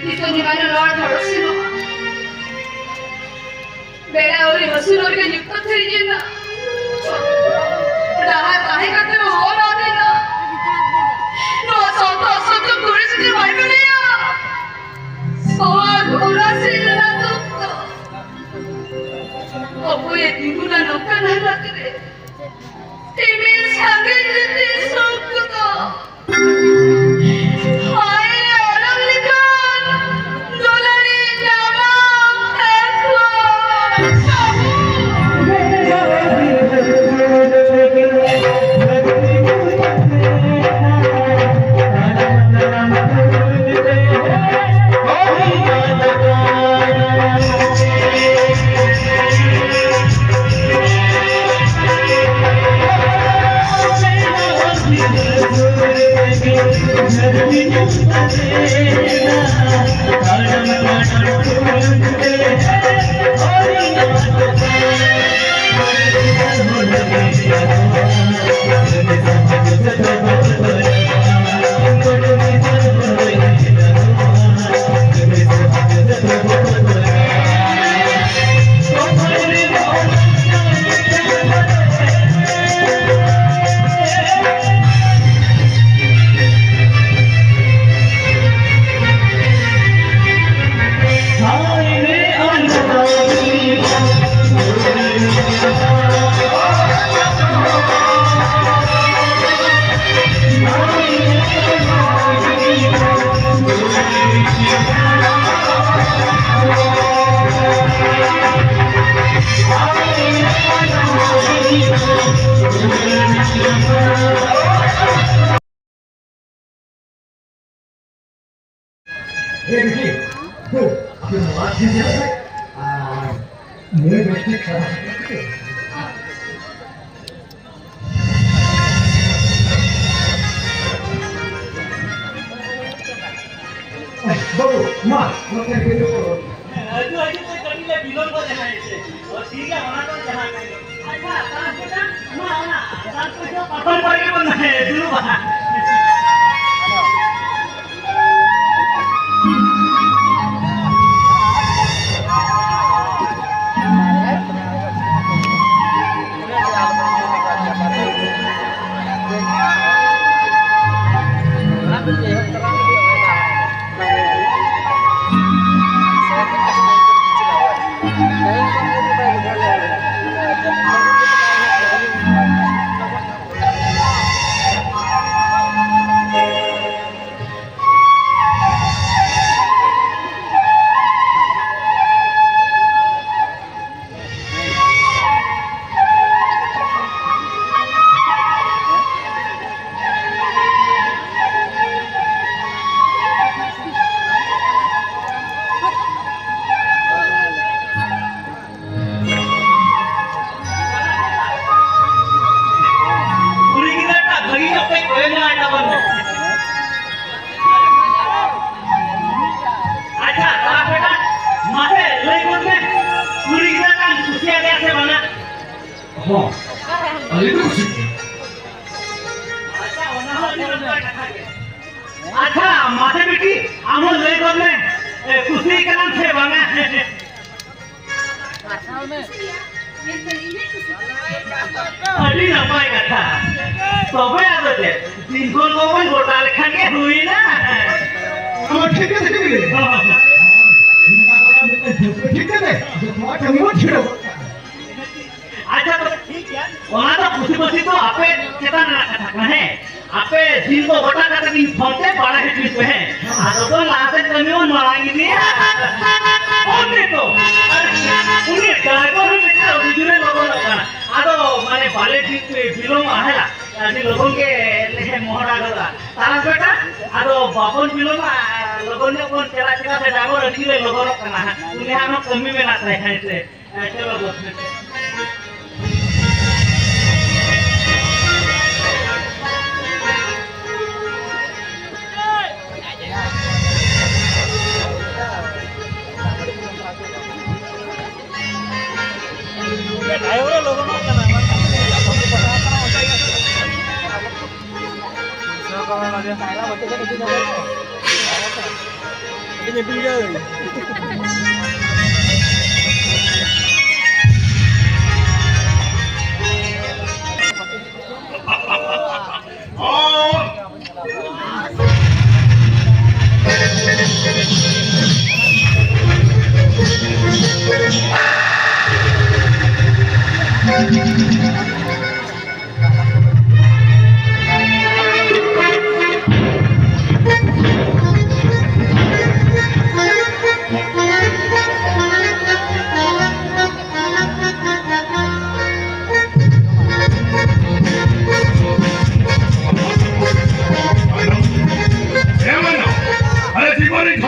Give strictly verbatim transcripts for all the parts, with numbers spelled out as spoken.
ᱱᱤᱛᱚᱜ ᱡᱤᱵᱚᱱ ᱱᱚᱣᱟ ᱰᱷᱚᱲᱚᱥ ᱥᱮᱱᱚᱜᱼᱟ᱾ ᱵᱮᱲᱟ ᱟᱹᱣᱨᱤ ᱦᱟᱹᱥᱩᱨᱚᱜ ᱨᱮᱜᱮ ᱧᱩᱛᱟᱹᱛ ᱦᱤᱨᱤᱡ ᱮᱱᱟ᱾ ᱰᱟᱦᱟᱨ ᱛᱟᱦᱮᱸ ᱠᱟᱛᱮ ᱦᱚᱸ ᱦᱚᱨ ᱟᱫ ᱮᱱᱟ᱾ ᱱᱚᱣᱟ ᱥᱟᱶᱛᱟ ᱥᱟᱶᱛᱟ ᱠᱩᱲᱤ ᱡᱩᱫᱤ ᱵᱟᱭ ᱵᱟᱲᱟᱭᱟ, ᱥᱚᱦᱟᱜ ᱩᱨᱟᱥᱤ ᱨᱮᱱᱟᱜ ᱫᱩᱠ ᱫᱚ ᱚᱠᱚᱭᱮ ᱛᱤᱸᱜᱩᱱᱟ ᱱᱚᱝᱠᱟᱱ ᱦᱟᱞᱚᱛ ᱨᱮ? ᱤᱢᱤᱡ ᱥᱟᱸᱜᱮ ᱡᱩᱫᱤ ᱥᱩᱠ ᱫᱚ ᱦᱟᱭ ᱟᱨᱟᱢ ᱞᱮᱠᱟᱱ ᱫᱩᱞᱟᱹᱲᱤ ᱧᱟᱢᱟᱢ ᱮᱠᱞᱟ᱾ ᱮ ᱵᱤᱴᱤ, ᱫᱩ, ᱟᱯᱮ ᱱᱚᱣᱟ ᱴᱷᱮᱱ ᱧᱮᱞ ᱯᱮ᱾ ᱟᱨ ᱱᱩᱭ ᱵᱮᱥ ᱴᱷᱤᱠ ᱥᱟᱫᱟ ᱥᱟᱯᱲᱟᱣ ᱠᱟᱛᱮ᱾ ᱵᱟᱹᱵᱩ, ᱢᱟ, ᱱᱚᱛᱮ ᱨᱮᱜᱮ ᱫᱩᱲᱩᱵ ᱠᱚᱜ ᱢᱮ᱾ ᱦᱤᱡᱩᱜ, ᱦᱤᱡᱩᱜ ᱛᱮ ᱠᱟᱹᱴᱤᱡ ᱞᱮ ᱵᱤᱞᱚᱢ ᱜᱚᱫ ᱮᱱᱟ ᱦᱮᱸ ᱥᱮ᱾ ᱚ, ᱴᱷᱤᱠ ᱜᱮᱭᱟ, ᱚᱱᱟ ᱫᱚ ᱡᱟᱦᱟᱸ ᱠᱟᱱ ᱜᱮ᱾ ᱟᱪᱪᱷᱟ, ᱛᱟᱨᱟᱥ ᱯᱚᱭᱥᱟ, ᱚᱱᱟ, ᱚᱱᱟ, ᱛᱟᱨᱟᱥ ᱯᱚᱭᱥᱟ ᱯᱟᱨᱠᱚᱢ ᱠᱚᱨᱮ ᱜᱮᱵᱚᱱ ᱫᱩᱲᱩᱵᱼᱟ᱾ ᱠᱩᱲᱤ ᱜᱤᱫᱽᱨᱟᱹ ᱴᱟᱜ ᱵᱷᱟᱹᱜᱤ ᱧᱚᱜ ᱯᱮ ᱠᱚᱭᱚᱜ ᱧᱚᱜ ᱟᱭ ᱛᱟᱵᱚᱱ ᱢᱮ᱾ ᱟᱪᱪᱷᱟ, ᱛᱟᱦᱞᱮ ᱵᱮᱴᱟ, ᱢᱟᱥᱮ ᱞᱟᱹᱭ ᱜᱚᱫ ᱢᱮ, ᱠᱩᱲᱤ ᱜᱤᱫᱽᱨᱟᱹ ᱴᱟᱜ ᱮᱢ ᱠᱩᱥᱤᱭᱟᱫᱮᱭᱟ ᱥᱮ ᱵᱟᱝᱟ? ᱦᱚᱸ, ᱟᱹᱞᱤᱧ ᱫᱚ ᱠᱩᱥᱤ ᱜᱮ᱾ ᱟᱪᱪᱷᱟ, ᱚᱱᱟ ᱦᱚᱸ ᱟᱹᱰᱤ ᱱᱟᱯᱟᱭ ᱠᱟᱛᱷᱟ ᱜᱮ᱾ ᱟᱪᱪᱷᱟ, ᱢᱟᱥᱮ ᱵᱤᱴᱤ, ᱟᱢ ᱦᱚᱸ ᱞᱟᱹᱭ ᱜᱚᱫ ᱢᱮ, ᱮ, ᱠᱩᱥᱤ ᱠᱟᱱᱟᱢ ᱥᱮ ᱵᱟᱝᱟ? ᱟᱹᱰᱤ ᱱᱟᱯᱟᱭ ᱠᱟᱛᱷᱟ᱾ ᱛᱚᱵᱮ ᱟᱫᱚ ᱪᱮᱫ, ᱫᱤᱱ ᱠᱷᱚᱱ ᱵᱚᱱ ᱜᱚᱴᱟ ᱞᱮᱠᱷᱟᱱ ᱜᱮ ᱦᱩᱭᱱᱟ᱾ ᱱᱚᱣᱟ ᱴᱷᱤᱠ ᱠᱟᱛᱷᱟ ᱜᱮ ᱞᱟᱹᱭ᱾ ᱴᱷᱤᱠ ᱠᱟᱛᱷᱟ, ᱡᱚᱛᱚᱣᱟᱜ ᱠᱟᱹᱢᱤ ᱵᱚᱱ ᱪᱷᱤᱰᱟᱹᱣ ᱜᱚᱫ ᱠᱟᱜᱼᱟ᱾ ᱟᱪᱪᱷᱟ, ᱛᱚᱵᱮ ᱴᱷᱤᱠ ᱜᱮᱭᱟ, ᱚᱱᱟ ᱫᱚ ᱠᱩᱥᱤ ᱠᱩᱥᱤ ᱫᱚ ᱟᱯᱮ ᱪᱮᱛᱟᱱ ᱨᱮᱱᱟᱜ ᱠᱟᱛᱷᱟ ᱠᱟᱱᱟ, ᱦᱮᱸ? ᱟᱯᱮ ᱫᱤᱱ ᱠᱚ ᱜᱚᱴᱟ ᱠᱟᱛᱮ ᱤᱧ ᱯᱷᱳᱱ ᱛᱮ ᱵᱟᱲᱟᱭ ᱦᱚᱪᱚᱭ ᱯᱮ, ᱦᱮᱸ? ᱟᱫᱚ ᱵᱚᱱ ᱞᱟᱦᱟ ᱥᱮᱫ ᱠᱟᱹᱢᱤ ᱵᱚᱱ ᱢᱟᱲᱟᱝ ᱤᱫᱤᱭᱟ᱾ ᱩᱱᱤ ᱛᱚ, ᱩᱱᱤ ᱰᱨᱟᱭᱵᱷᱟᱨ ᱦᱚᱸ ᱢᱤᱫᱴᱟᱝ ᱟᱹᱰᱤ ᱡᱳᱨᱮ ᱞᱚᱜᱚᱱᱚᱜ ᱠᱟᱱᱟ᱾ ᱟᱫᱚ ᱢᱟᱱᱮ ᱵᱟᱞᱮ ᱴᱷᱤᱠ ᱵᱤᱞᱚᱢᱚᱜᱼᱟ, ᱦᱮᱸ ᱞᱟ? ᱟᱹᱰᱤ ᱞᱚᱜᱚᱱ ᱜᱮ ᱞᱮ ᱢᱚᱦᱰᱟ ᱜᱚᱫᱟ᱾ ᱛᱟᱨᱟᱥ ᱵᱮᱴᱟ, ᱟᱫᱚ ᱵᱟᱵᱚᱱ ᱵᱤᱞᱚᱢᱟ, ᱞᱚᱜᱚᱱ ᱧᱚᱜ ᱵᱚᱱ ᱪᱟᱞᱟᱜ, ᱪᱮᱫᱟᱜ ᱥᱮ ᱰᱨᱟᱭᱵᱷᱟᱨ ᱟᱹᱰᱤ ᱡᱳᱨᱮ ᱞᱚᱜᱚᱱᱚᱜ ᱠᱟᱱᱟ ᱦᱟᱸᱜ᱾ ᱩᱱᱤ ᱦᱟᱸᱜ ᱟᱨᱦᱚᱸ ᱠᱟᱹᱢᱤ ᱢᱮᱱᱟᱜ ᱛᱟᱭ ᱦᱮᱸ ᱥᱮ᱾ ᱦᱮᱸ, ᱪᱚᱞᱚ ᱵᱚᱥ ᱢᱮ᱾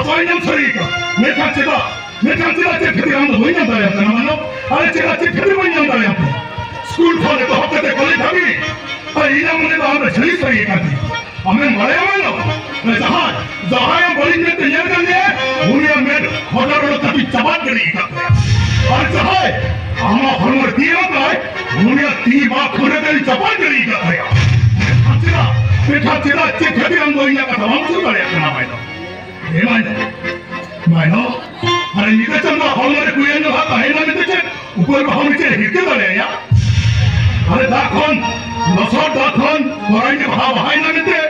ᱵᱟᱭ ᱧᱟᱢ ᱥᱟᱹᱨᱤ ᱠᱟᱱᱟ᱾ ᱢᱮᱱᱠᱷᱟᱱ ᱪᱮᱫᱟᱜ, ᱢᱮᱱᱠᱷᱟᱱ ᱪᱮᱫᱟᱜ, ᱪᱮᱫ ᱠᱷᱟᱹᱛᱤᱨ ᱟᱢ ᱫᱚ ᱵᱟᱹᱧ ᱧᱟᱢ ᱫᱟᱲᱮᱭᱟᱢ ᱠᱟᱱᱟ ᱢᱟᱱᱚ? ᱟᱨᱮ ᱪᱮᱫᱟᱜ, ᱪᱮᱫ ᱠᱷᱟᱹᱛᱤᱨ ᱵᱟᱹᱧ ᱧᱟᱢ ᱫᱟᱲᱮᱭᱟᱢ ᱠᱟᱱᱟ? ᱥᱠᱩᱞ ᱠᱷᱚᱱ ᱮᱛᱚᱦᱚᱵ ᱠᱟᱛᱮ ᱠᱚᱞᱮᱡᱽ ᱫᱷᱟᱹᱵᱤᱡ, ᱟᱨ ᱤᱧᱟᱹᱜ ᱢᱚᱱᱮ ᱫᱚ ᱟᱢ ᱫᱚ ᱡᱷᱟᱹᱞᱤ ᱥᱟᱹᱨᱤ ᱠᱟᱱ ᱛᱤᱧᱟ᱾ ᱟᱢᱮᱢ ᱵᱟᱲᱟᱭᱟ ᱢᱟᱱᱚ? ᱡᱟᱦᱟᱸᱭ, ᱡᱟᱦᱟᱸᱭ ᱟᱢ ᱵᱟᱹᱲᱤᱡ ᱢᱮᱫ ᱛᱮ ᱧᱮᱞ ᱠᱟᱱ ᱢᱮᱭᱟ, ᱩᱱᱤᱭᱟᱜ ᱢᱮᱫ ᱦᱚᱴᱚᱨ ᱦᱚᱴᱚᱨ ᱠᱟᱛᱮ ᱪᱟᱵᱟ ᱜᱤᱰᱤ ᱟᱠᱟᱫ ᱛᱟᱭᱟ᱾ ᱟᱨ ᱡᱟᱦᱟᱸᱭ ᱟᱢᱟᱜ ᱦᱚᱲᱢᱚ ᱨᱮ ᱛᱤ ᱮᱢ ᱟᱠᱟᱫ, ᱩᱱᱤᱭᱟᱜ ᱛᱤ ᱢᱟ ᱠᱷᱩᱸᱰᱟᱹ ᱛᱮᱧ ᱪᱟᱯᱟᱫ ᱜᱤᱰᱤ ᱟᱠᱟᱫ ᱛᱟᱭᱟ᱾ ᱢᱮᱱᱠᱷᱟᱱ ᱪᱮᱫᱟᱜ, ᱢᱮᱱᱠᱷᱟᱱ ᱪᱮᱫᱟᱜ, ᱪᱮᱫ ᱠᱷᱟᱹᱛᱤᱨ ᱟᱢ ᱫᱚ ᱤᱧᱟᱹᱜ ᱠᱟᱛᱷᱟ ᱵᱟᱢ ᱵᱩᱡᱷᱟᱹᱣ ᱫᱟᱲᱮᱭᱟᱜ ᱠᱟᱱᱟ ᱢᱟᱭᱱᱟ? ᱦᱮᱸ ᱢᱟᱭᱱᱟ, ᱢᱟᱭᱱᱟ, ᱟᱨᱮ ᱧᱤᱫᱟᱹ ᱪᱟᱸᱫᱳ ᱦᱚᱲᱢᱚ ᱨᱮ ᱠᱩᱲᱤᱭᱟᱹ ᱧᱚᱜ ᱛᱟᱦᱮᱸᱱᱟ ᱢᱮᱱᱛᱮ ᱪᱮᱫ ᱩᱯᱟᱹᱨ ᱵᱟᱦᱟ ᱢᱤᱫᱴᱮᱱ ᱦᱤᱨᱠᱟᱹ ᱫᱟᱲᱮᱭᱟᱭᱟ? ᱟᱨᱮ ᱫᱟᱜ ᱠᱷᱚᱱ, ᱞᱚᱥᱚᱫ ᱫᱟᱜ ᱠᱷᱚᱱ ᱯᱚᱨᱟᱭ ᱜᱮ ᱵᱟᱦᱟ ᱵᱟᱦᱟᱭᱮᱱᱟ ᱢᱮᱱᱛᱮ,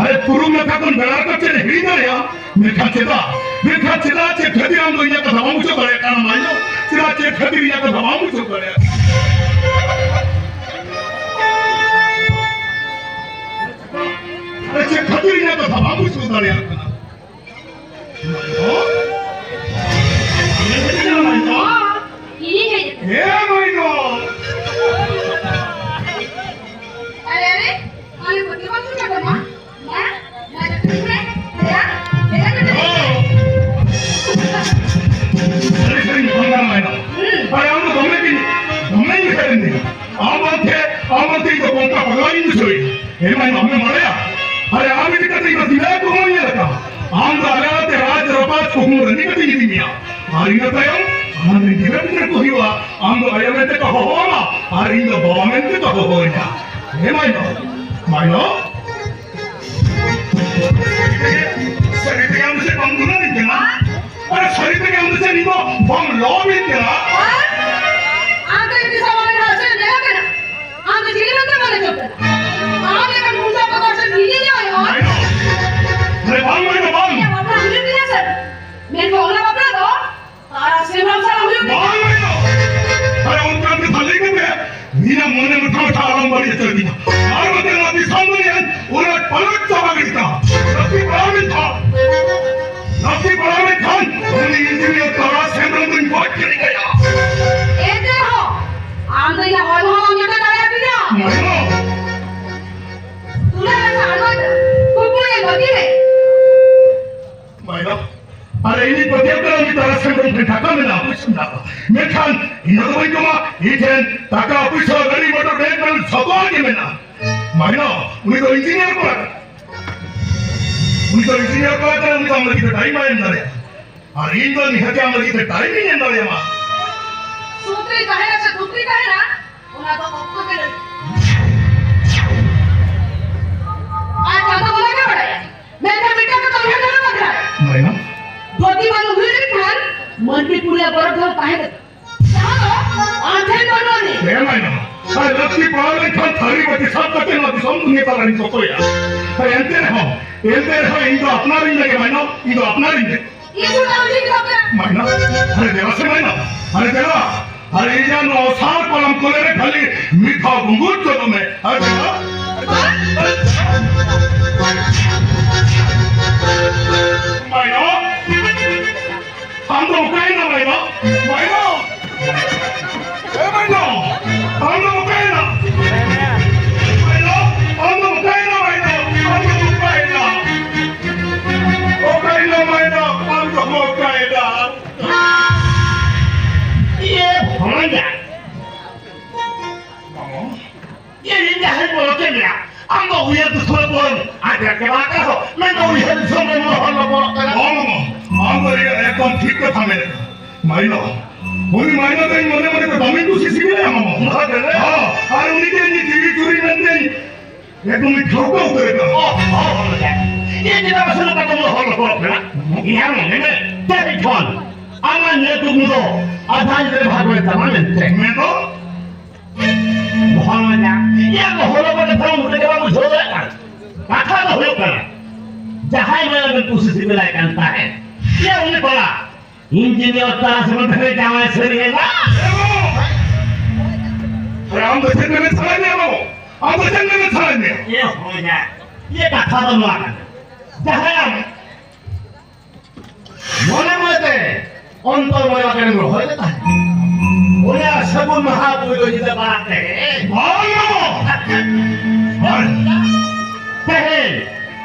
ᱟᱨᱮ ᱯᱩᱨᱩᱢ ᱱᱟᱠᱷᱟ ᱠᱷᱚᱱ ᱵᱮᱲᱟ ᱨᱟᱠᱟᱵ ᱪᱮᱫ ᱮ ᱦᱤᱲᱤᱧ ᱫᱟᱲᱮᱭᱟᱜᱼᱟ? ᱢᱮᱱᱠᱷᱟᱱ ᱪᱮᱫᱟᱜ, ᱢᱮᱱᱠᱷᱟᱱ ᱪᱮᱫᱟᱜ, ᱪᱮᱫ ᱠᱷᱟᱹᱛᱤᱨ ᱟᱢ ᱫᱚ ᱤᱧᱟᱹᱜ ᱠᱟᱛᱷᱟ ᱵᱟᱢ ᱵᱩᱡᱷᱟᱹᱣ ᱫᱟᱲᱮᱭᱟᱜ ᱠᱟᱱᱟ ᱢᱟᱭᱱᱟ? ᱪᱮᱫᱟᱜ, ᱪᱮᱫ ᱠᱷᱟᱹᱛᱤᱨ ᱤᱧᱟᱹᱜ ᱠᱟᱛᱷᱟ ᱵᱟᱢ ᱵᱩᱡᱷᱟᱹᱣ ᱫᱟᱲᱮᱭᱟᱜ ᱠᱟᱱᱟ? ᱟᱨᱮ ᱪᱮᱫ ᱠᱷᱟᱹᱛᱤᱨ ᱤᱧᱟᱹᱜ ᱠᱟᱛᱷᱟ ᱵᱟᱢ ᱵᱩᱡᱷᱟᱹᱣ ᱫᱟᱲᱮᱭᱟᱜ ᱠᱟᱱᱟ? ᱤᱧᱤᱧ ᱦᱮᱡ ᱟᱠᱟᱱᱟ᱾ ᱦᱮᱸ, ᱢᱟᱹᱭ ᱜᱚ᱾ ᱟᱨᱮ, ᱟᱨᱮ, ᱟᱞᱮ ᱯᱟᱹᱛᱭᱟᱹᱣ ᱵᱟᱝ ᱦᱩᱭᱩᱜ ᱠᱟᱱ ᱛᱟᱢᱟ? ᱦᱮᱸ? ᱢᱟ, ᱫᱮᱞᱟ, ᱫᱮᱞᱟ, ᱫᱮᱞᱟ, ᱫᱮᱞᱟ᱾ ᱥᱟᱹᱨᱤ ᱥᱟᱹᱨᱤᱧ ᱯᱷᱳᱱ ᱠᱟᱱᱟ, ᱢᱟᱹᱭ ᱜᱚ᱾ ᱦᱩᱸ᱾ ᱟᱨᱮ, ᱟᱢ ᱫᱚ ᱫᱚᱢᱮ ᱜᱮ, ᱫᱚᱢᱮ ᱜᱮ ᱠᱷᱟᱹᱞᱤᱢ ᱫᱮᱞᱟ᱾ ᱟᱢ ᱵᱟᱝᱛᱮ, ᱟᱢ ᱵᱟᱝᱛᱮ ᱤᱧ ᱫᱚ ᱠᱚᱝᱠᱟ ᱯᱟᱜᱽᱞᱟ ᱜᱤᱧ ᱵᱩᱡᱷᱟᱹᱣᱮᱫ᱾ ᱦᱮᱸ ᱢᱟᱹᱭ, ᱟᱢᱮᱢ ᱵᱟᱲᱟᱭᱟ? ᱟᱨᱮ, ᱟᱢ ᱤᱫᱤ ᱠᱟᱛᱮ ᱤᱧ ᱫᱚ ᱛᱤᱱᱟᱹᱜ ᱠᱚ ᱵᱟᱹᱧ ᱧᱮᱞ ᱟᱠᱟᱫ᱾ ᱟᱢ ᱫᱚ ᱟᱞᱮ ᱚᱲᱟᱜ ᱛᱮ ᱨᱟᱡᱽ ᱨᱟᱯᱟᱡᱽ ᱠᱩᱠᱢᱩ ᱨᱟᱹᱱᱤ ᱠᱟᱛᱮᱧ ᱤᱫᱤ ᱢᱮᱭᱟ᱾ ᱟᱨ ᱤᱱᱟᱹ ᱛᱟᱭᱚᱢ ᱟᱢ ᱨᱮᱱ ᱜᱤᱫᱽᱨᱟᱹ ᱯᱤᱫᱽᱨᱟᱹ ᱠᱚ ᱦᱩᱭᱩᱜᱼᱟ, ᱟᱢ ᱫᱚ ᱟᱭᱳ ᱢᱮᱱᱛᱮ ᱠᱚ ᱦᱚᱦᱚᱣᱟᱢᱟ ᱟᱨ ᱤᱧ ᱫᱚ ᱵᱟᱵᱟ ᱢᱮᱱᱛᱮ ᱠᱚ ᱦᱚᱦᱚᱣᱟᱹᱧᱟ᱾ ᱦᱮᱸ ᱢᱟᱹᱭ ᱫᱚ, ᱢᱟᱹᱭ ᱫᱚ᱾ ᱥᱟᱹᱨᱤ ᱛᱮᱜᱮ ᱟᱢ ᱫᱚ ᱪᱮᱫ ᱵᱟᱢ ᱫᱩᱞᱟᱹᱲᱤᱧ ᱠᱟᱱᱟ? ᱟᱨᱮ ᱥᱟᱹᱨᱤ ᱛᱮᱜᱮ ᱟᱢ ᱫᱚ ᱪᱮᱫ ᱤᱧ ᱫᱚ ᱵᱟᱢ ᱞᱚᱵᱤᱧ ᱠᱟᱱᱟ? ᱟᱢ ᱫᱚ ᱤᱧ ᱫᱤᱥᱚᱢ ᱨᱮᱱ ᱦᱚᱲ ᱥᱮ ᱧᱮᱞ ᱠᱟᱱᱟ? ᱟᱢ ᱫᱚ ᱪᱤᱞᱤ ᱢᱮᱱᱛᱮ ᱢᱚᱱᱮ ᱦᱩᱭᱩᱜ ᱠᱟᱱᱟ? ᱟᱢ ᱞᱮᱠᱟᱱ ᱢᱩᱨᱫᱟ ᱠᱚ ᱵᱟᱨ ᱥᱮᱫ ᱧᱮᱧᱮᱞ ᱦᱩᱭᱩᱜᱼᱟ᱾ ᱟᱨᱮ ᱵᱟᱝ, ᱵᱟᱝ, ᱵᱟᱝ᱾ ᱤᱧᱟᱹᱜ ᱵᱟᱯᱞᱟ ᱦᱩᱭᱩᱜ ᱜᱮᱭᱟ ᱥᱮ? ᱢᱮᱱᱠᱷᱟᱱ ᱚᱱᱟ ᱵᱟᱯᱞᱟ ᱫᱚ ᱛᱟᱨᱟ ᱥᱮᱸᱜᱮᱞ ᱥᱟᱞᱟᱜ ᱦᱩᱭᱩᱜ ᱜᱮᱭᱟ᱾ ᱵᱟᱝ, ᱵᱟᱝ᱾ ᱟᱨᱮ ᱚᱱᱠᱟᱱ ᱠᱟᱛᱷᱟ ᱞᱟᱹᱭ ᱠᱟᱛᱮ ᱤᱧᱟᱹᱜ ᱢᱚᱱᱮ ᱢᱤᱫᱴᱟᱝ ᱢᱤᱫᱴᱟᱝ ᱟᱞᱚᱢ ᱵᱟᱹᱲᱤᱡ ᱦᱚᱪᱚᱭ ᱛᱤᱧᱟ᱾ ᱟᱨ ᱱᱚᱛᱮ ᱱᱚᱣᱟ ᱫᱤᱥᱚᱢ ᱫᱩᱱᱤᱭᱟᱹ ᱩᱱᱟᱹᱜ ᱯᱟᱞᱚᱴ ᱪᱟᱵᱟ ᱜᱤᱰᱤ ᱠᱟᱜᱼᱟ᱾ ᱞᱟᱹᱠᱛᱤ ᱯᱟᱲᱟᱣ ᱞᱮᱱᱠᱷᱟᱱ, ᱞᱟᱹᱠᱛᱤ ᱯᱟᱲᱟᱣ ᱞᱮᱱᱠᱷᱟᱱ ᱩᱱᱤ ᱤᱧᱡᱤᱱᱤᱭᱟᱨ ᱛᱟᱨᱟ ᱦᱮᱢᱵᱨᱚᱢ ᱫᱚᱧ ᱜᱚᱡ ᱜᱤᱰᱤ ᱠᱟᱭᱟ᱾ ᱮᱱᱛᱮ ᱨᱮᱦᱚᱸ ᱟᱢ ᱫᱚ ᱤᱧᱟᱹᱜ ᱦᱚᱲᱢᱚ ᱦᱚᱸ ᱵᱟᱢ ᱡᱚᱴᱮᱫ ᱫᱟᱲᱮᱭᱟᱫᱤᱧᱟ᱾ ᱢᱟᱭᱱᱟ᱾ ᱛᱩᱞᱟᱹ ᱦᱟᱥᱟ ᱟᱬᱜᱚᱭ ᱢᱮ, ᱠᱩᱠᱢᱩ ᱨᱮ ᱵᱟᱹᱛᱤ ᱨᱮ᱾ ᱢᱟᱭᱱᱟ, ᱥᱮᱱ ᱴᱟᱠᱟ ᱢᱮᱱᱟᱜᱼᱟ, ᱯᱩᱭᱥᱟᱹ ᱢᱮᱱᱟᱜᱼᱟ, ᱢᱮᱱᱠᱷᱟᱱ ᱤᱧ ᱫᱚ ᱵᱟᱹᱧ ᱠᱚᱢᱟ᱾ ᱤᱧ ᱴᱷᱮᱱ ᱴᱟᱠᱟ, ᱯᱩᱭᱥᱟᱹ, ᱜᱟᱹᱰᱤ, ᱢᱚᱴᱚᱨ, ᱵᱮᱝᱠ ᱵᱮᱞᱮᱱᱥ ᱡᱷᱚᱛᱚᱣᱟᱜ ᱜᱮ ᱢᱮᱱᱟᱜᱼᱟ᱾ ᱢᱟᱭᱱᱟ, ᱩᱱᱤ ᱫᱚ ᱤᱧᱡᱤᱱᱤᱭᱟᱨ ᱠᱚᱲᱟ ᱠᱟᱱᱟᱭ᱾ ᱩᱱᱤ ᱫᱚ ᱤᱧᱡᱤᱱᱤᱭᱟᱨ ᱠᱚᱲᱟ ᱠᱟᱱᱟᱭ, ᱩᱱᱤ ᱫᱚ ᱟᱢ ᱞᱟᱹᱜᱤᱫ ᱫᱚ ᱴᱟᱭᱤᱢ ᱵᱟᱭ ᱮᱢ ᱫᱟᱲᱮᱭᱟᱜᱼᱟ᱾ ᱟᱨ ᱤᱧ ᱫᱚ ᱱᱤᱦᱟᱹᱛ ᱟᱢ ᱞᱟᱹᱜᱤᱫ ᱛᱮ ᱴᱟᱭᱤᱢ ᱤᱧ ᱮᱢ ᱫᱟᱲᱮᱭᱟᱢᱟ᱾ ᱥᱩᱠ ᱨᱮ ᱛᱟᱦᱮᱱᱟ ᱥᱮ ᱫᱩᱠ ᱨᱮ ᱛᱟᱦᱮᱱᱟ, ᱚᱱᱟ ᱫᱚ ᱚᱠᱛᱚ ᱜᱮ ᱞᱟᱹᱭᱟ᱾ ᱟᱨ ᱪᱟᱸᱫᱚ ᱵᱚᱸᱜᱟ ᱜᱮ ᱵᱟᱲᱟᱭᱟ᱾ ᱢᱮᱱᱠᱷᱟᱱ ᱢᱤᱫᱴᱟᱝ ᱠᱟᱛᱷᱟ ᱩᱭᱦᱟᱹᱨ ᱫᱚᱦᱚ ᱠᱟᱜ ᱠᱷᱟᱱ, ᱢᱟᱭᱱᱟ᱾ ᱵᱟᱹᱜᱤ ᱵᱟᱝ ᱦᱩᱭ ᱞᱮᱱᱠᱷᱟᱱ ᱢᱟᱹᱱᱢᱤ ᱠᱩᱲᱤᱭᱟᱜ ᱜᱚᱨᱚᱵ ᱫᱚ ᱛᱟᱦᱮᱸ ᱞᱮᱱᱟ᱾ ᱡᱟᱦᱟᱸ ᱫᱚ ᱟᱢ ᱴᱷᱮᱱ ᱵᱟᱹᱱᱩᱜ ᱟᱹᱱᱤᱡ᱾ ᱦᱮᱸ, ᱢᱟᱭᱱᱟ᱾ ᱟᱨ ᱞᱟᱹᱠᱛᱤ ᱯᱟᱲᱟᱣ ᱞᱮᱱᱠᱷᱟᱱ ᱛᱷᱟᱹᱨᱤ ᱵᱟᱹᱴᱤ ᱥᱟᱵ ᱠᱟᱛᱮ ᱱᱚᱣᱟ ᱫᱤᱥᱚᱢ ᱫᱩᱱᱤᱭᱟᱹ ᱛᱟᱞᱟᱨᱤᱧ ᱠᱚᱠᱚᱭᱟ᱾ ᱟᱨ ᱮᱱᱛᱮ ᱨᱮᱦᱚᱸ, ᱮᱱᱛᱮ ᱨᱮᱦᱚᱸ ᱤᱧ ᱫᱚ ᱟᱯᱱᱟᱨᱤᱧ ᱞᱟᱹᱜᱤᱫ, ᱢᱟᱭᱱᱟ, ᱤᱧ ᱫᱚ ᱟᱯᱱᱟᱨᱤᱧ ᱞᱟᱹᱜᱤᱫ᱾ ᱤᱧ ᱫᱚ ᱟᱢ ᱴᱷᱮᱱ ᱜᱮ ᱫᱚᱨᱠᱟᱨ᱾ ᱢᱟᱭᱱᱟ, ᱟᱨᱮ ᱫᱮᱞᱟ ᱥᱮ ᱢᱟᱭᱱᱟ, ᱟᱨᱮ ᱫᱮᱞᱟ᱾ ᱟᱨ ᱤᱧᱟᱹᱜ ᱱᱚᱣᱟ ᱥᱟᱨ ᱠᱚᱞᱚᱢ ᱠᱚᱞᱮ ᱨᱮ ᱠᱷᱟᱹᱞᱤ ᱢᱤᱫ ᱫᱷᱟᱣ ᱜᱩᱸᱜᱩᱨ ᱪᱚᱫᱚᱜ ᱢᱮ᱾ ᱟᱨ ᱫᱮᱞᱟ᱾ ᱢᱟᱭᱱᱟ᱾ ᱟᱢ ᱫᱚ ᱚᱠᱟᱭᱮᱱᱟ, ᱢᱟᱭᱱᱟ? ᱢᱟᱭᱱᱟ! ᱮ, ᱢᱟᱭᱱᱟ! ᱟᱢ ᱫᱚ ᱚᱠᱟᱭᱮᱱᱟ? ᱢᱟᱭᱱᱟ! ᱟᱢ ᱫᱚ ᱚᱠᱟᱭᱮᱱᱟ, ᱢᱟᱭᱱᱟ? ᱟᱢ ᱫᱚ ᱚᱠᱟᱭᱮᱱᱟ? ᱚᱠᱟᱭᱮᱱᱟ, ᱢᱟᱭᱱᱟ? ᱟᱢ ᱫᱚ ᱚᱠᱟᱭᱮᱱᱟ? ᱤᱭᱟᱹ, ᱵᱷᱚᱲᱚᱧᱟ᱾ ᱤᱧ ᱡᱟᱦᱟᱸᱭ ᱵᱚᱞᱚ ᱠᱮᱫ ᱢᱮᱭᱟ, ᱟᱢ ᱫᱚ ᱩᱭᱦᱟᱹᱨ ᱫᱤᱥᱚᱢ ᱨᱮ ᱵᱚᱞᱚ ᱟᱨ ᱡᱟᱠᱮ ᱵᱟᱠᱟ ᱦᱚᱸ, ᱢᱮᱱ ᱫᱚ ᱩᱭᱦᱟᱹᱨ ᱫᱤᱥᱚᱢ ᱨᱮ ᱢᱚᱦᱚᱨ ᱞᱚᱵᱚᱨᱚᱜ ᱠᱟᱱᱟ᱾ ᱵᱟᱝ, ᱵᱟᱝ, ᱟᱢ ᱫᱚ ᱮᱠᱫᱚᱢ ᱴᱷᱤᱠ ᱠᱟᱛᱷᱟ ᱢᱮᱱ ᱠᱟᱫᱟ᱾ ᱢᱟᱭᱱᱟ, ᱩᱱᱤ ᱢᱟᱭᱱᱟ ᱫᱚ ᱤᱧ ᱢᱚᱱᱮ ᱢᱚᱱᱮ ᱛᱮ ᱫᱚᱢᱮᱧ ᱠᱩᱥᱤ ᱥᱤᱵᱤᱞᱟᱭᱟ, ᱢᱟᱢᱟ᱾ ᱚᱱᱟ ᱜᱮ? ᱦᱚᱸ, ᱟᱨ ᱩᱱᱤ ᱜᱮ ᱤᱧ ᱡᱤᱣᱤ ᱪᱩᱨᱤ ᱢᱮᱱᱛᱮᱧ ᱮᱠᱫᱚᱢ ᱤᱧ ᱴᱷᱟᱹᱣᱠᱟᱹ ᱩᱛᱟᱹᱨ ᱠᱟᱫᱟ᱾ ᱚ, ᱚ, ᱚ, ᱚ᱾ ᱤᱧ ᱪᱮᱫᱟᱜ ᱵᱟᱥᱮ ᱱᱚᱝᱠᱟ ᱫᱚ ᱢᱚᱦᱚᱨ ᱞᱚᱵᱚᱨᱚᱜ ᱠᱟᱱᱟ? ᱤᱧᱟᱹᱜ ᱢᱚᱱᱮ ᱢᱮ, ᱛᱮᱦᱮᱧ ᱠᱷᱚᱱ ᱟᱢᱟᱜ ᱱᱤᱭᱟᱹ ᱠᱩᱠᱢᱩ ᱫᱚ ᱟᱫᱷᱟ ᱧᱤᱫᱟᱹ ᱨᱮ ᱵᱷᱟᱜᱽ ᱞᱮᱱ ᱛᱟᱢᱟ ᱢᱮᱱᱛᱮ᱾ ᱢᱮᱱ ᱫᱚ? ᱵᱷᱚᱲᱚᱧᱟ, ᱤᱭᱟᱹ ᱠᱚ ᱦᱚᱲ ᱠᱚ ᱱᱤᱛᱚᱜ ᱢᱩᱴᱷᱟᱹ ᱜᱮ ᱵᱟᱝ ᱵᱩᱡᱷᱟᱹᱣ ᱫᱟᱲᱮᱭᱟᱜ ᱠᱟᱱᱟ᱾ ᱠᱟᱛᱷᱟ ᱫᱚ ᱦᱩᱭᱩᱜ ᱠᱟᱱᱟ, ᱡᱟᱦᱟᱸᱭ ᱢᱟᱭᱱᱟ ᱵᱮᱱ ᱠᱩᱥᱤ ᱥᱤᱵᱤᱞᱟᱭ ᱠᱟᱱ ᱛᱟᱦᱮᱸᱫ, ᱤᱭᱟᱹ ᱩᱱᱤ ᱠᱚᱲᱟ ᱤᱧᱡᱤᱱᱤᱭᱟᱨ ᱛᱟᱨᱟᱥ ᱢᱚᱫᱽᱫᱷᱮ ᱨᱮ ᱡᱟᱶᱟᱭ ᱥᱟᱹᱨᱤᱭᱮᱱᱟ᱾ ᱟᱨᱮ ᱟᱢ ᱫᱚ ᱪᱮᱫ ᱢᱮᱱ ᱥᱟᱱᱟᱭᱮᱫ ᱢᱮᱭᱟ ᱵᱟᱹᱵᱩ? ᱟᱢ ᱫᱚ ᱪᱮᱫ ᱢᱮᱱ ᱥᱟᱱᱟᱭᱮᱫ ᱢᱮᱭᱟ? ᱤᱭᱟᱹ ᱵᱷᱚᱲᱚᱧᱟ, ᱤᱭᱟᱹ ᱠᱟᱛᱷᱟ ᱫᱚ ᱱᱚᱣᱟ ᱠᱟᱱᱟ, ᱡᱟᱦᱟᱸᱭ ᱟᱢ ᱢᱚᱱᱮ ᱢᱚᱱᱮᱛᱮ ᱚᱱᱛᱚᱨ ᱢᱚᱭᱟ ᱠᱟᱱᱮᱢ ᱨᱚᱦᱚᱭ ᱞᱮᱫ ᱛᱟᱦᱮᱸᱫ᱾ ᱚᱱᱟ ᱥᱟᱹᱜᱩᱱ ᱢᱟᱦᱟ ᱯᱳᱭᱞᱳ ᱧᱤᱫᱟᱹ ᱵᱟᱨᱟᱛ ᱛᱮ᱾ ᱵᱟᱝ ᱢᱟᱢᱚ! ᱵᱟᱝ! ᱛᱮᱦᱮᱧ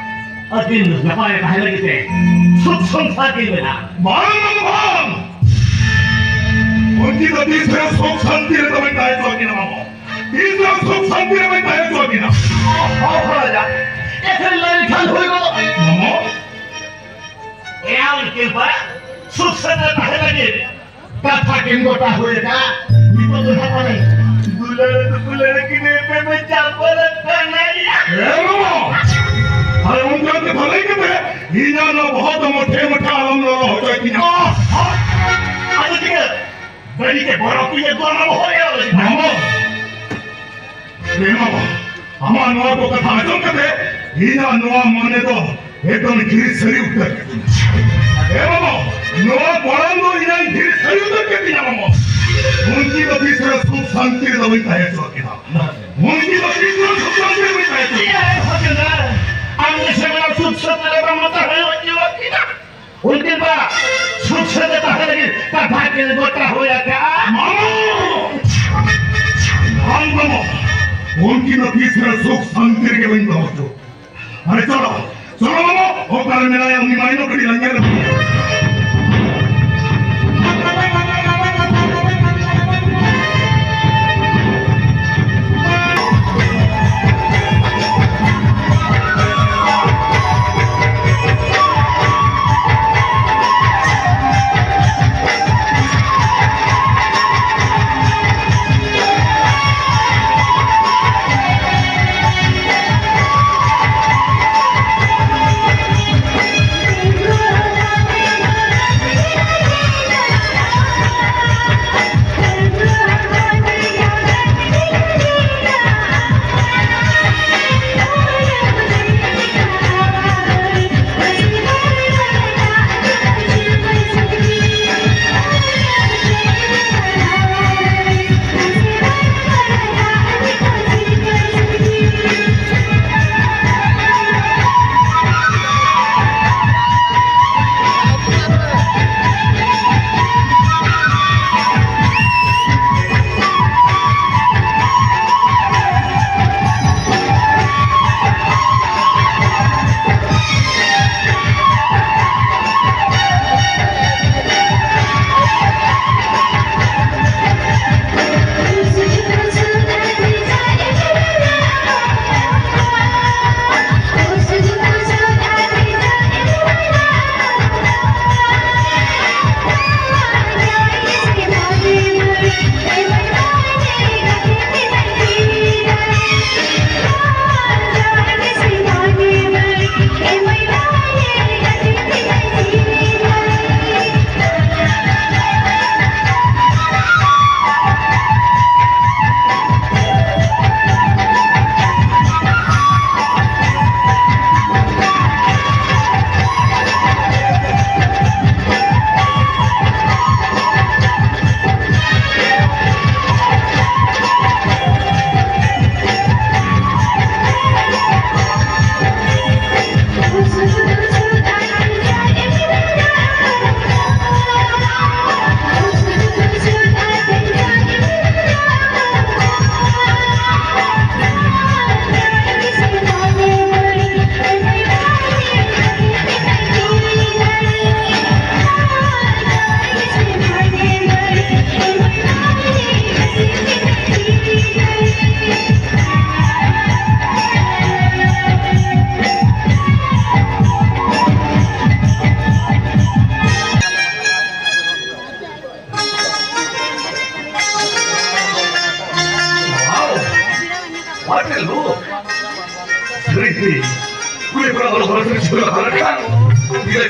ᱟᱹᱠᱤᱱ ᱱᱟᱯᱟᱭ ᱛᱟᱦᱮᱸ ᱞᱟᱹᱜᱤᱫ ᱛᱮ ᱥᱩᱠ ᱥᱚᱝᱥᱟᱨ ᱠᱤᱱ ᱵᱮᱱᱟᱣ᱾ ᱵᱟᱝ ᱢᱟᱢᱚ ᱵᱷᱟᱭ! ᱩᱱᱠᱤᱱ ᱫᱚ ᱛᱤᱥ ᱨᱮ ᱥᱩᱠ ᱥᱟᱱᱛᱤ ᱨᱮᱫᱚ ᱵᱟᱹᱧ ᱛᱟᱦᱮᱸ ᱦᱚᱪᱚ ᱠᱤᱱᱟ, ᱢᱟᱢᱚ᱾ ᱛᱤᱥ ᱨᱮ ᱥᱩᱠ ᱥᱟᱱᱛᱤ ᱨᱮ ᱵᱟᱹᱧ ᱛᱟᱦᱮᱸ ᱦᱚᱪᱚ ᱠᱤᱱᱟ᱾ ᱚ, ᱦᱚᱲ ᱨᱟᱡᱟ, ᱮᱠᱷᱮᱱ ᱞᱟᱹᱭ ᱞᱮᱠᱷᱟᱱ ᱦᱩᱭ ᱜᱚᱫᱚᱜ᱾ ᱢᱟᱢᱚ, ᱮᱭᱟ ᱩᱱᱠᱤᱱ ᱵᱟ, ᱥᱩᱠ ᱥᱟᱱᱛᱤ ᱛᱟᱦᱮᱸ ᱞᱟᱹᱜᱤᱫ ᱠᱟᱛᱷᱟ ᱠᱤᱱ ᱜᱚᱴᱟ ᱦᱩᱭ ᱟᱠᱟᱫ᱾ ᱱᱤᱛᱚᱜ ᱫᱚ ᱱᱟᱦᱟᱜ ᱯᱟᱞᱮ ᱫᱩᱞᱟᱹᱲ ᱫᱩᱯᱩᱞᱟᱹᱲ ᱠᱤᱱ ᱮᱯᱮᱢ ᱪᱟᱯᱚᱞᱚᱜ ᱠᱟᱱᱟ᱾ ᱮ ᱢᱟᱢᱚ, ᱟᱨ ᱚᱱᱠᱟᱱ ᱠᱟᱛᱷᱟ ᱞᱟᱹᱭ ᱠᱟᱛᱮ ᱤᱧᱟᱹᱜ ᱱᱚᱣᱟ ᱵᱚᱦᱚᱜ ᱫᱚ ᱢᱚᱴᱷᱮ ᱢᱚᱴᱷᱮ ᱟᱞᱚᱢ ᱞᱚᱞᱚ ᱦᱚᱪᱚᱭ ᱛᱤᱧᱟ᱾ ᱚ, ᱚ, ᱟᱫᱚ ᱪᱤᱠᱟᱹ? ᱜᱟᱹᱰᱤ ᱛᱮ ᱵᱚᱨᱚ ᱠᱚᱧ ᱟᱹᱜᱩ ᱟᱢᱟ, ᱵᱚᱦᱚᱜ ᱮ ᱟᱞᱚᱭ ᱢᱟᱢᱚ, ᱮ ᱢᱟᱢᱚ, ᱟᱢᱟᱜ ᱱᱚᱣᱟ ᱠᱚ ᱠᱟᱛᱷᱟ ᱟᱸᱡᱚᱢ ᱠᱟᱛᱮ ᱤᱧᱟᱹᱜ ᱱᱚᱣᱟ ᱢᱚᱱᱮ ᱫᱚ ᱮᱠᱫᱚᱢ ᱫᱷᱤᱨᱤ ᱥᱟᱹᱨᱤ ᱩᱛᱟᱹᱨ ᱠᱮᱫᱤᱧᱟ᱾ ᱮ ᱢᱟᱢᱚ, ᱱᱚᱣᱟ ᱠᱚᱲᱟᱢ ᱫᱚ ᱤᱧᱟᱹᱜ ᱫᱷᱤᱨᱤ ᱥᱟᱹᱨᱤ ᱩᱛᱟᱹᱨ ᱠᱮᱫᱤᱧᱟ ᱢᱟᱢᱚ᱾ ᱩᱱᱠᱤᱱ ᱫᱚ ᱛᱤᱥ ᱨᱮ ᱥᱩᱠ ᱥᱟᱱᱛᱤ ᱨᱮᱫᱚ ᱵᱟᱹᱧ ᱛᱟᱦᱮᱸ ᱦᱚᱪᱚ ᱠᱤᱱᱟ᱾ ᱩᱱᱠᱤᱱ ᱫᱚ ᱛᱤᱥ ᱨᱮ ᱥᱩᱠ ᱥᱟᱱᱛᱤ ᱨᱮ ᱵᱟᱹᱧ ᱛᱟᱦᱮᱸ ᱦᱚᱪᱚ ᱠᱤᱱᱟ᱾ ᱤᱭᱟᱹ, ᱦᱚᱯᱮᱱᱟ, ᱟᱢ ᱜᱮ ᱥᱮ ᱢᱮᱱᱟ ᱥᱩᱠ ᱥᱟᱱᱛᱤ ᱨᱮ ᱵᱟᱢ ᱛᱟᱦᱮᱸ ᱦᱚᱪᱚ ᱠᱤᱱᱟ᱾ ᱩᱱᱠᱤᱱ ᱵᱟ ᱥᱩᱠ ᱥᱟᱹᱛ ᱛᱟᱦᱮᱸ ᱞᱟᱹᱜᱤᱫ ᱠᱟᱛᱷᱟ ᱠᱤᱱ ᱜᱚᱴᱟ ᱦᱩᱭ ᱟᱠᱟᱫᱼᱟ᱾ ᱢᱟᱢᱚ! ᱵᱟᱝ ᱢᱟᱢᱚ! ᱩᱱᱠᱤᱱ ᱫᱚ ᱛᱤᱥ ᱨᱮ ᱥᱩᱠ ᱥᱟᱱᱛᱤ ᱨᱮᱜᱮ ᱵᱟᱹᱧ ᱫᱚᱦᱚ ᱦᱚᱪᱚ᱾ ᱟᱨᱮ ᱪᱚᱞᱚ, ᱪᱚᱞᱚ ᱢᱟᱢᱚ, ᱚᱠᱟᱨᱮ ᱢᱮᱱᱟᱭᱟ ᱩᱱᱤ ᱢᱟᱭᱱᱚ ᱠᱟᱹᱴᱤᱡ ᱞᱟᱝ ᱧᱮᱞ ᱟᱹᱜᱩᱭᱟ᱾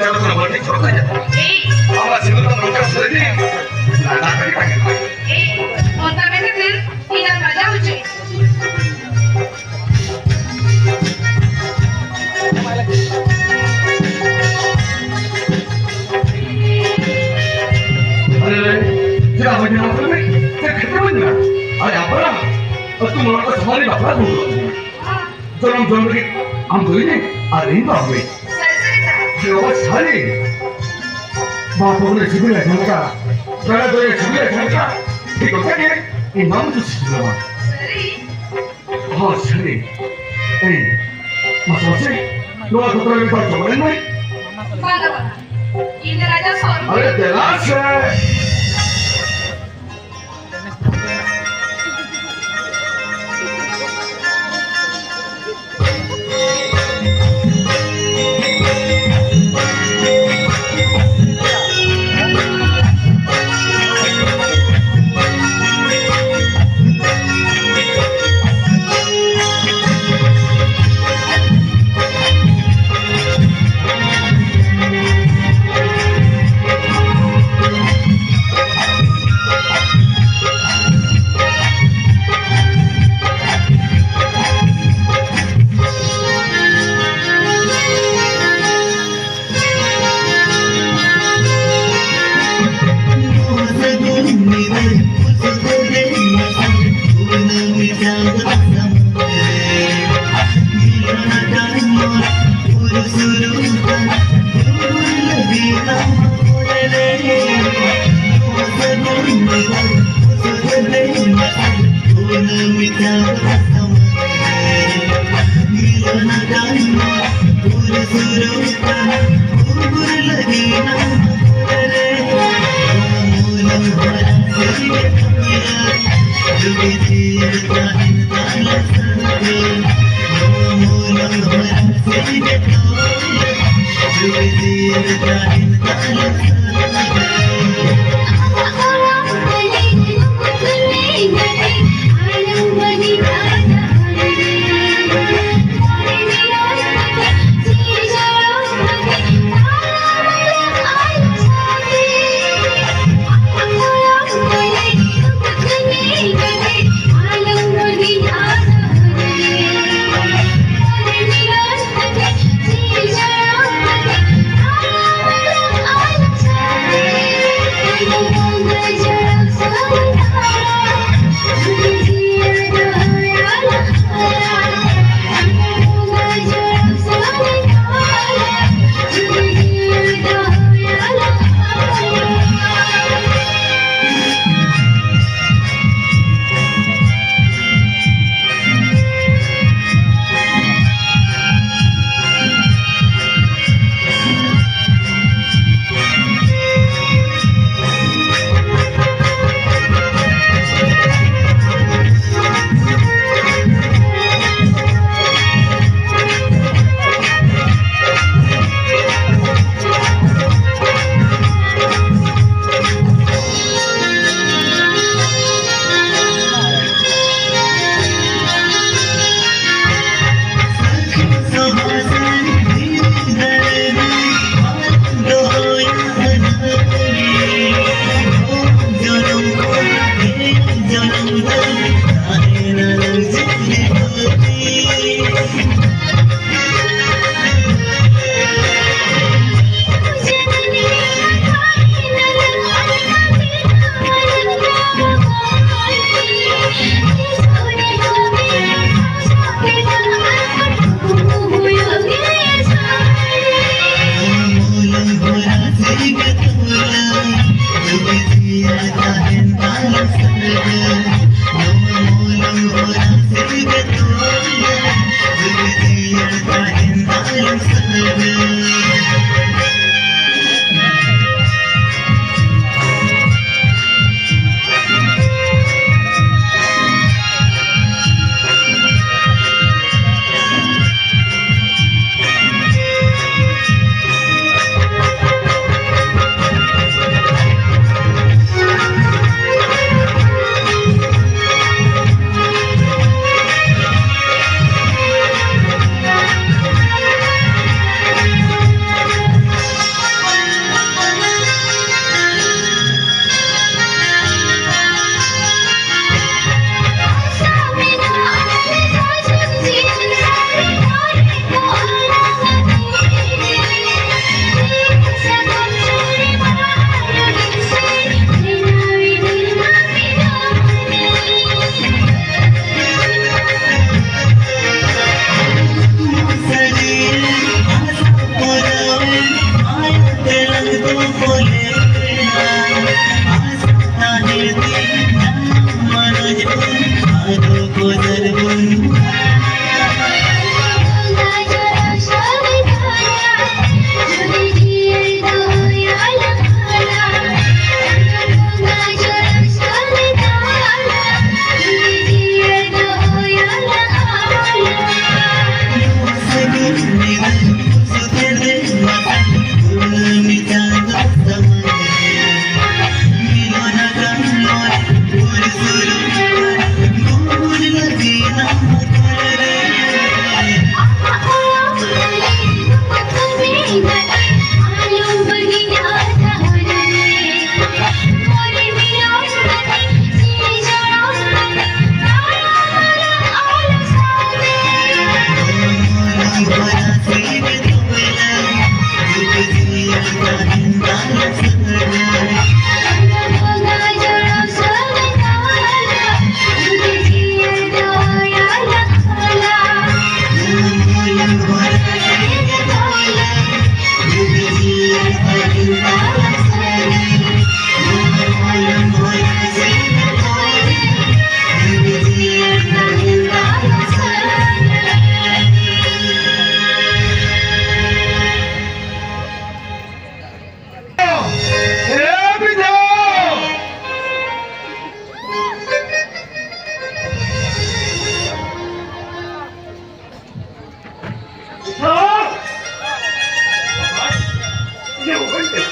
ᱪᱟᱞᱟᱜ ᱠᱟᱱᱟ, ᱵᱟᱹᱲᱛᱤ ᱪᱚᱨᱚᱠ ᱠᱟᱱᱟ᱾ ᱮᱭ, ᱟᱢᱟᱜ ᱥᱤᱸᱫᱩᱨ ᱫᱚ ᱱᱚᱝᱠᱟ ᱥᱟᱹᱨᱤ ᱜᱮ ᱞᱟᱸᱫᱟ ᱠᱟᱹᱴᱤᱡ ᱛᱟᱦᱮᱸ ᱠᱟᱱᱟ᱾ ᱮᱭ, ᱚᱱᱠᱟ ᱢᱮᱱ ᱠᱟᱛᱮ ᱤᱧ ᱟᱢ ᱞᱟᱡᱟᱣ ᱦᱚᱪᱚᱭᱮᱫ᱾ ᱟᱨᱮ, ᱪᱮᱫᱟᱜ ᱵᱟᱹᱧ ᱧᱟᱢ ᱠᱟᱱᱟ? ᱪᱮᱫ ᱠᱷᱟᱹᱛᱤᱨ ᱵᱟᱹᱧ ᱧᱟᱢ? ᱟᱨᱮ, ᱟᱯᱟᱨᱟ, ᱟᱹᱛᱩ ᱢᱚᱬᱮ ᱦᱚᱲ ᱠᱚ ᱥᱟᱢᱟᱝ ᱨᱮ ᱵᱟᱯᱞᱟ ᱫᱩᱲᱩᱵ ᱟᱠᱟᱱᱟ᱾ ᱡᱚᱱᱚᱢ ᱡᱚᱱᱚᱢ ᱨᱮᱜᱮ ᱟᱢ ᱫᱚ ᱤᱧ ᱟᱨ ᱤᱧ ᱫᱚ ᱟᱢ ᱜᱮ᱾ ᱥᱟᱹᱨᱤ ᱥᱟᱹᱨᱤ ᱠᱟᱛᱷᱟ᱾ ᱦᱮᱸ ᱵᱟᱵᱟ, ᱥᱟᱹᱨᱤ᱾ ᱵᱟᱯᱞᱟ ᱨᱮ ᱥᱤᱵᱤᱞ ᱟᱸᱡᱚᱢ ᱠᱟᱜᱼᱟ, ᱯᱮᱲᱟ ᱫᱚ ᱥᱤᱵᱤᱞ ᱟᱸᱡᱚᱢ ᱠᱟᱜᱼᱟ, ᱴᱷᱤᱠ ᱚᱱᱠᱟ ᱜᱮ ᱤᱧ ᱫᱚ ᱟᱢ ᱫᱚ ᱥᱤᱵᱤᱞ ᱟᱢᱟ᱾ ᱥᱟᱹᱨᱤ᱾ ᱦᱚᱸ, ᱥᱟᱹᱨᱤ᱾ ᱮᱭ, ᱢᱟᱥᱮ ᱢᱟᱥᱮ, ᱱᱚᱣᱟ ᱠᱷᱟᱛᱲᱟ ᱨᱮ ᱵᱟᱝ ᱪᱟᱵᱟ ᱞᱮᱱ ᱢᱮ᱾ ᱵᱟᱝᱟ, ᱵᱟᱝᱟ᱾ ᱤᱧ ᱫᱚ ᱨᱟᱡᱟ ᱥᱚᱨ᱾ ᱟᱨᱮ, ᱫᱮᱞᱟ ᱥᱮ᱾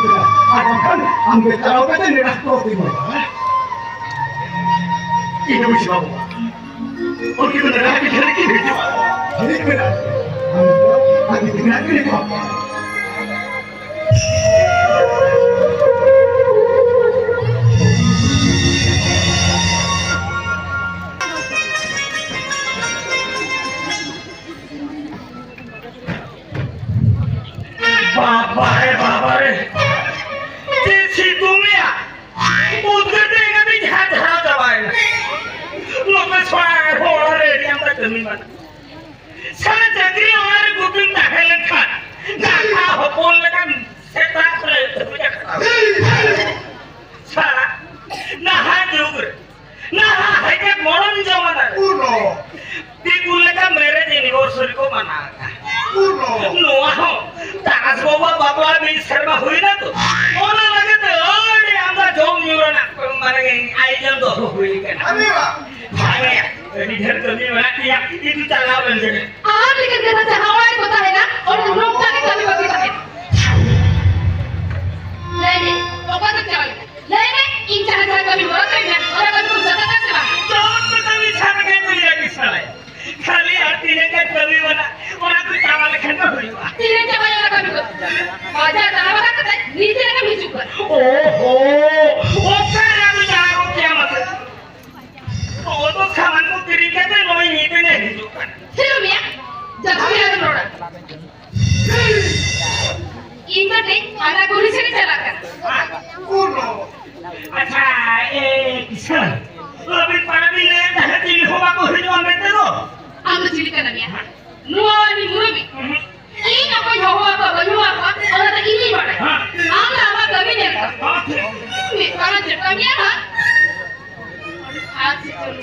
ᱩᱛᱟᱹᱨᱟ, ᱟᱨ ᱵᱟᱝᱠᱷᱟᱱ ᱟᱢ ᱜᱮ ᱪᱟᱞᱟᱣ ᱠᱟᱛᱮ ᱱᱮᱰᱟ ᱦᱚᱴᱚ ᱠᱟᱹᱧ ᱢᱮ᱾ ᱤᱧ ᱫᱚ ᱵᱩᱡᱷᱟᱹᱣ ᱵᱟᱹᱵᱩ, ᱩᱱᱠᱤᱱ ᱫᱚ ᱱᱮᱰᱟ ᱠᱤᱱ ᱦᱤᱡᱩᱜᱼᱟ᱾ ᱦᱤᱡᱩᱜ ᱢᱮ᱾ ᱟᱢ ᱫᱚ ᱟᱢ ᱜᱮ ᱱᱮᱰᱟ ᱠᱤᱱ ᱦᱤᱡᱩᱜᱼᱟ᱾ ᱵᱟᱵᱟ ᱨᱮ, ᱵᱟᱵᱟ ᱨᱮ, ᱪᱮᱫ ᱥᱤᱛᱩᱝ ᱮᱭᱟ! ᱩᱫᱽᱜᱟᱹᱨ ᱛᱮ ᱤᱧ ᱫᱚᱧ ᱡᱷᱟᱨ ᱡᱷᱟᱨᱟᱣ ᱪᱟᱵᱟᱭᱮᱱᱟ᱾ ᱞᱚᱠᱮᱥ ᱦᱚᱲ ᱨᱮ ᱟᱹᱰᱤ ᱟᱢᱫᱟ ᱠᱟᱹᱢᱤ ᱢᱮᱱᱟᱜᱼᱟ᱾ ᱥᱟᱞᱟ ᱪᱟᱹᱠᱨᱤ ᱚᱲᱟᱜ ᱨᱮ ᱜᱩᱯᱤᱢ ᱛᱟᱦᱮᱸ ᱞᱮᱱᱠᱷᱟᱱ ᱫᱟᱠᱟ ᱠᱟᱹᱢᱤ ᱵᱟᱲᱟ᱾ ᱵᱷᱟᱜᱮ, ᱟᱹᱰᱤ ᱰᱷᱮᱨ ᱠᱟᱹᱢᱤ ᱢᱮᱱᱟᱜ ᱜᱮᱭᱟ, ᱤᱫᱤ ᱪᱟᱞᱟᱣ ᱞᱮᱱ ᱜᱮ᱾ ᱟᱢ ᱞᱮᱠᱟᱱ ᱠᱟᱛᱷᱟ ᱡᱟᱦᱟᱸ ᱚᱲᱟᱜ ᱨᱮ ᱠᱚ ᱛᱟᱦᱮᱱᱟ, ᱚᱸᱰᱮ ᱫᱚ ᱱᱚᱝᱠᱟ ᱜᱮ ᱠᱟᱹᱢᱤ ᱵᱟᱹᱠᱤ ᱛᱟᱦᱮᱱᱟ᱾ ᱞᱟᱹᱭ ᱢᱮ, ᱚᱠᱟ ᱛᱮᱢ ᱪᱟᱞᱟᱣ ᱞᱮᱱᱟ? ᱞᱟᱹᱭ ᱢᱮ, ᱤᱧ ᱡᱟᱦᱟᱸ ᱡᱟᱦᱟᱸ ᱠᱟᱹᱢᱤ ᱦᱚᱨᱟ ᱠᱟᱹᱧ ᱢᱮ, ᱚᱱᱟ ᱠᱟᱹᱢᱤ ᱠᱚᱢ ᱥᱟᱹᱛ ᱟᱠᱟᱫ ᱥᱮ ᱵᱟᱝ? ᱡᱚᱛᱚ ᱠᱟᱹᱢᱤ ᱥᱟᱹᱛ ᱟᱠᱟᱫ ᱛᱟᱹᱧ ᱜᱮᱭᱟ ᱠᱤᱥᱟᱹᱬ᱾ ᱠᱷᱟᱹᱞᱤ ᱟᱨ ᱛᱤᱱᱟᱹᱜ ᱜᱟᱱ ᱠᱟᱹᱢᱤ ᱢᱮᱱᱟᱜᱼᱟ, ᱚᱱᱟ ᱠᱚ ᱪᱟᱵᱟ ᱞᱮᱠᱷᱟᱱ ᱫᱚ ᱦᱩᱭᱩᱜᱼᱟ᱾ ᱛᱤᱱᱟᱹᱜ ᱪᱟᱵᱟᱭᱟ ᱚᱱᱟ ᱠᱟᱹᱢᱤ ᱠᱚ? ᱵᱟᱡᱟᱨ ᱫᱟᱬᱟ ᱵᱟᱲᱟ ᱠᱟᱛᱮ ᱱᱤᱡᱮ ᱨᱮᱜᱮᱢ ᱦᱤᱡᱩᱜ ᱠᱟᱱᱟ᱾ ᱳᱦᱳ, ᱚᱠᱟ ᱨᱮ ᱟᱫᱚ ᱪᱟᱞᱟᱣ ᱜᱚᱫ ᱠᱮᱭᱟ ᱢᱟᱥᱮ? ᱱᱚᱜᱼᱚᱭ ᱛᱚ ᱥᱟᱢᱟᱱ ᱠᱚ ᱠᱤᱨᱤᱧ ᱠᱟᱛᱮ ᱱᱚᱜᱼᱚᱭ ᱱᱤᱛ ᱮ ᱦᱤᱡᱩᱜ ᱠᱟᱱᱟ᱾ ᱪᱮᱫ ᱮᱢ ᱢᱮᱱᱟ? ᱡᱟᱹᱥᱛᱤ ᱟᱞᱚᱢ ᱨᱚᱲᱟ᱾ ᱤᱧ ᱫᱚ ᱛᱮᱦᱮᱧ ᱦᱟᱱᱟ ᱠᱩᱞᱦᱤ ᱥᱮᱫ ᱤᱧ ᱪᱟᱞᱟᱜ ᱠᱟᱱᱟ᱾ ᱟᱪᱪᱷᱟ, ᱮ, ᱠᱤᱥᱟᱹᱬ, ᱟᱹᱵᱤᱱ ᱯᱟᱲᱟ ᱵᱤᱱ ᱞᱟᱹᱭᱮᱫ ᱛᱟᱦᱮᱸᱫ ᱪᱤᱞᱤ ᱦᱚᱸ ᱵᱟᱠᱚ ᱦᱤᱡᱩᱜᱼᱟ ᱢᱮᱱᱛᱮ ᱫᱚ? ᱟᱢ ᱫᱚ ᱪᱤᱞᱤ ᱠᱟᱱᱟᱢ ᱭᱟ? ᱱᱚᱣᱟ ᱩᱱᱤ ᱢᱩᱨᱩᱵᱤᱡ? ᱤᱧ ᱚᱠᱚᱭ ᱦᱚᱦᱚ ᱟᱠᱚᱣᱟ, ᱵᱟᱹᱧ ᱦᱚᱦᱚ ᱟᱠᱚᱣᱟ, ᱚᱱᱟ ᱫᱚ ᱤᱧᱤᱧ ᱵᱟᱲᱟᱭᱟ᱾ ᱦᱮᱸ᱾ ᱟᱢ ᱫᱚ ᱟᱢᱟᱜ ᱠᱟᱹᱢᱤ ᱧᱮᱞ ᱛᱟᱢ᱾ ᱦᱮᱸ, ᱴᱷᱤᱠ᱾ ᱢᱤᱫ ᱯᱟᱲᱟ ᱪᱮᱛᱟᱱ ᱜᱮᱭᱟ ᱦᱟᱸᱜ᱾ ᱟᱨ ᱪᱮᱫ ᱪᱚᱝ᱾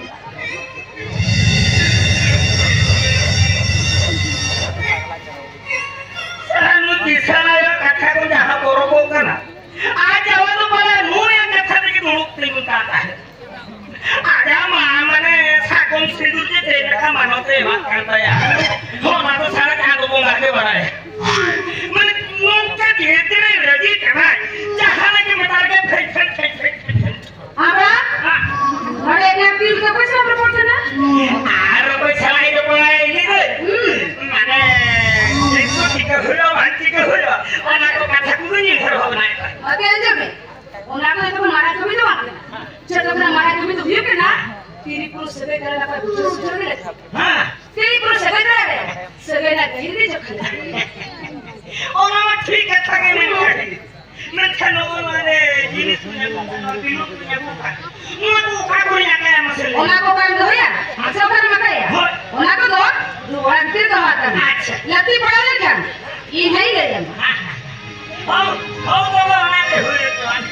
ᱥᱟᱞᱟ ᱱᱩᱭ ᱠᱤᱥᱟᱹᱬ ᱟᱭᱳ ᱠᱟᱛᱷᱟ ᱠᱚ ᱡᱟᱦᱟᱸ ᱵᱚᱨᱚᱵᱚᱜ ᱠᱟᱱᱟ, ᱟᱡ ᱡᱟᱶᱟᱭ ᱫᱚ ᱯᱟᱞᱮ ᱱᱩᱭᱟᱜ ᱠᱟᱛᱷᱟ ᱛᱮᱜᱮ ᱫᱩᱲᱩᱵ ᱛᱤᱸᱜᱩᱱ ᱠᱟᱱ ᱛᱟᱦᱮᱸᱫ᱾ ᱟᱡᱟᱜ ᱢᱟ, ᱢᱟᱱᱮ, ᱥᱟᱠᱚᱢ ᱥᱤᱸᱫᱩᱨ ᱡᱮ ᱪᱮᱫ ᱞᱮᱠᱟ ᱢᱟᱱᱚᱛ ᱮ ᱮᱢᱟᱜ ᱠᱟᱱ ᱛᱟᱭᱟ, ᱚᱱᱟ ᱫᱚ ᱥᱟᱞᱟ ᱪᱟᱸᱫᱚ ᱵᱚᱸᱜᱟ ᱜᱮ ᱵᱟᱲᱟᱭᱟ᱾ ᱢᱟᱱᱮ, ᱱᱚᱝᱠᱟ ᱫᱷᱤᱨᱮ ᱫᱷᱤᱨᱮ ᱨᱟᱹᱡᱤ ᱠᱟᱱᱟᱭ, ᱡᱟᱦᱟᱸ ᱨᱮᱜᱮ ᱢᱮᱛᱟ ᱨᱮᱜᱮ ᱯᱷᱮᱡ, ᱯᱷᱮᱡ, ᱯᱷᱮᱡ, ᱯᱷᱮᱡ, ᱯᱷᱮᱡ, ᱯᱷᱮᱡ᱾ ᱟᱢᱨᱟ? ᱦᱮᱸ᱾ ᱱᱚᱰᱮ ᱮᱠᱞᱟ ᱛᱤ ᱨᱮᱫᱚ ᱚᱠᱚᱭ ᱥᱟᱞᱟᱜ ᱨᱚᱯᱚᱲ ᱠᱟᱱᱟ? ᱟᱨ ᱚᱠᱚᱭ ᱥᱟᱞᱟᱜ ᱤᱧ ᱨᱚᱯᱚᱲᱟ, ᱤᱧ ᱜᱮ᱾ ᱦᱩᱸ᱾ ᱢᱟᱱᱮ, ᱪᱮᱫ ᱠᱚ ᱪᱤᱠᱟᱹ ᱦᱩᱭᱩᱜᱼᱟ, ᱵᱟᱝ ᱪᱤᱠᱟᱹ ᱦᱩᱭᱩᱜᱼᱟ, ᱚᱱᱟ ᱠᱚ ᱠᱟᱛᱷᱟ ᱠᱚᱜᱮᱧ ᱩᱭᱦᱟᱹᱨ ᱵᱷᱟᱵᱽᱱᱟᱭᱮᱫᱟ᱾ ᱟᱯᱮ ᱟᱸᱡᱚᱢ ᱢᱮ, ᱚᱱᱟ ᱠᱚ ᱡᱚᱛᱚ ᱢᱟᱨᱟᱝ ᱠᱟᱹᱢᱤ ᱫᱚ ᱵᱟᱝ ᱠᱟᱱᱟ᱾ ᱡᱚᱛᱚ ᱠᱷᱚᱱᱟᱜ ᱢᱟᱨᱟᱝ ᱠᱟᱹᱢᱤ ᱫᱚ ᱦᱩᱭᱩᱜ ᱠᱟᱱᱟ, ᱛᱤᱨᱤ ᱯᱩᱨᱩᱥ ᱥᱟᱹᱜᱟᱹᱭ ᱛᱟᱞᱟ ᱨᱮ ᱵᱩᱡᱷᱟᱹᱣ ᱥᱩᱡᱷᱟᱹᱣ ᱜᱮ ᱞᱟᱹᱠᱛᱤ᱾ ᱦᱮᱸ᱾ ᱛᱤᱨᱤ ᱯᱩᱨᱩᱥ ᱥᱟᱹᱜᱟᱹᱭ ᱛᱟᱞᱟ ᱨᱮ ᱥᱟᱹᱜᱟᱹᱭ ᱨᱮᱱᱟᱜ ᱜᱟᱹᱦᱤᱨ ᱜᱮ ᱡᱚᱠᱷᱟ ᱞᱟᱹᱠᱛᱤ᱾ ᱚᱱᱟ ᱢᱟ ᱴᱷᱤᱠ ᱠᱟᱛᱷᱟ ᱜᱮ ᱢᱮᱱ ᱠᱟᱜ᱾ ᱢᱮᱱᱠᱷᱟᱱ ᱱᱚᱜᱼᱚ ᱱᱚᱣᱟ ᱨᱮ ᱡᱤᱱᱤᱥ ᱠᱚ ᱧᱟᱢᱚᱜ ᱠᱟᱱᱟ, ᱵᱤᱞᱚᱱ ᱠᱚ ᱧᱟᱢᱚᱜ ᱠᱟᱱᱟ, ᱱᱚᱣᱟ ᱫᱚ ᱚᱠᱟ ᱠᱚᱨᱮ ᱧᱟᱢᱚᱜᱼᱟ ᱢᱟᱥᱮ ᱞᱟᱹᱭ ᱢᱮ? ᱚᱱᱟ ᱠᱚ ᱵᱟᱝ ᱫᱚᱦᱚᱭᱟ, ᱟᱪᱪᱷᱟ, ᱚᱠᱟ ᱨᱮ ᱢᱮᱛᱟᱭᱟ? ᱦᱳᱭ᱾ ᱚᱱᱟ ᱠᱚᱫᱚ ᱫᱩᱣᱟᱹᱨ ᱛᱮ ᱫᱚᱦᱚ ᱠᱟᱜ ᱢᱮ᱾ ᱟᱪᱪᱷᱟ᱾ ᱞᱟᱹᱠᱛᱤ ᱯᱟᱲᱟᱣ ᱞᱮᱱᱠᱷᱟᱱ ᱤᱧ ᱦᱚᱸᱧ ᱞᱟᱹᱭ ᱟᱢᱟ᱾ ᱦᱚᱸ, ᱦᱚᱸ, ᱵᱟᱵᱟ, ᱚᱱᱟ ᱜᱮ ᱦᱩᱭ ᱦᱚᱪᱚᱣᱟᱱ᱾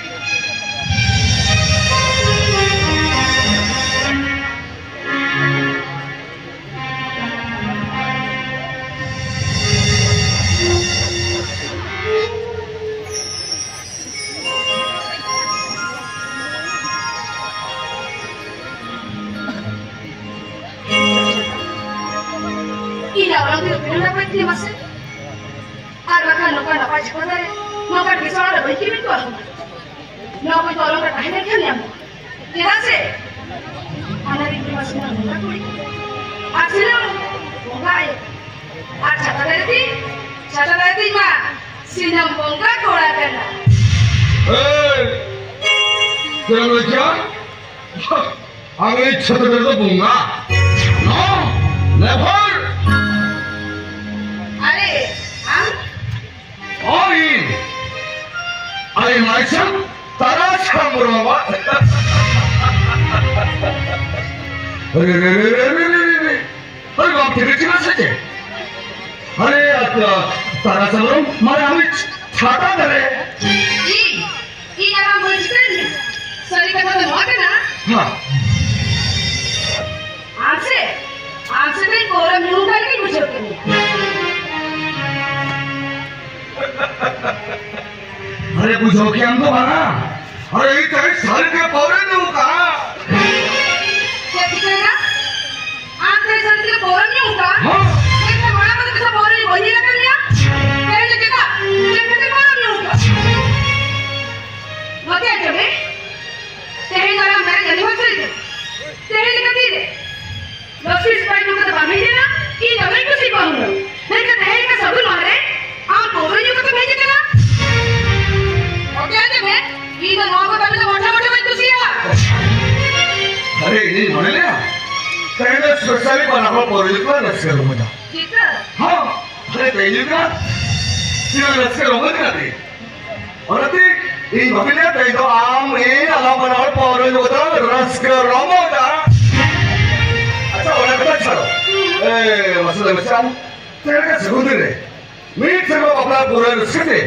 ᱢᱟᱥᱮ᱾ ᱟᱨ ᱵᱟᱠᱷᱟᱱ ᱱᱚᱝᱠᱟ ᱱᱟᱯᱟᱭ ᱡᱷᱚᱜᱽᱲᱟ ᱨᱮ, ᱱᱚᱝᱠᱟᱱ ᱵᱮᱥ ᱚᱲᱟᱜ ᱨᱮ ᱵᱟᱹᱧ ᱠᱤᱢᱤᱱ ᱠᱚᱣᱟ᱾ ᱱᱚᱣᱟ ᱠᱚ ᱫᱚ ᱟᱞᱚᱢ ᱨᱮ ᱛᱟᱦᱮᱸ ᱞᱮᱱᱠᱷᱟᱱ ᱧᱟᱢᱚᱜᱼᱟ᱾ ᱪᱮᱫᱟᱜ ᱥᱮ ᱚᱱᱟ ᱨᱤᱧ ᱢᱟ ᱥᱩᱱᱟᱢ ᱵᱚᱸᱜᱟ ᱠᱩᱲᱤ᱾ ᱟᱨ ᱥᱩᱱᱟᱢ ᱵᱚᱸᱜᱟ ᱟᱭᱳ᱾ ᱟᱨ ᱪᱷᱟᱛᱟ ᱫᱟᱨᱮ ᱛᱤᱧ, ᱪᱷᱟᱛᱟ ᱫᱟᱨᱮ ᱛᱤᱧ ᱢᱟ ᱥᱩᱱᱟᱢ ᱵᱚᱸᱜᱟ ᱠᱚᱲᱟ ᱠᱟᱱᱟ᱾ ᱮᱭ! ᱪᱮᱫ ᱮᱢ ᱞᱟᱹᱭ ᱠᱮᱜᱼᱟ? ᱟᱢ ᱤᱧ ᱪᱷᱟᱛᱟ ᱫᱟᱨᱮ ᱫᱚ ᱵᱚᱸᱜᱟ? No, never! ᱟᱨᱮ, ᱟᱢ? ᱦᱳᱭ, I myself, ᱛᱟᱨᱟᱥ ᱦᱮᱢᱵᱨᱚᱢ ᱵᱟᱵᱟ᱾ ᱟᱨᱮ, ᱟᱨᱮ, ᱟᱨᱮ, ᱟᱨᱮ, ᱟᱨᱮ, ᱟᱨᱮ, ᱟᱨᱮ, ᱵᱟᱢ ᱴᱷᱤᱠᱟᱹ ᱠᱮᱫᱟ ᱥᱮ ᱪᱮᱫ? ᱟᱨᱮ, ᱟᱪᱪᱷᱟ, ᱛᱟᱨᱟᱥ ᱦᱮᱢᱵᱨᱚᱢ, ᱢᱟᱱᱮ ᱟᱢᱤᱡ ᱪᱷᱟᱛᱟ ᱫᱟᱨᱮ᱾ ᱤᱧ, ᱤᱧ ᱟᱨ ᱟᱢ ᱵᱟᱹᱧ ᱴᱷᱤᱠᱟᱹ ᱞᱮᱱᱟ᱾ ᱥᱟᱹᱨᱤ ᱠᱟᱛᱷᱟ ᱫᱚ ᱱᱚᱣᱟ ᱠᱟᱱᱟ᱾ ᱦᱮᱸ᱾ ᱟᱢ ᱥᱮ, ᱟᱢ ᱥᱮ ᱛᱮᱦᱮᱧ ᱯᱟᱹᱣᱨᱟᱹᱢ ᱧᱩ ᱟᱠᱟᱫ ᱞᱮᱠᱟᱧ ᱵᱩᱡᱷᱟᱹᱣ ᱠᱮᱫ ᱢᱮᱭᱟ᱾ ᱟᱨᱮ ᱵᱩᱡᱷᱟᱹᱣ ᱠᱮᱜ ᱟᱢ ᱫᱚ ᱵᱟᱝᱟ? ᱟᱨᱮ ᱤᱧ ᱛᱮᱦᱮᱧ ᱥᱟᱹᱨᱤ ᱜᱮ ᱯᱟᱹᱣᱨᱟᱹᱧ ᱧᱩ ᱟᱠᱟᱫᱼᱟ᱾ ᱪᱮᱫ ᱪᱤᱠᱟᱹᱭᱮᱱᱟ? ᱟᱢ ᱛᱮᱦᱮᱧ ᱥᱟᱹᱨᱤ ᱜᱮ ᱯᱟᱹᱣᱨᱟᱹᱢ ᱧᱩ ᱟᱠᱟᱫᱼᱟ? ᱦᱚᱸ᱾ ᱢᱮᱱᱠᱷᱟᱱ ᱢᱟᱲᱟᱝ ᱢᱟ ᱛᱤᱥ ᱦᱚᱸ ᱯᱟᱹᱣᱨᱟᱹ ᱧᱩ ᱵᱟᱹᱧ ᱧᱮᱞ ᱟᱠᱟᱫ ᱢᱮᱭᱟ᱾ ᱛᱮᱦᱮᱧ ᱫᱚ ᱪᱮᱫᱟᱜ? ᱪᱮᱫ ᱠᱷᱟᱹᱛᱤᱨ ᱯᱟᱹᱣᱨᱟᱹᱢ ᱧᱩ ᱟᱠᱟᱫᱼᱟ? ᱱᱚᱛᱮ ᱟᱸᱡᱚᱢ ᱢᱮ᱾ ᱛᱮᱦᱮᱧ ᱫᱚ ᱟᱞᱟᱝ marriage anniversary ᱛᱟᱞᱟᱝ᱾ ᱛᱮᱦᱮᱧ ᱞᱮᱠᱟ ᱫᱤᱱ ᱨᱮ ᱞᱚᱥᱤ ᱥᱯᱨᱟᱭᱤᱴ ᱧᱩ ᱠᱟᱛᱮ ᱵᱟᱢ ᱦᱮᱡ ᱞᱮᱱᱟ, ᱤᱧ ᱫᱚᱢᱮᱧ ᱠᱩᱥᱤ ᱠᱚᱜᱼᱟ ᱦᱩᱱᱟᱹᱝ᱾ ᱢᱮᱱᱠᱷᱟᱱ ᱛᱮᱦᱮᱧ ᱞᱮᱠᱟ ᱥᱟᱹᱜᱩᱱ ᱢᱟᱦᱟ ᱨᱮ ᱟᱢ ᱯᱟᱹᱣᱨᱟᱹ ᱧᱩ ᱠᱟᱛᱮᱢ ᱦᱮᱡ ᱟᱠᱟᱱᱟ᱾ ᱚᱠᱚᱭ ᱟᱸᱡᱚᱢ ᱢᱮ, ᱤᱧ ᱫᱚ ᱱᱚᱣᱟ ᱠᱚ ᱠᱟᱹᱢᱤ ᱫᱚ ᱢᱚᱴᱷᱟ ᱢᱚᱴᱷᱟ ᱵᱟᱹᱧ ᱠᱩᱥᱤᱭᱟᱜᱼᱟ᱾ ᱟᱨᱮ, ᱤᱧᱤᱧ ᱢᱚᱱᱮ ᱞᱮᱫᱟ, ᱛᱮᱦᱮᱧ ᱫᱚ specially ᱵᱟᱱᱟ ᱦᱚᱲ ᱯᱟᱹᱣᱨᱟᱹ ᱧᱩ ᱠᱚ ᱨᱟᱹᱥᱠᱟᱹ ᱨᱚᱢᱚᱡᱟ᱾ ᱪᱮᱫ ᱠᱟ? ᱦᱚᱸ, ᱟᱨᱮ, ᱛᱮᱦᱮᱧ ᱧᱩ ᱠᱟᱱᱟ, ᱛᱤᱱᱟᱹᱜ ᱨᱟᱹᱥᱠᱟᱹ ᱨᱚᱢᱚᱡ ᱠᱟᱱᱟ ᱛᱮᱦᱮᱧ᱾ ᱚᱱᱟᱛᱮ ᱤᱧ ᱵᱷᱟᱹᱵᱤ ᱞᱮᱫᱟ ᱛᱮᱦᱮᱧ ᱫᱚ ᱟᱢ, ᱤᱧ, ᱟᱞᱟᱝ ᱵᱟᱱᱟ ᱦᱚᱲ ᱯᱟᱹᱣᱨᱟᱹ ᱧᱩ ᱠᱟᱛᱮ ᱞᱟᱝ ᱨᱟᱹᱥᱠᱟᱹ ᱨᱚᱢᱚᱡᱟ᱾ ᱟᱪᱪᱷᱟ, ᱚᱱᱟ ᱠᱟᱛᱷᱟ ᱪᱷᱟᱲᱚ᱾ ᱮ, ᱢᱟᱥᱮ ᱞᱟᱹᱭ ᱢᱮᱥᱮ ᱟᱢ, ᱛᱮᱦᱮᱧ ᱞᱮᱠᱟ ᱥᱟᱹᱜᱩᱱ ᱫᱤᱱ ᱨᱮ ᱢᱤᱫ ᱥᱮᱨᱢᱟ ᱵᱟᱯᱞᱟ ᱯᱩᱨᱟᱹ ᱨᱟᱹᱥᱠᱟᱹ ᱛᱮ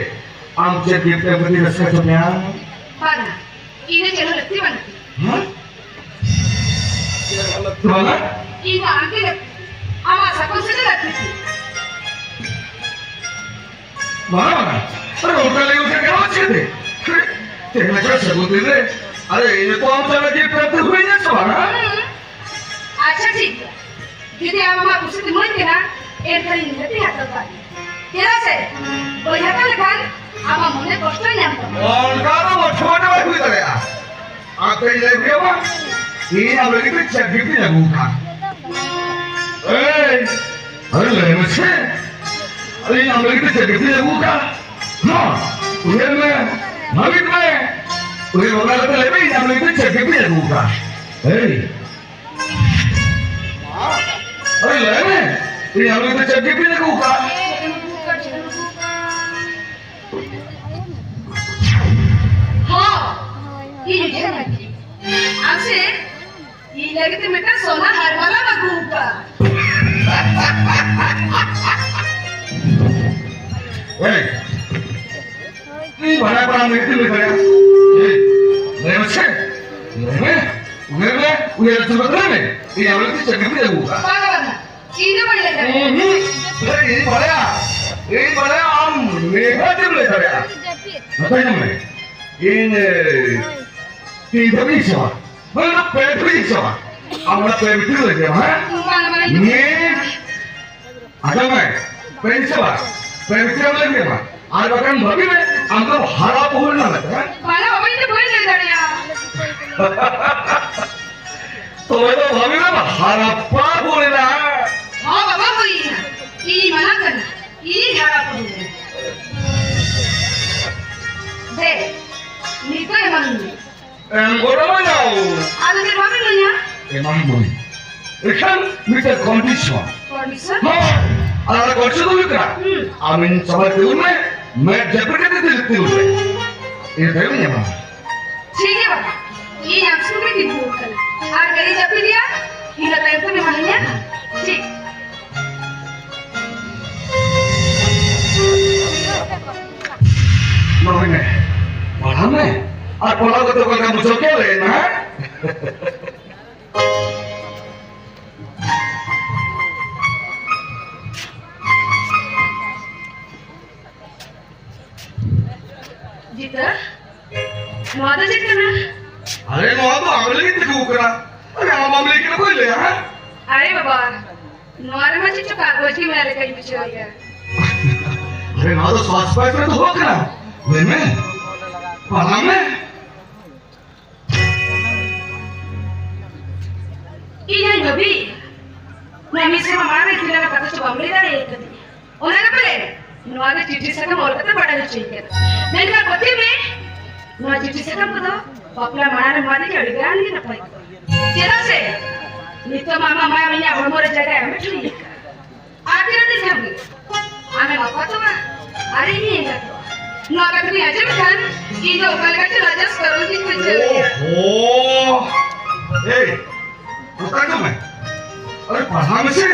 ᱟᱢ ᱪᱮᱫ gift ᱮᱢ ᱠᱟᱛᱮ ᱨᱟᱹᱥᱠᱟᱹ ᱦᱚᱪᱚ ᱢᱮᱭᱟ? ᱵᱟᱝᱟ, ᱤᱧ ᱫᱚ ᱪᱮᱫ ᱦᱚᱸ ᱞᱟᱹᱠᱛᱤ ᱵᱟᱹᱱᱩᱜ ᱛᱤᱧᱟ᱾ ᱦᱮᱸ? ᱵᱟᱝᱟ? ᱤᱧ ᱫᱚ ᱟᱢ ᱜᱮ ᱞᱟᱹᱠᱛᱤ᱾ ᱟᱢᱟᱜ ᱥᱟᱠᱚᱢ ᱥᱮᱫ ᱞᱟᱹᱠᱛᱤ ᱛᱤᱧ᱾ ᱵᱟᱝᱟ, ᱵᱟᱝᱟ᱾ ᱟᱨ ᱚᱱᱠᱟ ᱞᱟᱹᱭ ᱞᱮᱠᱷᱟᱱ ᱜᱟᱱᱚᱜᱼᱟ ᱪᱤᱠᱟᱹᱛᱮ? ᱛᱮᱦᱮᱧ ᱞᱮᱠᱟ ᱥᱟᱹᱜᱩᱱ ᱫᱤᱱ ᱨᱮ, ᱟᱨᱮ, ᱤᱧ ᱠᱚ ᱟᱢ ᱪᱟᱞᱟᱜ ᱜᱮ ᱯᱮᱲᱟ ᱛᱮ ᱦᱩᱭ ᱮᱱᱟ ᱥᱮ ᱵᱟᱝᱟ? ᱦᱩᱸ᱾ ᱟᱪᱪᱷᱟ, ᱴᱷᱤᱠ ᱜᱮᱭᱟ᱾ ᱡᱩᱫᱤ ᱟᱢ ᱟᱢᱟᱜ ᱠᱩᱥᱤ ᱛᱮᱢ ᱤᱢᱟᱹᱧ ᱠᱟᱱᱟ, ᱮᱱᱠᱷᱟᱱ ᱤᱧ ᱱᱤᱦᱟᱹᱛᱤᱧ ᱦᱟᱛᱟᱣ ᱠᱟᱜ ᱜᱮᱭᱟ᱾ ᱪᱮᱫᱟᱜ ᱥᱮ ᱵᱟᱹᱧ ᱦᱟᱛᱟᱣ ᱞᱮᱠᱷᱟᱱ ᱟᱢᱟᱜ ᱢᱚᱱᱮ ᱠᱚᱥᱴᱚᱭ ᱧᱟᱢ ᱛᱟᱢᱟ᱾ ᱚᱱᱠᱟ ᱫᱚ ᱢᱚᱴᱷᱮ ᱢᱚᱴᱷᱮ ᱵᱟᱭ ᱦᱩᱭ ᱫᱟᱲᱮᱭᱟᱜᱼᱟ᱾ ᱟᱯᱮ ᱞᱟᱹᱭ ᱯᱮᱭᱟ ᱵᱟᱝ, ᱤᱧ ᱟᱢ ᱞᱟᱹᱜᱤᱫ ᱛᱮ ᱪᱮᱫ ᱜᱤᱯᱷᱴ ᱤᱧ ᱟᱹᱜᱩ ᱟᱠᱟᱫ? ᱮᱭ, ᱟᱨᱮ ᱞᱟᱹᱭ ᱢᱮᱥᱮ, ᱤᱧ ᱟᱢ ᱞᱟᱹᱜᱤᱫ ᱛᱮ ᱪᱮᱫ ᱜᱤᱯᱷᱴ ᱤᱧ ᱟᱹᱜᱩ ᱟᱠᱟᱫ? ᱢᱟ, ᱩᱭᱦᱟᱹᱨ ᱢᱮ, ᱵᱷᱟᱹᱵᱤᱛ ᱢᱮ, ᱩᱭᱦᱟᱹᱨ ᱵᱷᱟᱵᱽᱱᱟ ᱠᱟᱛᱮ ᱞᱟᱹᱭ ᱢᱮ, ᱤᱧ ᱟᱢ ᱞᱟᱹᱜᱤᱫ ᱛᱮ ᱪᱮᱫ ᱜᱤᱯᱷᱴ ᱤᱧ ᱟᱹᱜᱩ ᱟᱠᱟᱫ? ᱮᱭ, ᱟᱨᱮ ᱞᱟᱹᱭ ᱢᱮ, ᱤᱧ ᱟᱢ ᱞᱟᱹᱜᱤᱫ ᱛᱮ ᱪᱮᱫ ᱜᱤᱯᱷᱴ ᱤᱧ ᱟᱹᱜᱩ ᱟᱠᱟᱫ? ᱦᱚᱸ, ᱤᱧ ᱩᱭᱦᱟᱹᱨ ᱧᱟᱢ ᱠᱮᱫᱟ᱾ ᱟᱢ ᱥᱮ ᱤᱧ ᱞᱟᱹᱜᱤᱫ ᱛᱮ ᱢᱤᱫᱴᱟᱝ ᱥᱚᱱᱟ ᱦᱟᱨ ᱢᱟᱞᱟᱢ ᱟᱹᱜᱩ ᱟᱠᱟᱫ᱾ ᱮᱭ, ᱤᱧ ᱵᱟᱲᱟᱭ ᱯᱟᱲᱟ ᱢᱤᱫ ᱫᱤᱱ ᱞᱟᱹᱭ ᱫᱟᱲᱮᱭᱟᱜᱼᱟ᱾ ᱮᱭ, ᱞᱟᱹᱭ ᱢᱮᱥᱮ, ᱞᱟᱹᱭ ᱢᱮ, ᱩᱭᱦᱟᱹᱨ ᱢᱮ, ᱩᱭᱦᱟᱹᱨ ᱟᱹᱪᱩᱨ ᱠᱟᱛᱮ ᱞᱟᱹᱭ ᱢᱮ, ᱤᱧ ᱟᱢ ᱞᱟᱹᱜᱤᱫ ᱛᱮ ᱪᱮᱫ ᱜᱤᱯᱷᱴ ᱤᱧ ᱟᱹᱜᱩ ᱟᱠᱟᱫ? ᱵᱟᱝᱟ, ᱵᱟᱝᱟ, ᱤᱧ ᱫᱚ ᱵᱟᱹᱧ ᱞᱟᱹᱭ ᱫᱟᱲᱮᱭᱟᱜᱼᱟ᱾ ᱩᱸᱦᱩᱸ᱾ ᱮᱭ, ᱤᱧ ᱵᱟᱲᱟᱭᱟ, ᱤᱧ ᱵᱟᱲᱟᱭᱟ, ᱟᱢ ᱱᱤᱦᱟᱹᱛ ᱮᱢ ᱞᱟᱹᱭ ᱫᱟᱲᱮᱭᱟᱜᱼᱟ᱾ ᱢᱮᱛᱟᱧ ᱢᱮ, ᱤᱧ, ᱮ, ᱛᱤ ᱫᱷᱟᱹᱵᱤᱡ ᱤᱧ ᱥᱟᱵᱟ? ᱵᱟᱝ, ᱚᱱᱟ ᱯᱮ ᱵᱤᱴᱤ ᱞᱟᱹᱜᱤᱫ, ᱦᱮᱸ? ᱵᱟᱝ, ᱵᱟᱝ᱾ ᱱᱤᱭᱟᱹ, ᱟᱸᱡᱚᱢ ᱢᱮ, ᱯᱮ ᱥᱟᱵᱟ, ᱯᱮ ᱵᱤᱴᱤ ᱞᱟᱹᱜᱤᱫ ᱢᱟ᱾ ᱟᱨ ᱵᱟᱠᱷᱟᱱ ᱵᱷᱟᱹᱵᱤ ᱢᱮ, ᱟᱢ ᱫᱚ ᱦᱟᱨᱟ ᱵᱚᱦᱩ ᱨᱮᱱᱟᱜ ᱢᱮᱱᱛᱮ, ᱦᱮᱸ? ᱵᱟᱝᱟ ᱵᱟᱵᱟ, ᱤᱧ ᱫᱚ ᱵᱟᱹᱧ ᱞᱟᱹᱭ ᱫᱟᱲᱮᱭᱟᱜᱼᱟ᱾ ᱛᱚᱵᱮ ᱫᱚ ᱵᱷᱟᱹᱵᱤ ᱢᱮ, ᱦᱟᱨᱟ ᱵᱟᱦᱩ ᱨᱮᱱᱟᱜ᱾ ᱦᱚᱸ ᱵᱟᱵᱟ, ᱦᱩᱭ ᱮᱱᱟ᱾ ᱤᱧ ᱢᱟᱱᱟ ᱠᱟᱱᱟ, ᱤᱧ ᱦᱟᱨᱟ ᱵᱟᱦᱩ ᱨᱮᱱᱟᱜ᱾ ᱫᱮ, ᱱᱤᱛᱚᱜ ᱮᱢᱟᱢ ᱢᱮ᱾ ᱮᱢ ᱜᱚᱫ ᱟᱢᱟ ᱭᱟᱣ᱾ ᱟᱫᱚ ᱪᱮᱫ ᱵᱟᱢ ᱤᱢᱟᱹᱧᱟ? ᱮᱢᱟᱢᱟᱹᱧ᱾ ᱮᱠᱷᱟᱱ ᱢᱤᱫᱴᱮᱱ condition᱾ Condition? ᱦᱚᱸ᱾ ᱟᱨ ᱚᱱᱟ condition ᱫᱚ ᱦᱩᱭᱩᱜ ᱠᱟᱱᱟ, ᱦᱩᱸ᱾ ᱟᱢ ᱤᱧ ᱪᱟᱵᱟ ᱛᱤᱸᱜᱩᱱ ᱢᱮ, ᱢᱮᱫ ᱡᱟᱹᱯᱤᱫ ᱠᱟᱛᱮ ᱛᱤᱸᱜᱩ ᱢᱮ᱾ ᱤᱱᱟᱹ ᱛᱟᱭᱚᱢ ᱤᱧ ᱮᱢᱟᱢᱟ᱾ ᱴᱷᱤᱠ ᱜᱮᱭᱟ ᱵᱟᱵᱟ, ᱤᱧ ᱟᱢ ᱥᱩᱨ ᱨᱮ ᱛᱤᱸᱜᱩ ᱟᱠᱟᱱᱟ᱾ ᱟᱨ ᱢᱮᱫ ᱤᱧ ᱡᱟᱹᱯᱤᱫ ᱮᱫᱟ, ᱤᱱᱟᱹ ᱛᱟᱭᱚᱢ ᱛᱮᱢ ᱮᱢᱟᱹᱧᱟ᱾ ᱴᱷᱤᱠ᱾ ᱱᱚᱜᱼᱚᱭ ᱢᱮ, ᱯᱟᱲᱦᱟᱣ ᱢᱮ᱾ ᱟᱨ ᱯᱟᱲᱦᱟᱣ ᱠᱟᱛᱮ ᱚᱠᱟ ᱞᱮᱠᱟ ᱵᱩᱡᱷᱟᱹᱣ ᱠᱮᱫ ᱞᱟᱹᱭ ᱢᱮ, ᱦᱮᱸ? ᱡᱤᱛᱟᱹ, ᱱᱚᱣᱟ ᱫᱚ ᱪᱮᱫ ᱠᱟᱱᱟ? ᱟᱨᱮ, ᱱᱚᱣᱟ ᱫᱚ ᱟᱢ ᱞᱟᱹᱜᱤᱫ ᱛᱮ ᱟᱹᱜᱩ ᱠᱟᱱᱟ᱾ ᱟᱨᱮ, ᱟᱢ ᱵᱟᱢ ᱞᱟᱹᱭ ᱠᱟᱱᱟ, ᱚᱠᱚᱭ ᱞᱟᱹᱭᱟ, ᱦᱮᱸ? ᱟᱨᱮ ᱵᱟᱵᱟ, ᱱᱚᱣᱟ ᱨᱮᱢᱟ ᱪᱮᱫ ᱪᱚ ᱠᱟᱜᱚᱡᱽ ᱜᱮ ᱢᱮᱱᱟᱜ ᱞᱮᱠᱟᱧ ᱵᱩᱡᱷᱟᱹᱣᱮᱫᱼᱟ᱾ ᱟᱨᱮ, ᱱᱚᱣᱟ ᱫᱚ ᱥᱚᱦᱚᱡ ᱥᱚᱦᱚᱡ ᱨᱮ ᱫᱚᱦᱚ ᱠᱟᱱᱟ᱾ ᱢᱮᱱ ᱢᱮ, ᱯᱟᱲᱦᱟᱣ ᱢᱮ᱾ ᱤᱧ ᱦᱚᱸᱧ ᱵᱷᱟᱹᱵᱤᱭᱮᱫᱼᱟ, ᱱᱚᱣᱟ ᱢᱤᱫ ᱥᱮᱨᱢᱟ ᱢᱟᱲᱟᱝ ᱨᱮ ᱤᱧ ᱚᱱᱟ ᱠᱟᱛᱷᱟ ᱪᱚ ᱵᱟᱢ ᱞᱟᱹᱭ ᱫᱟᱲᱮᱭᱟᱹᱧ ᱠᱟᱱᱟ᱾ ᱚᱱᱟ ᱜᱮ ᱯᱟᱞᱮ ᱱᱚᱣᱟ ᱜᱮ ᱪᱤᱴᱷᱤ ᱥᱟᱠᱟᱢ ᱚᱞ ᱠᱟᱛᱮ ᱵᱟᱲᱟᱭ ᱦᱚᱪᱚᱧ ᱠᱟᱱᱟ᱾ ᱢᱮᱱᱠᱷᱟᱱ ᱯᱟᱹᱛᱭᱟᱹᱣ ᱢᱮ, ᱱᱚᱣᱟ ᱪᱤᱴᱷᱤ ᱥᱟᱠᱟᱢ ᱠᱚᱫᱚ ᱵᱟᱯᱞᱟ ᱢᱟᱲᱟᱝ ᱨᱮ ᱮᱢᱟᱫᱤᱧ ᱠᱷᱟᱱ ᱟᱹᱰᱤ ᱜᱟᱱ ᱜᱮ ᱱᱟᱯᱟᱭ ᱠᱚᱜᱼᱟ᱾ ᱪᱮᱫᱟᱜ ᱥᱮ ᱱᱤᱛᱚᱜ ᱢᱟ ᱟᱢᱟᱜ ᱢᱟᱭᱟᱢ ᱤᱧᱟᱹᱜ ᱦᱚᱲᱢᱚ ᱨᱮ ᱡᱟᱭᱜᱟᱭ ᱦᱟᱢᱮᱴ ᱦᱩᱭ ᱟᱠᱟᱱᱟ᱾ ᱟᱨ ᱛᱤᱱᱟᱹᱜ ᱫᱤᱱ ᱠᱷᱟᱱ ᱜᱮ ᱟᱢᱮᱢ ᱟᱯᱟᱛᱚᱜᱼᱟ ᱟᱨ ᱤᱧᱤᱧ ᱮᱸᱜᱟᱛᱚᱜᱼᱟ᱾ ᱱᱚᱣᱟ ᱠᱟᱛᱷᱟ ᱠᱚᱧ ᱟᱸᱡᱚᱢ ᱠᱷᱟᱱ ᱤᱧ ᱫᱚ ᱚᱠᱟ ᱞᱮᱠᱟ ᱪᱚ ᱞᱟᱡᱟᱣ ᱥᱚᱨᱚᱢ ᱜᱤᱧ ᱵᱩᱡᱷᱟᱹᱣᱮᱫᱼᱟ᱾ ᱳᱦᱳ! ᱮᱭ, ᱱᱚᱛᱮ ᱟᱸᱡᱚᱢ ᱢᱮ᱾ ᱟᱨᱮ, ᱯᱟᱲᱦᱟᱣ ᱢᱮᱥᱮ᱾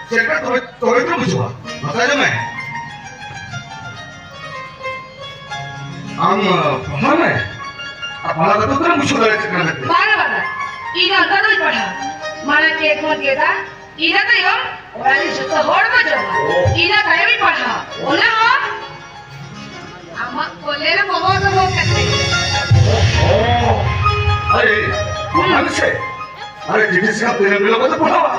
ᱪᱮᱫ ᱞᱮᱠᱟ ᱛᱚᱵᱮ, ᱛᱚᱵᱮ ᱛᱚᱢ ᱵᱩᱡᱷᱟᱹᱣᱟ᱾ ᱱᱚᱛᱮ ᱟᱸᱡᱚᱢ ᱢᱮ᱾ ᱟᱢ, ᱟᱸ, ᱯᱟᱲᱦᱟᱣ ᱢᱮ᱾ ᱟᱨ ᱯᱟᱲᱦᱟᱣ ᱠᱟᱛᱮ ᱛᱚᱢ ᱵᱩᱡᱷᱟᱹᱣ ᱫᱟᱲᱮᱭᱟᱜᱼᱟ ᱪᱮᱫ ᱠᱟᱱᱟ ᱢᱮᱱᱛᱮ᱾ ᱵᱟᱝᱟ, ᱵᱟᱝᱟ᱾ ᱤᱧ ᱫᱚ ᱚᱱᱠᱟ ᱫᱚ ᱵᱟᱹᱧ ᱯᱟᱲᱦᱟᱣᱟ᱾ ᱢᱟᱲᱟᱝ ᱠᱷᱮᱛ ᱵᱚᱱ ᱜᱮᱫᱟ, ᱤᱱᱟᱹ ᱛᱟᱭᱚᱢ ᱚᱲᱟᱜ ᱨᱮ ᱡᱚᱛᱚ ᱦᱚᱲ ᱠᱚ ᱡᱚᱢᱟ᱾ ᱚ᱾ ᱤᱱᱟᱹ ᱛᱟᱭᱚᱢᱤᱧ ᱯᱟᱲᱦᱟᱣᱟ᱾ ᱚᱱᱟ ᱦᱚᱸ ᱟᱢᱟᱜ ᱠᱚᱞᱮ ᱨᱮ ᱵᱚᱦᱚᱜ ᱫᱚᱦᱚ ᱠᱟᱛᱮ᱾ ᱚ᱾ ᱟᱨᱮ, ᱚᱱᱟ ᱜᱮᱥᱮ᱾ ᱟᱨᱮ, ᱪᱤᱴᱷᱤ ᱥᱟᱠᱟᱢ ᱛᱤᱱᱟᱹᱜ ᱵᱤᱞᱚᱢ ᱠᱟᱛᱮ ᱯᱟᱲᱦᱟᱣᱟ?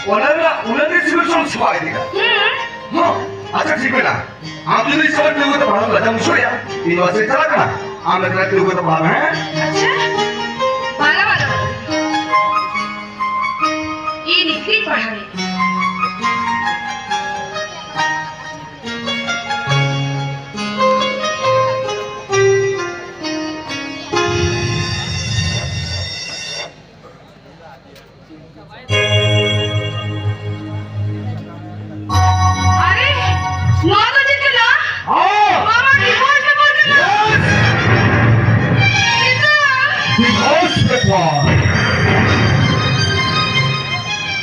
ᱚᱱᱟ ᱨᱮᱱᱟᱜ ᱩᱱᱟᱹᱜ ᱜᱮ ᱥᱤᱵᱤᱞ ᱥᱚᱲᱚᱢ ᱥᱟᱵ ᱤᱫᱤᱜᱼᱟ᱾ ᱦᱩᱸ᱾ ᱦᱚᱸ, ᱟᱪᱪᱷᱟ, ᱴᱷᱤᱠ ᱢᱮᱱᱟᱜᱼᱟ᱾ ᱟᱢ ᱡᱩᱫᱤ ᱤᱧ ᱥᱟᱞᱟᱜ ᱛᱤᱸᱜᱩ ᱠᱟᱛᱮ ᱯᱟᱲᱦᱟᱣ ᱞᱟᱡᱟᱣ ᱵᱩᱡᱷᱟᱹᱣ ᱮᱭᱟ, ᱤᱧ ᱱᱚᱣᱟ ᱥᱮᱫ ᱪᱟᱞᱟᱜ ᱠᱟᱱᱟ᱾ ᱟᱢ ᱮᱠᱞᱟ ᱛᱤᱸᱜᱩ ᱠᱟᱛᱮ ᱯᱟᱲᱦᱟᱣ ᱢᱮ, ᱦᱮᱸ? ᱟᱪᱪᱷᱟ᱾ ᱵᱟᱝᱟ, ᱵᱟᱝᱟ, ᱵᱟᱝᱟ᱾ ᱤᱧ ᱮᱠᱞᱟᱧ ᱯᱟᱲᱦᱟᱣᱮᱫ᱾ ᱟᱨᱮ, ᱱᱚᱣᱟ ᱫᱚ ᱪᱮᱫ ᱠᱟᱱᱟ? ᱦᱮᱸ᱾ ᱱᱚᱣᱟ ᱢᱟ divorce paper ᱠᱟᱱᱟ᱾ Yes. ᱪᱮᱫᱟᱜ? Divorce paper.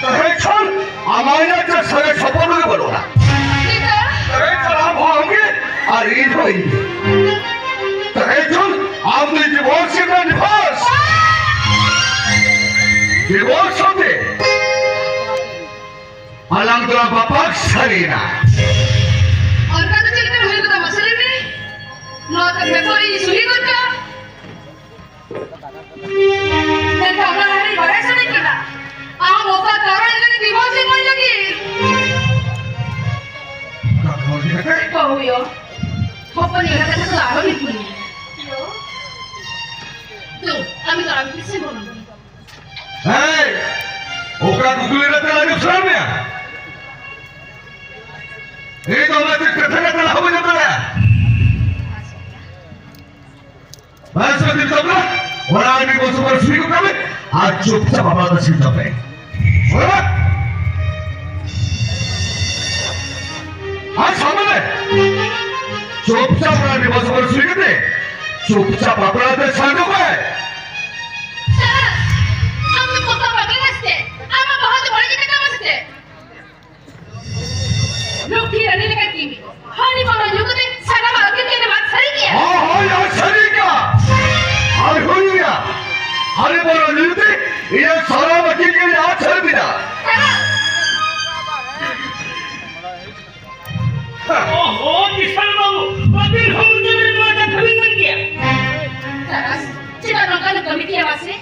ᱛᱟᱦᱮᱸ ᱠᱷᱟᱱ ᱟᱢᱟᱜ ᱪᱮᱫ ᱥᱟᱹᱜᱟᱹᱭ ᱥᱚᱢᱯᱚᱨᱠᱚ ᱜᱮ ᱵᱟᱹᱱᱩᱜᱼᱟ᱾ ᱪᱮᱫᱟᱜ? ᱛᱟᱦᱮᱸ ᱠᱷᱟᱱ ᱟᱢ ᱦᱚᱸ ᱟᱢᱜᱮ ᱟᱨ ᱤᱧ ᱦᱚᱸ ᱤᱧ ᱜᱮ᱾ ᱛᱟᱦᱮᱸ ᱠᱷᱟᱱ ᱟᱢ ᱫᱚ divorce ᱠᱟᱱᱟ, divorce. Divorce ᱦᱚᱛᱮ ᱟᱞᱟᱝ ᱫᱚᱞᱟᱝ ᱵᱟᱯᱟᱜ ᱥᱟᱹᱨᱤᱭᱮᱱᱟ᱾ ᱚᱱᱠᱟ ᱫᱚ ᱪᱮᱫ ᱞᱮᱠᱟ ᱦᱩᱭ ᱜᱚᱫᱚᱜᱼᱟ, ᱢᱟᱥᱮ ᱞᱟᱹᱭ ᱢᱮ? ᱱᱚᱣᱟ ᱠᱟᱛᱷᱟ ᱠᱚ ᱤᱧ ᱥᱩᱦᱤ ᱜᱚᱫ ᱠᱟᱜᱼᱟ᱾ ᱢᱮᱱᱠᱷᱟᱱ ᱚᱱᱟ ᱞᱟᱦᱟᱨᱮ ᱵᱟᱲᱟᱭ ᱥᱟᱱᱟᱧ ᱠᱟᱱᱟ, ᱟᱢ ᱚᱠᱟ ᱠᱟᱨᱚᱱ ᱤᱫᱤ ᱠᱟᱛᱮ ᱵᱟᱹᱦᱩᱭᱳ, ᱦᱚᱯᱚᱱ ᱮᱨᱟ ᱠᱟᱛᱷᱟ ᱫᱚ ᱟᱨᱦᱚᱸ ᱞᱤᱧ ᱠᱩᱞᱤ ᱢᱮᱭᱟ᱾ ᱫᱩ, ᱠᱟᱹᱢᱤ ᱫᱚ ᱟᱢ ᱛᱤᱥᱮᱢ ᱵᱚᱞᱚᱱᱟ? ᱦᱮᱸ, ᱚᱠᱟ ᱠᱩᱠᱞᱤ ᱨᱮ ᱛᱮᱞᱟ ᱡᱩᱛ ᱥᱟᱱᱟ ᱢᱮᱭᱟ? ᱤᱧ ᱫᱚ ᱚᱱᱟ ᱪᱮᱫ ᱠᱟᱛᱷᱟ ᱨᱮ ᱛᱮᱞᱟ ᱦᱚᱸ ᱵᱟᱹᱧ ᱮᱢ ᱫᱟᱲᱮᱭᱟᱜᱼᱟ᱾ ᱵᱟᱥ ᱨᱮ ᱛᱤᱨᱛᱚ ᱵᱮᱲᱟ, ᱚᱲᱟᱜ ᱨᱮ ᱵᱚᱥᱚᱵᱟᱥ ᱦᱩᱭᱩᱜ ᱠᱟᱱᱟ, ᱟᱨ ᱪᱩᱯᱪᱟᱯ ᱟᱯᱟᱛᱚᱛᱚ ᱥᱤᱫᱷᱟᱹ ᱯᱮ᱾ ᱚᱲᱟᱜ᱾ ᱟᱨ ᱥᱟᱢᱱᱮ ᱨᱮ᱾ ᱪᱩᱯᱪᱟᱯ ᱚᱲᱟᱜ ᱨᱮ ᱵᱚᱥᱚᱵᱟᱥ ᱦᱩᱭ ᱠᱟᱛᱮ, ᱪᱩᱯᱪᱟᱯ ᱵᱟᱯᱞᱟ ᱛᱮ ᱥᱟᱸᱰᱚ ᱯᱮ᱾ ᱥᱟᱨᱟ, ᱟᱢ ᱫᱚ ᱯᱚᱛᱟ ᱯᱟᱜᱽᱞᱟ ᱥᱮ? ᱟᱢᱟᱜ ᱵᱟᱦᱟ ᱫᱚ ᱵᱟᱹᱲᱤᱡ ᱟᱠᱟᱫ ᱛᱟᱢᱟ ᱥᱮ ᱪᱮᱫ? ᱞᱚᱠᱠᱷᱤ ᱨᱟᱱᱤ ᱞᱮᱠᱟ ᱠᱤᱢᱤ ᱠᱚ᱾ ᱦᱟᱺᱰᱤ ᱯᱟᱹᱣᱨᱟᱹ ᱧᱩ ᱠᱟᱛᱮ ᱥᱟᱱᱟᱢᱟᱜ ᱟᱹᱠᱤᱞ ᱜᱮ ᱵᱟᱝ ᱥᱟᱹᱨᱤ ᱜᱮᱭᱟ᱾ ᱦᱳᱭ, ᱦᱳᱭ, ᱟᱨ ᱥᱟᱹᱨᱤ ᱜᱮᱭᱟ᱾ ᱟᱨ ᱦᱩᱭ ᱜᱮᱭᱟ᱾ ᱦᱟᱺᱰᱤ ᱯᱟᱹᱣᱨᱟᱹ ᱧᱩ ᱠᱟᱛᱮ ᱤᱧᱟᱹᱜ ᱥᱟᱱᱟᱢ ᱟᱹᱠᱤᱞ ᱜᱮ ᱟᱫ ᱥᱟᱹᱨᱤ ᱜᱮᱭᱟ᱾ ᱛᱟᱨᱟᱥ᱾ ᱦᱮᱸ᱾ ᱚᱦᱚ, ᱠᱤᱥᱟᱱ ᱵᱟᱹᱵᱩ, ᱵᱟᱹᱵᱤᱱ ᱦᱚᱸ ᱢᱩᱪᱟᱹᱫ ᱨᱮ ᱱᱚᱣᱟ ᱠᱟᱛᱷᱟ ᱵᱤᱱ ᱢᱮᱱ ᱠᱮᱭᱟ᱾ ᱛᱟᱨᱟᱥ, ᱪᱮᱫᱟᱜ ᱱᱚᱝᱠᱟ ᱫᱚ ᱠᱟᱹᱢᱤ ᱠᱮᱭᱟ ᱢᱟᱥᱮ?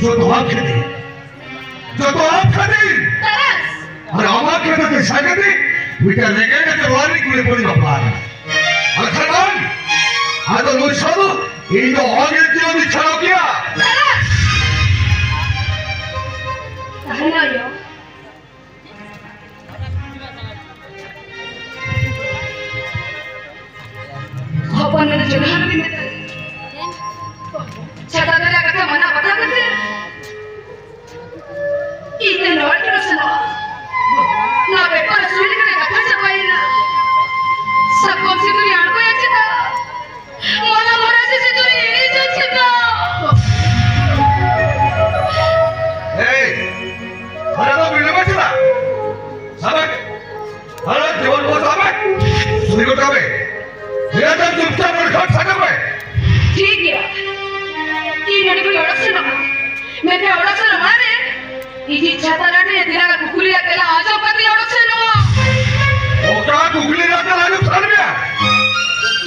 ᱡᱚᱛᱚᱣᱟᱜ ᱠᱷᱟᱹᱛᱤᱨ, ᱡᱚᱛᱚᱣᱟᱜ ᱠᱷᱟᱹᱛᱤᱨ᱾ ᱛᱟᱨᱟᱥ᱾ ᱟᱨ ᱟᱢᱟᱜ ᱠᱷᱟᱹᱛᱤᱨ ᱛᱮ ᱥᱟᱜᱮ ᱛᱮ ᱢᱤᱫᱴᱟᱝ ᱨᱮᱸᱜᱮᱡ ᱱᱟᱪᱟᱨ ᱚᱲᱟᱜ ᱨᱤᱱᱤᱡ ᱠᱩᱲᱤ ᱦᱚᱯᱚᱱᱤᱧ ᱵᱟᱯᱞᱟ ᱟᱠᱟᱱᱟ᱾ ᱟᱨ ᱠᱷᱟᱱ ᱵᱟᱝ, ᱟᱫᱚ ᱱᱩᱭ ᱥᱟᱶ ᱫᱚ ᱤᱧ ᱫᱚ ᱚᱦᱚᱜᱮ ᱡᱤᱭᱚᱱ ᱫᱚᱧ ᱠᱷᱟᱸᱰᱟᱣ ᱠᱮᱭᱟ᱾ ᱛᱟᱨᱟᱥ᱾ ᱛᱟᱦᱮᱱᱟ ᱭᱳ᱾ ᱦᱚᱯᱚᱱ ᱢᱮᱱ ᱡᱚᱜᱟᱲ ᱢᱮ ᱢᱮᱛᱟᱭ᱾ ᱪᱷᱟᱛᱟ ᱫᱟᱨᱮ ᱠᱟᱛᱷᱟ ᱢᱟᱱᱟ ᱵᱟᱛᱟ ᱠᱟᱛᱮ ᱤᱧ ᱫᱚ ᱱᱚᱣᱟ ᱴᱷᱮᱱ ᱥᱮᱱᱚᱜᱼᱟ᱾ ᱱᱚᱣᱟ ᱵᱮᱯᱟᱨ ᱥᱩᱭ ᱞᱮᱠᱟᱱᱟᱜ ᱠᱟᱛᱷᱟ ᱪᱟᱵᱟᱭᱮᱱᱟ᱾ ᱥᱟᱠᱚᱢ ᱥᱤᱸᱫᱩᱨᱤ ᱟᱬᱜᱚᱭᱟ ᱪᱮᱫᱟᱜ? ᱢᱚᱱᱟ ᱢᱚᱱᱟ ᱥᱤᱸᱫᱩᱨᱤ ᱤᱧ ᱪᱮᱫᱟᱜ? ᱮᱭ, ᱟᱨᱮ ᱫᱚ ᱵᱤᱞᱚᱢ ᱪᱮᱫᱟᱜ? ᱥᱟᱵᱮ᱾ ᱟᱨᱮ ᱡᱤᱵᱚᱱ ᱵᱷᱳᱨ ᱥᱟᱵᱮ᱾ ᱥᱩᱨᱤ ᱜᱚᱴᱟ ᱢᱮ᱾ ᱱᱤᱭᱟᱹ ᱫᱚ ᱪᱩᱯᱪᱟᱯ ᱚᱸᱰᱮ ᱠᱷᱚᱱ ᱥᱟᱰᱮ ᱢᱮ᱾ ᱴᱷᱤᱠ ᱜᱮᱭᱟ᱾ ᱤᱧ ᱱᱚᱰᱮ ᱠᱷᱚᱱ ᱚᱲᱟᱜ ᱥᱮᱱᱚᱜᱼᱟ᱾ ᱢᱮᱱᱠᱷᱟᱱ ᱚᱲᱟᱜ ᱥᱮᱱᱚᱜ ᱢᱟᱲᱟᱝ ᱨᱮ ᱤᱧᱤᱡ ᱪᱷᱟᱛᱟ ᱨᱟᱱᱤ ᱫᱤᱱᱟᱜ ᱠᱩᱠᱞᱤ ᱨᱮᱭᱟᱜ ᱛᱮᱞᱟ ᱟᱸᱡᱚᱢ ᱠᱟᱛᱮ ᱚᱲᱟᱜ ᱥᱮᱱᱚᱜᱼᱟ᱾ ᱚᱠᱟ ᱠᱩᱠᱞᱤ ᱨᱮᱭᱟᱜ ᱛᱮᱞᱟ ᱟᱸᱡᱚᱢ ᱥᱟᱱᱟ ᱢᱮᱭᱟ?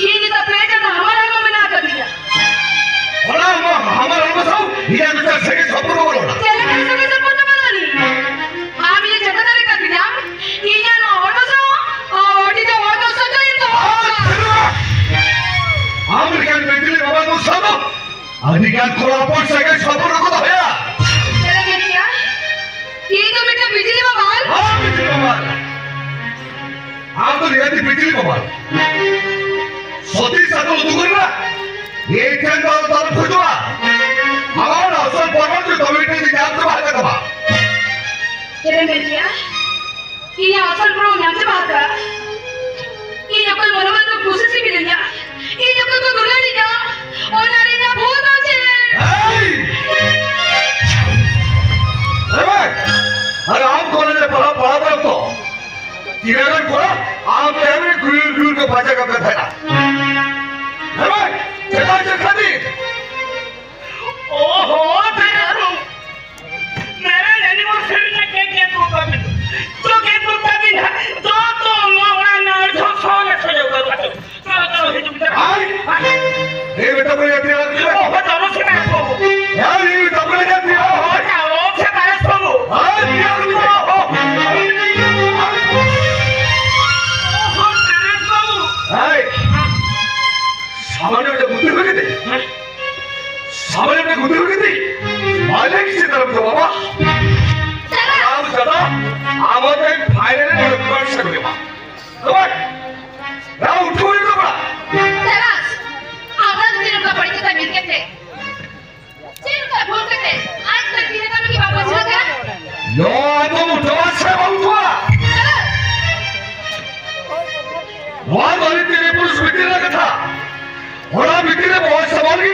ᱤᱧ ᱱᱤᱛᱚᱜ ᱯᱮ ᱪᱟᱸᱫᱚ ᱦᱟᱢᱟᱞ ᱦᱚᱲᱢᱚ ᱢᱮᱱᱟᱜ ᱟᱠᱟᱫᱤᱧᱟ᱾ ᱚᱱᱟ ᱦᱟᱢᱟᱞ ᱦᱚᱲᱢᱚ ᱥᱟᱶ ᱤᱧᱟᱹᱜ ᱢᱤᱫᱴᱟᱝ ᱥᱟᱹᱜᱟᱹᱭ ᱥᱚᱢᱯᱚᱨᱠᱚ ᱵᱟᱹᱱᱩᱜᱼᱟ᱾ ᱪᱮᱫ ᱞᱮᱠᱟ ᱥᱟᱹᱜᱟᱹᱭ ᱥᱚᱢᱯᱚᱨᱠᱚ ᱵᱟᱹᱱᱩᱜ ᱟᱹᱱᱤᱡ? ᱟᱢ ᱤᱧᱮᱢ ᱪᱷᱟᱛᱟ ᱫᱟᱲᱮ ᱠᱟᱫᱤᱧᱟᱢ, ᱤᱧᱟᱹᱜ ᱱᱚᱣᱟ ᱦᱚᱲᱢᱚ ᱥᱟᱶ ᱟᱹᱰᱤ ᱜᱟᱱ ᱠᱚᱲᱟ ᱦᱚᱯᱚᱱ ᱥᱟᱹᱜᱟᱹᱭ ᱥᱚᱢᱯᱚᱨᱠᱚ ᱠᱚ ᱫᱚᱦᱚᱭᱟ᱾ ᱪᱮᱫ ᱮᱢ ᱢᱮᱱᱮᱜᱼᱟ? ᱤᱧ ᱫᱚ ᱢᱤᱫᱴᱟᱝ ᱵᱤᱡᱽᱞᱤ ᱵᱟᱵᱟᱞ᱾ ᱦᱮᱸ, ᱵᱤᱡᱽᱞᱤ ᱵᱟᱵᱟᱞ᱾ ᱟᱢ ᱫᱚ ᱱᱤᱦᱟᱹᱛᱤ ᱵᱤᱡᱽᱞᱤ ᱵᱟᱵᱟᱞ᱾ ᱥᱚᱛᱤ ᱥᱟᱫᱚ ᱩᱫᱩᱜ ᱨᱮᱱᱟᱜ ᱤᱧ ᱴᱷᱮᱱ ᱫᱚ ᱟᱞᱚ ᱛᱟᱞᱚᱢ ᱠᱷᱚᱡᱚᱜᱼᱟ᱾ ᱟᱢᱟᱜ ᱟᱥᱚᱞ ᱯᱨᱚᱢᱟᱱ ᱫᱚ ᱛᱚᱵᱮ ᱢᱤᱫᱴᱮᱱ ᱧᱟᱢ ᱪᱟᱵᱟ ᱟᱠᱟᱫ ᱛᱟᱢᱟ᱾ ᱪᱮᱫ ᱮᱢ ᱢᱮᱱᱮᱜᱼᱟ? ᱤᱧᱟᱹᱜ ᱟᱥᱚᱞ ᱯᱨᱚᱢᱟᱱ ᱧᱟᱢ ᱪᱟᱵᱟ ᱟᱠᱟᱫ? ᱤᱧ ᱚᱠᱚᱭ ᱢᱚᱱᱳᱵᱚᱞ ᱠᱚ ᱠᱩᱥᱤ ᱥᱤᱵᱤᱞᱤᱧᱟ? ᱤᱧ ᱚᱠᱚᱭ ᱠᱚ ᱫᱩᱞᱟᱹᱲᱤᱧᱟ? ᱚᱱᱟ ᱨᱮᱭᱟᱜ ᱵᱷᱩᱞ ᱫᱚ ᱪᱮᱫ? ᱮᱭ! ᱮ ᱵᱷᱟᱭ! ᱟᱨ ᱟᱢ ᱠᱚᱞᱮᱡᱽ ᱨᱮ ᱯᱟᱲᱦᱟᱣ, ᱯᱟᱲᱦᱟᱣ ᱵᱟᱲᱟ ᱚᱠᱛᱚ ᱛᱤᱱᱟᱹᱜ ᱜᱟᱱ ᱠᱚᱲᱟ ᱟᱢ ᱛᱟᱭᱚᱢ ᱨᱮ ᱜᱩᱭᱩᱨ ᱜᱩᱭᱩᱨ ᱠᱚ ᱯᱟᱸᱡᱟ ᱠᱟᱯᱮ ᱛᱟᱦᱮᱱᱟ? ᱮ ᱵᱷᱟᱭ! ᱪᱮᱫᱟᱜ ᱪᱮᱫ ᱠᱷᱟᱹᱛᱤᱨ? ᱳᱦᱳ, ᱛᱟᱭᱚᱢ ᱢᱮᱨᱮ anniversary ᱨᱮ cake ᱜᱮᱫ ᱠᱚ ᱠᱟᱹᱢᱤ ᱫᱚ᱾ ᱛᱚ cake ᱠᱚ ᱠᱟᱹᱢᱤ ᱱᱟ, ᱛᱚ ᱛᱚ ᱱᱚᱣᱟ ᱚᱲᱟᱜ ᱨᱮᱱᱟᱜ ᱡᱷᱚᱛᱚ ᱥᱚᱦᱚᱨ ᱨᱮ ᱥᱚᱡᱚ ᱠᱚ ᱠᱟᱹᱢᱤ ᱫᱚ᱾ ᱛᱚ ᱛᱚ ᱦᱤᱡᱩᱜ ᱢᱮ᱾ ᱟᱭ! ᱮ ᱵᱮᱴᱟ ᱵᱚᱞᱮ ᱡᱟᱛᱤ ᱟᱨ ᱠᱤ? ᱳᱦᱳ, ᱪᱟᱞᱚ ᱥᱮ ᱵᱟᱝ ᱠᱚ? ᱟᱭ, ᱮ ᱵᱮᱴᱟ ᱵᱚᱞᱮ ᱡᱟᱛᱤ ᱟᱨ ᱳᱦᱳ, ᱪᱟᱞᱚ ᱥᱮ ᱵᱟᱝ ᱠᱚ? ᱟᱭ, ᱤᱭᱟᱹ ᱟᱨ ᱠᱤ? ᱳᱦᱳ᱾ ᱳᱦᱳ, ᱪᱟᱞᱚ ᱥᱮ ᱵᱟᱝ ᱠᱚ? ᱟᱭ! ᱥᱟᱢᱟᱱᱭᱚ ᱢᱤᱫᱴᱟᱝ ᱵᱩᱫᱷᱤ ᱦᱩᱭ ᱠᱟᱛᱮ, ᱥᱟᱢᱟᱱᱭᱚ ᱢᱤᱫᱴᱟᱝ ᱵᱩᱫᱷᱤ ᱦᱩᱭ ᱠᱟᱛᱮ, ᱢᱟᱞᱤᱠ ᱪᱮᱛᱟᱱ ᱨᱮ ᱵᱟᱵᱟ᱾ ᱪᱟᱞᱟᱜ᱾ ᱟᱢ ᱫᱟᱫᱟ, ᱟᱢᱟᱜ ᱛᱮ ᱯᱷᱟᱭᱱᱟᱞ ᱨᱮ ᱱᱚᱰᱮ ᱯᱟᱨᱥ ᱠᱚ ᱮᱢᱟ᱾ ᱛᱚᱵᱮ, ᱫᱟᱣ ᱩᱴᱷᱟᱹᱣ ᱦᱩᱭᱩᱜ ᱛᱟᱵᱚᱱᱟ᱾ ᱪᱟᱞᱟᱜ᱾ ᱟᱢᱟᱜ ᱛᱮ ᱱᱚᱝᱠᱟ ᱵᱟᱹᱲᱤᱡ ᱠᱟᱛᱷᱟ ᱢᱮᱱ ᱠᱟᱛᱮ᱾ ᱪᱮᱫ ᱞᱮᱠᱟ ᱵᱷᱩᱞ ᱠᱟᱛᱮ ᱟᱡ ᱛᱮ ᱵᱤᱦᱟᱹ ᱠᱟᱹᱢᱤ ᱜᱮ ᱵᱟᱠᱚ ᱵᱩᱡᱷᱟᱹᱣ ᱠᱟᱱᱟ? ᱱᱚᱣᱟ ᱫᱚ ᱩᱴᱷᱟᱹᱣᱟ ᱥᱮ ᱵᱟᱝ ᱩᱴᱷᱟᱹᱣᱟ? ᱱᱚᱣᱟ ᱫᱚ ᱟᱹᱰᱤ ᱛᱮᱜᱮ ᱯᱩᱨᱩᱥ ᱵᱷᱤᱛᱤᱨ ᱨᱮᱱᱟᱜ ᱠᱟᱛᱷᱟ᱾ ᱚᱱᱟ ᱵᱷᱤᱛᱤᱨ ᱨᱮ ᱵᱚᱦᱚᱜ ᱥᱟᱢᱟᱝ ᱜᱮ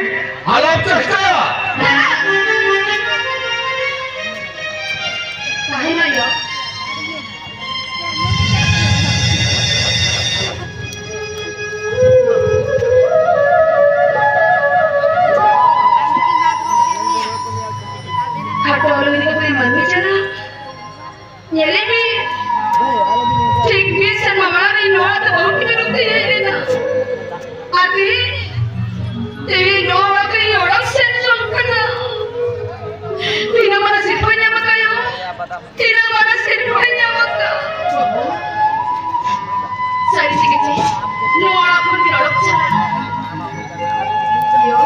ᱟᱞᱚᱢ ᱪᱮᱥᱴᱟᱭᱟ᱾ ᱛᱟᱦᱮᱱ ᱟᱭᱳ᱾ ᱠᱷᱟᱴᱚ ᱞᱩᱜᱽᱲᱤ ᱠᱚ ᱢᱟᱹᱱᱢᱤ ᱡᱟᱱᱟᱢ᱾ ᱧᱮᱞᱮ ᱢᱮ᱾ ᱴᱷᱤᱠ ᱢᱤᱫ ᱥᱮᱨᱢᱟ ᱢᱟᱲᱟᱝ ᱨᱮ ᱱᱚᱣᱟ ᱫᱚ ᱵᱟᱹᱦᱩ ᱠᱤᱱ ᱨᱩᱯ ᱛᱮ ᱦᱮᱡ ᱞᱮᱱᱟ᱾ ᱟᱨ ᱛᱮᱦᱮᱧ, ᱛᱮᱦᱮᱧ ᱱᱚᱣᱟ ᱚᱲᱟᱜ ᱠᱷᱚᱱ ᱤᱧ ᱚᱲᱟᱜ ᱥᱮᱱ ᱡᱚᱝ ᱠᱟᱱᱟ᱾ ᱛᱤᱱᱟᱹᱜ ᱢᱟᱨᱟᱝ ᱥᱤᱨᱯᱟᱹᱧ ᱧᱟᱢ ᱟᱠᱟᱫ ᱭᱳ᱾ ᱛᱤᱱᱟᱹᱜ ᱢᱟᱨᱟᱝ ᱥᱤᱨᱯᱟᱹᱧ ᱧᱟᱢ ᱟᱠᱟᱫ᱾ ᱥᱟᱹᱨᱤ ᱛᱮᱜᱮ ᱪᱮ, ᱱᱚᱣᱟ ᱚᱲᱟᱜ ᱠᱷᱚᱱ ᱵᱤᱱ ᱚᱰᱚᱠ ᱪᱟᱞᱟᱜᱼᱟ? ᱭᱳ,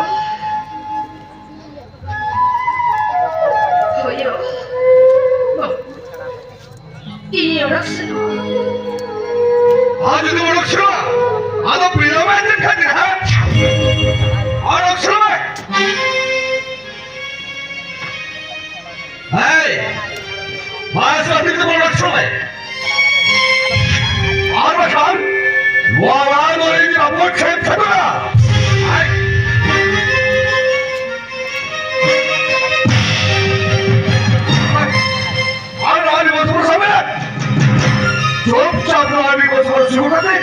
ᱪᱩᱲᱟᱹᱛᱮ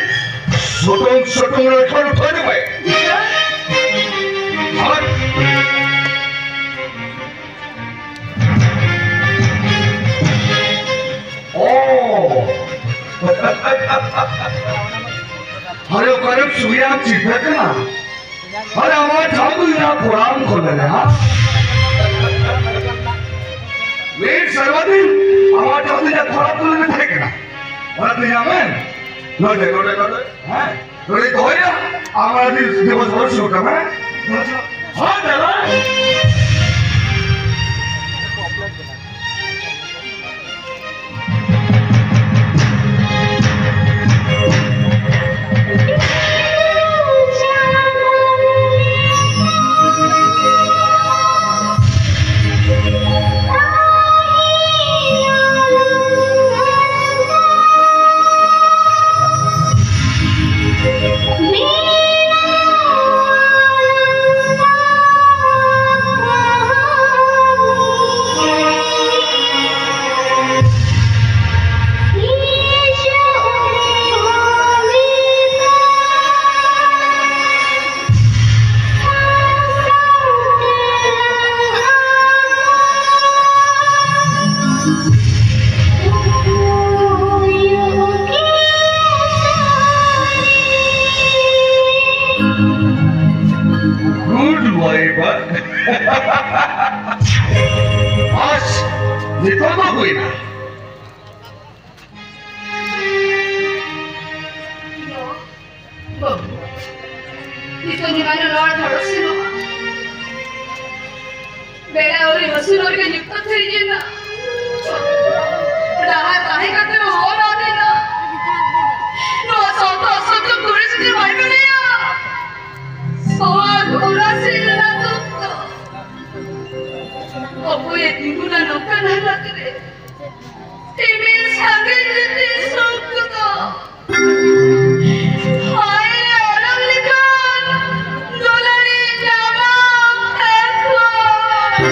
ᱥᱩᱴᱩᱝ ᱥᱩᱴᱩᱝ ᱞᱮᱠᱷᱟᱱ ᱩᱴᱷᱟᱹᱣ ᱢᱮ᱾ ᱟᱨ ᱚ᱾ ᱟᱨᱮ ᱚᱠᱟᱨᱮᱢ ᱥᱩᱭᱟ ᱪᱤᱱᱛᱟᱹ ᱠᱟᱱᱟ? ᱟᱨᱮ ᱟᱢᱟᱜ ᱴᱷᱟᱶ ᱫᱚ ᱤᱧᱟᱹᱜ ᱠᱚᱲᱟᱢ ᱠᱷᱚᱱ ᱞᱮ ᱦᱟ? ᱢᱤᱫ ᱥᱮᱨᱢᱟ ᱫᱤᱱ ᱟᱢᱟᱜ ᱴᱷᱟᱶ ᱫᱚ ᱤᱧᱟᱹᱜ ᱠᱚᱲᱟᱢ ᱠᱷᱚᱱ ᱞᱮ ᱛᱟᱦᱮᱸ ᱠᱟᱱᱟ᱾ ᱚᱱᱟ ᱛᱮ ᱧᱟᱢᱮᱱ᱾ ᱱᱚᱰᱮ, ᱱᱚᱰᱮ, ᱱᱚᱰᱮ᱾ ᱦᱮᱸ? ᱱᱚᱰᱮ ᱫᱚᱦᱚᱭᱟ᱾ ᱟᱢᱟᱜ ᱫᱤᱱ ᱫᱤᱵᱚᱥ ᱵᱚᱨ ᱥᱩᱨ ᱠᱟᱱᱟ᱾ ᱦᱮᱸ, ᱪᱟᱞᱟᱜ᱾ Good boy, but ᱵᱟᱥ, ᱱᱤᱛᱚᱜ ᱫᱚ ᱦᱩᱭᱱᱟ᱾ ᱵᱟᱹᱵᱩ, ᱱᱤᱛᱚᱜ ᱜᱮ ᱵᱟᱝ ᱨᱚᱲ ᱫᱷᱚᱲᱚᱥ ᱥᱮᱱᱚᱜᱼᱟ᱾ ᱵᱮᱲᱟ ᱟᱹᱣᱨᱤ ᱦᱟᱹᱥᱩᱨᱚᱜ ᱨᱮᱜᱮ ᱧᱩᱛᱟᱹᱛ ᱦᱩᱭ ᱮᱱᱟ᱾ ᱰᱟᱦᱟᱨ ᱛᱟᱦᱮᱸ ᱠᱟᱛᱮ ᱦᱚᱸ ᱦᱚᱨ ᱟᱫ ᱮᱱᱟ᱾ ᱱᱚᱣᱟ ᱥᱟᱶᱛᱟ ᱟᱥᱚᱞ ᱫᱚ ᱠᱩᱲᱤ ᱥᱩᱫᱷᱤ ᱵᱟᱭ ᱵᱟᱲᱟᱭᱟ᱾ ᱥᱚᱣᱟ ᱜᱷᱳᱲᱟ ᱥᱮᱫ ᱨᱮᱱᱟᱜ ᱫᱩᱠ ᱫᱚ ᱚᱠᱚᱭᱮ ᱛᱤᱸᱜᱩᱱᱟ ᱱᱚᱝᱠᱟᱱ ᱦᱟᱞᱚᱛ ᱨᱮ? ᱤᱢᱤᱞ ᱥᱟᱸᱜᱮ ᱡᱩᱫᱤ ᱥᱩᱠ ᱫᱚ ᱦᱟᱭ ᱟᱨᱟᱢ ᱞᱮᱠᱟᱱ ᱫᱩᱞᱟᱹᱲᱤ ᱧᱟᱢᱟᱢ ᱮᱠᱷᱚᱱ᱾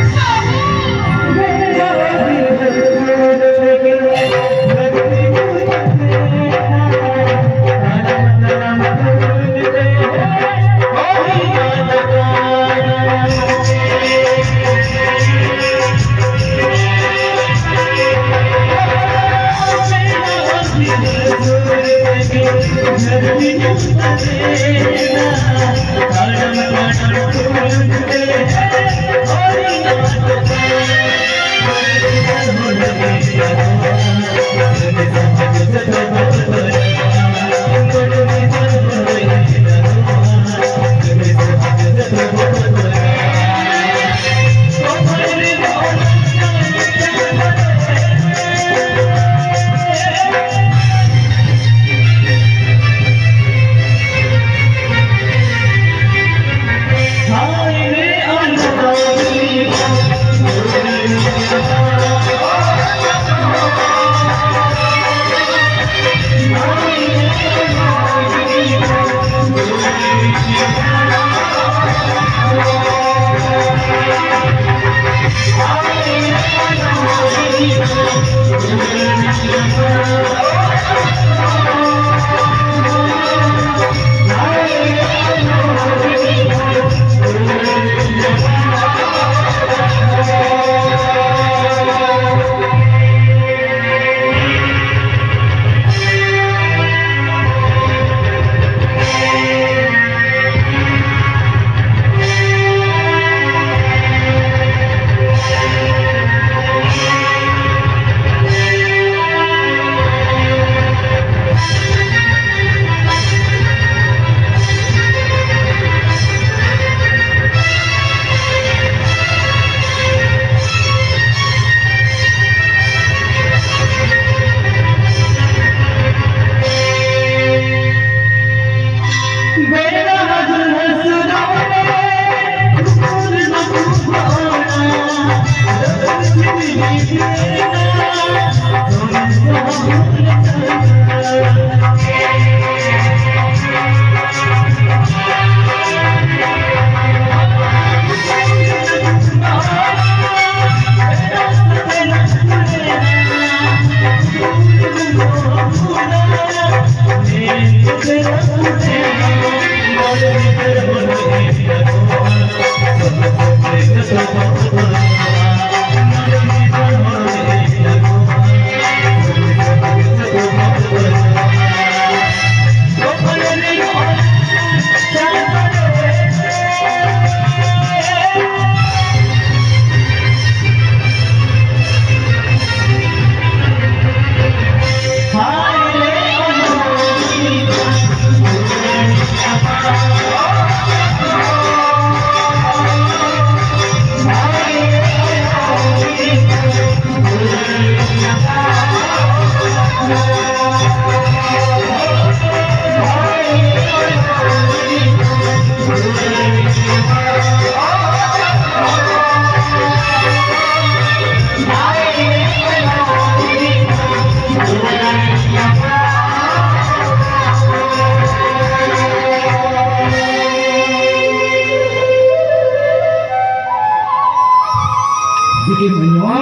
ᱤᱧ ᱱᱚᱣᱟ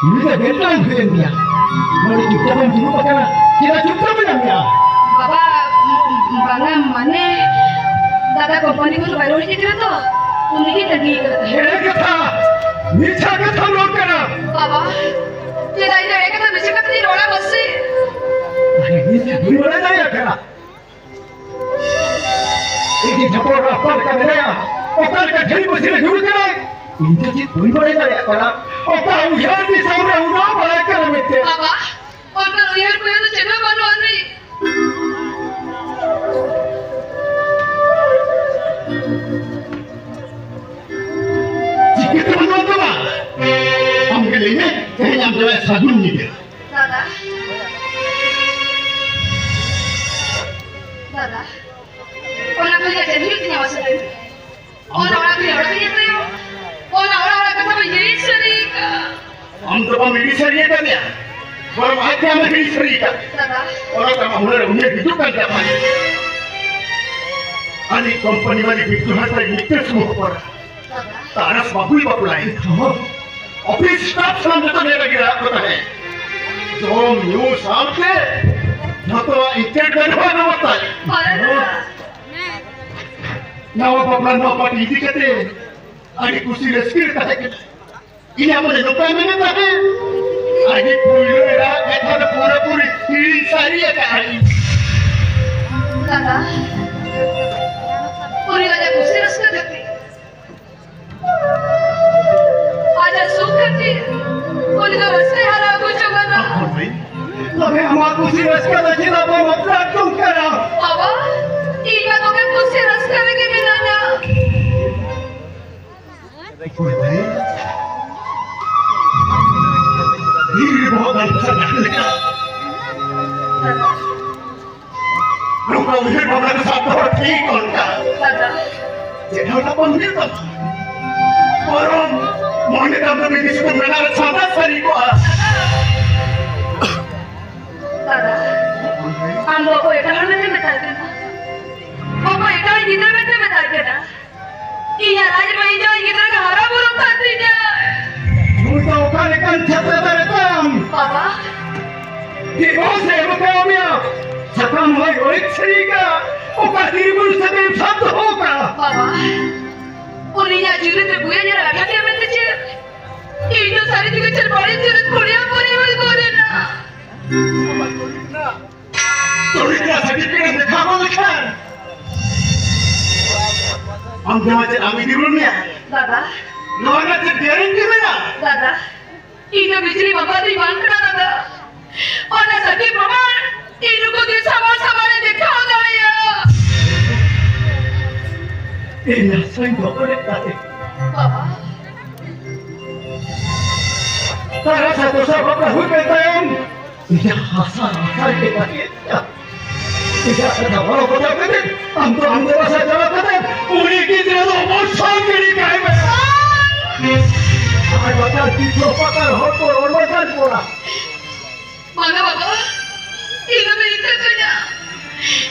ᱱᱩᱭ ᱫᱚ ᱵᱮᱴᱟᱭ ᱦᱩᱭᱮᱱ ᱜᱮᱭᱟ᱾ ᱱᱚᱰᱮ ᱪᱩᱯᱪᱟᱯ ᱮᱢ ᱫᱩᱲᱩᱵ ᱟᱠᱟᱱᱟ, ᱪᱮᱫᱟᱜ ᱪᱩᱯᱪᱟᱯ ᱢᱮᱱᱟᱜ ᱢᱮᱭᱟ? ᱵᱟᱵᱟ, ᱵᱟᱝᱟ, ᱢᱟᱱᱮ, ᱫᱟᱫᱟ ᱠᱳᱢᱯᱟᱱᱤ ᱠᱷᱚᱱ ᱵᱟᱭ ᱨᱩᱣᱟᱹᱲ ᱦᱮᱡ ᱟᱠᱟᱱᱟ ᱛᱚ, ᱩᱱᱤ ᱜᱮ ᱛᱟᱺᱜᱤ ᱟᱠᱟᱫᱟ᱾ ᱮᱲᱮ ᱠᱟᱛᱷᱟ, ᱢᱤᱪᱷᱟ ᱠᱟᱛᱷᱟ ᱨᱚᱲ ᱠᱟᱱᱟ᱾ ᱵᱟᱵᱟ, ᱪᱮᱫᱟᱜ ᱤᱧ ᱫᱚ ᱮᱲᱮ ᱠᱟᱛᱷᱟ ᱢᱤᱪᱷᱟ ᱠᱟᱛᱷᱟ ᱛᱤᱧ ᱨᱚᱲᱟ ᱢᱟᱥᱮ? ᱟᱨᱮ, ᱱᱤᱛ ᱦᱚᱸ ᱵᱟᱹᱧ ᱵᱟᱲᱟᱭ ᱫᱟᱲᱮᱭᱟᱜ ᱠᱟᱱᱟ᱾ ᱤᱧ ᱡᱷᱟᱯᱚᱲ ᱨᱮ ᱚᱠᱟ ᱞᱮᱠᱟ ᱢᱮᱱᱟᱭᱟ, ᱚᱠᱟ ᱞᱮᱠᱟ ᱡᱷᱟᱹᱞᱤ ᱯᱟᱹᱥᱤ ᱨᱮ ᱧᱩᱨ ᱠᱟᱱᱟᱭ, ᱤᱧ ᱫᱚ ᱪᱮᱫ ᱵᱟᱹᱧ ᱵᱟᱲᱟᱭ ᱫᱟᱲᱮᱭᱟᱜ ᱠᱟᱱᱟ᱾ ᱚᱠᱟ ᱩᱭᱦᱟᱹᱨ ᱫᱤᱥᱚᱢ ᱨᱮ ᱩᱰᱟᱹᱣ ᱵᱟᱲᱟᱭ ᱠᱟᱱᱟ ᱢᱮᱱᱛᱮ᱾ ᱵᱟᱵᱟ, ᱚᱱᱠᱟᱱ ᱩᱭᱦᱟᱹᱨ ᱠᱚ ᱫᱚ ᱪᱮᱫ ᱦᱚᱸ ᱵᱟᱹᱱᱩᱜ ᱟᱹᱱᱤᱡ᱾ ᱪᱤᱠᱟᱹᱛᱮ ᱵᱟᱹᱱᱩᱜ ᱛᱟᱢᱟ? ᱟᱢ ᱜᱮ ᱞᱟᱹᱭ ᱢᱮ, ᱛᱮᱦᱮᱧ ᱟᱢ ᱡᱟᱶᱟᱭ ᱥᱟᱹᱜᱩᱱ ᱧᱤᱫᱟᱹ᱾ ᱫᱟᱫᱟ, ᱫᱟᱫᱟ, ᱚᱱᱟ ᱠᱚ ᱪᱮᱫ ᱦᱩᱭᱩᱜ ᱛᱤᱧᱟ ᱢᱟᱥᱮ ᱞᱟᱹᱭ ᱢᱮ? ᱚᱱᱟ ᱚᱲᱟᱜ ᱠᱷᱚᱱ ᱚᱲᱟᱜ ᱤᱧ ᱤᱫᱤᱭᱟ᱾ ᱚᱱᱟ ᱚᱲᱟᱜ ᱚᱲᱟᱜ ᱠᱟᱛᱷᱟ ᱢᱟ ᱦᱤᱲᱤᱧ ᱥᱟᱹᱨᱤ ᱟᱠᱟᱫ᱾ ᱟᱢ ᱫᱚ ᱵᱟᱢ ᱦᱤᱲᱤᱧ ᱥᱟᱹᱨᱤ ᱟᱠᱟᱫᱮᱭᱟ, ᱵᱚᱨᱚᱝ ᱟᱡ ᱜᱮ ᱟᱢᱮ ᱦᱤᱲᱤᱧ ᱥᱟᱹᱨᱤ ᱟᱠᱟᱫ᱾ ᱫᱟᱫᱟ᱾ ᱚᱱᱟ ᱛᱟᱢᱟ ᱩᱱᱟᱹᱜ ᱩᱢᱮᱨ ᱦᱤᱡᱩᱜ ᱠᱟᱱ ᱛᱟᱢᱟ᱾ ᱟᱹᱰᱤ ᱠᱳᱢᱯᱟᱱᱤ ᱵᱟᱞᱤ ᱵᱤᱴᱴᱩ ᱦᱟᱸᱥᱫᱟ ᱢᱤᱫᱴᱮᱱ ᱥᱩᱢᱩᱝ ᱦᱚᱯᱚᱱ᱾ ᱫᱟᱫᱟ᱾ ᱛᱟᱨᱟᱥ ᱵᱟᱹᱦᱩᱭ ᱵᱟᱯᱞᱟᱭᱮᱱ ᱛᱟᱢᱟ᱾ ᱚᱯᱷᱤᱥ ᱥᱴᱟᱯ ᱥᱟᱱᱟᱢ ᱡᱚᱛᱚ ᱱᱮ ᱨᱮᱜᱮ ᱨᱟᱜ ᱠᱚ ᱛᱟᱦᱮᱸ᱾ ᱡᱚᱢ ᱧᱩ ᱥᱟᱶᱛᱮ ᱡᱚᱛᱚᱣᱟᱜ ᱤᱱᱴᱟᱨᱱᱮᱴ ᱵᱮᱵᱚᱦᱟᱨ ᱨᱮ ᱛᱟᱭ᱾ ᱵᱟᱞᱮ ᱫᱟᱫᱟ᱾ ᱱᱟᱣᱟ ᱵᱟᱯᱞᱟ ᱱᱟᱣᱟ ᱯᱟᱨᱴᱤ ᱤᱫᱤ ᱠᱟᱛᱮ ᱟᱹᱰᱤ ᱠᱩᱥᱤ ᱨᱟᱹᱥᱠᱟᱹ ᱨᱮ ᱛᱟᱦᱮᱸ ᱠᱟᱱᱟ᱾ ᱤᱧᱟᱹᱜ ᱢᱚᱱᱮ ᱱᱚᱝᱠᱟᱭ ᱢᱮᱱᱮᱫ ᱛᱟᱦᱮᱸ, ᱟᱹᱰᱤ ᱯᱩᱭᱞᱩ ᱮᱨᱟ ᱠᱟᱛᱷᱟ ᱫᱚ ᱯᱩᱨᱟᱹᱯᱩᱨᱤ ᱦᱤᱲᱤᱧ ᱥᱟᱹᱨᱤ ᱟᱠᱟᱫ ᱟᱹᱧ᱾ ᱫᱟᱫᱟ, ᱩᱱᱤ ᱟᱡᱟᱜ ᱠᱩᱥᱤ ᱨᱟᱹᱥᱠᱟᱹ ᱠᱷᱟᱹᱛᱤᱨ, ᱟᱡᱟᱜ ᱥᱩᱠ ᱠᱷᱟᱹᱛᱤᱨ ᱩᱱᱤ ᱫᱚ ᱨᱟᱹᱥᱠᱟᱹᱭ ᱦᱟᱨᱟ ᱟᱹᱜᱩ ᱦᱚᱪᱚ ᱠᱟᱱᱟ᱾ ᱟᱯᱚᱱ ᱨᱮ, ᱛᱚᱵᱮ ᱟᱢᱟᱜ ᱠᱩᱥᱤ ᱨᱟᱹᱥᱠᱟᱹ ᱫᱚ ᱪᱮᱫᱟᱜ ᱵᱟᱢ ᱟᱯᱱᱟᱨ ᱡᱚᱝ ᱠᱟᱱᱟ? ᱵᱟᱵᱟ, ᱤᱧ ᱢᱟ ᱫᱚᱢᱮ ᱠᱩᱥᱤ ᱨᱟᱹᱥᱠᱟᱹ ᱨᱮᱜᱮ ᱢᱤᱱᱟᱹᱧᱟ᱾ ᱚᱠᱚᱭ ᱫᱟᱹᱭ? ᱫᱷᱤᱨᱤ ᱵᱚᱦᱚᱜ ᱫᱟᱞ ᱯᱮᱥᱟ ᱰᱟᱠ ᱞᱮᱠᱟ᱾ ᱱᱚᱝᱠᱟ ᱩᱭᱦᱟᱹᱨ ᱵᱷᱟᱵᱽᱱᱟ ᱠᱚ ᱥᱟᱵ ᱫᱚᱦᱚ ᱴᱷᱤᱠ ᱚᱱᱠᱟ᱾ ᱪᱮᱫ ᱦᱚᱸ ᱛᱟᱯᱟᱢ ᱦᱩᱭᱩᱜ ᱛᱟᱢᱟ᱾ ᱵᱚᱨᱚᱝ ᱢᱚᱱᱮ ᱛᱟᱢ ᱫᱚ ᱢᱤᱫ ᱥᱩᱫᱷᱩ ᱢᱮᱱᱟᱜ ᱨᱮ ᱥᱟᱫᱟ ᱥᱟᱹᱨᱤ ᱠᱚᱜᱼᱟ᱾ ᱫᱟᱫᱟ, ᱟᱢ ᱫᱚ ᱚᱠᱚᱭ ᱮᱴᱟᱜ ᱦᱚᱲ ᱢᱮᱱᱛᱮ ᱢᱮᱛᱟᱭ ᱠᱟᱱᱟ? ᱚᱠᱚᱭ ᱮᱴᱟᱜ ᱜᱤᱫᱽᱨᱟᱹ ᱢᱮᱱᱛᱮ ᱢᱮᱛᱟᱭ ᱠᱟᱱᱟ? ᱤᱧᱟᱜ ᱨᱟᱡᱽ ᱢᱟ ᱤᱧ ᱫᱚ ᱤᱧ ᱜᱤᱫᱽᱨᱟᱹ ᱜᱮ ᱦᱟᱨᱟ ᱵᱩᱨᱩ ᱠᱟᱱ ᱛᱤᱧᱟ᱾ ᱱᱩᱭ ᱫᱚ ᱚᱠᱟ ᱞᱮᱠᱟᱱ ᱪᱷᱟᱛᱟ ᱫᱟᱨᱮ ᱛᱟᱢ? ᱵᱟᱵᱟ᱾ ᱰᱤᱵᱷᱳᱨᱥ ᱮ ᱮᱢ ᱠᱟᱣ ᱢᱮᱭᱟ᱾ ᱥᱟᱠᱟᱢ ᱦᱚᱸᱭ ᱚᱲᱮᱡ ᱥᱟᱹᱨᱤ ᱠᱟᱜ᱾ ᱚᱠᱟ ᱛᱤᱨᱤ ᱵᱩᱨᱩ ᱥᱟᱠᱟᱢ ᱥᱟᱵ ᱫᱚᱦᱚ ᱠᱟᱜ? ᱵᱟᱵᱟ, ᱩᱱᱤ ᱤᱧᱟᱜ ᱡᱤᱣᱤ ᱨᱮ ᱵᱩᱭᱟ ᱧᱮᱞ ᱟᱠᱟᱫ ᱜᱮᱭᱟ ᱢᱮᱱᱛᱮ ᱪᱮᱫ? ᱤᱧ ᱫᱚ ᱥᱟᱹᱨᱤ ᱛᱮᱜᱮ ᱪᱮᱫ ᱵᱟᱹᱲᱤᱡ ᱡᱩᱨᱤ ᱠᱩᱲᱤ ᱦᱚᱯᱚᱱ ᱤᱧ ᱦᱩᱭ ᱜᱚᱫ ᱮᱱᱟ᱾ ᱛᱩᱲᱤ ᱨᱮᱱᱟᱜ ᱥᱟᱨᱴᱤᱯᱷᱤᱠᱮᱴ ᱮᱢ ᱫᱮᱠᱷᱟᱣ ᱜᱚᱫ ᱞᱮᱠᱷᱟᱱ ᱟᱢ ᱫᱚ ᱪᱮᱫ ᱟᱢ ᱤᱫᱤ ᱨᱩᱣᱟᱹᱲ ᱢᱮᱭᱟ? ᱫᱟᱫᱟ᱾ ᱱᱚᱣᱟ ᱨᱮᱱᱟᱜ ᱪᱮᱫ ᱜᱮᱨᱮᱱᱴᱤ ᱢᱮᱱᱟᱜᱼᱟ? ᱫᱟᱫᱟ, ᱤᱧ ᱫᱚ ᱵᱤᱡᱽᱞᱤ ᱵᱟᱵᱟ ᱫᱚᱧ ᱵᱟᱝ ᱠᱟᱱᱟ ᱫᱟᱫᱟ᱾ ᱚᱱᱟ ᱥᱟᱹᱠᱷᱤ ᱯᱨᱚᱢᱟᱱ ᱤᱧ ᱱᱩᱠᱩ ᱫᱤᱥᱚᱢ ᱦᱚᱲ ᱥᱟᱢᱟᱝ ᱨᱮ ᱫᱮᱠᱷᱟᱣ ᱫᱟᱲᱮᱭᱟᱜᱼᱟ᱾ ᱤᱧ ᱟᱥᱟᱧ ᱫᱚᱦᱚ ᱞᱮᱫ ᱛᱟᱦᱮᱸ᱾ ᱵᱟᱵᱟ᱾ ᱛᱟᱨᱟ ᱥᱟᱛᱩ ᱥᱟᱵ ᱵᱟᱯᱞᱟ ᱦᱩᱭ ᱠᱟᱱ ᱛᱟᱭᱚᱢ, ᱤᱧᱟᱹᱜ ᱦᱟᱥᱟ ᱦᱟᱥᱟ ᱨᱮᱜᱮ ᱛᱟᱦᱮᱸ ᱠᱟᱱᱟ᱾ ᱤᱧᱟᱹᱜ ᱠᱟᱛᱷᱟ ᱵᱟᱲᱟᱭ ᱠᱟᱛᱮ, ᱟᱢ ᱫᱚ, ᱟᱢ ᱫᱚ ᱨᱟᱥᱟ ᱪᱟᱞᱟᱣ ᱠᱟᱛᱮ, ᱩᱱᱤ ᱜᱤᱫᱽᱨᱟᱹ ᱫᱚ ᱵᱚᱨᱥᱟ ᱜᱤᱰᱤ ᱠᱟᱭ ᱢᱮ᱾ ᱟᱨ ᱵᱟᱠᱷᱟᱱ ᱛᱤᱥ ᱦᱚᱸ ᱯᱟᱠᱟᱲ ᱦᱚᱲ ᱠᱚ ᱨᱚᱲ ᱵᱟᱠᱷᱟᱱ ᱠᱚᱲᱟ᱾ ᱵᱟᱝᱟ ᱵᱟᱵᱟ, ᱤᱧ ᱫᱚ ᱵᱟᱹᱧ ᱤᱛᱟᱹ ᱠᱟᱹᱧᱟ᱾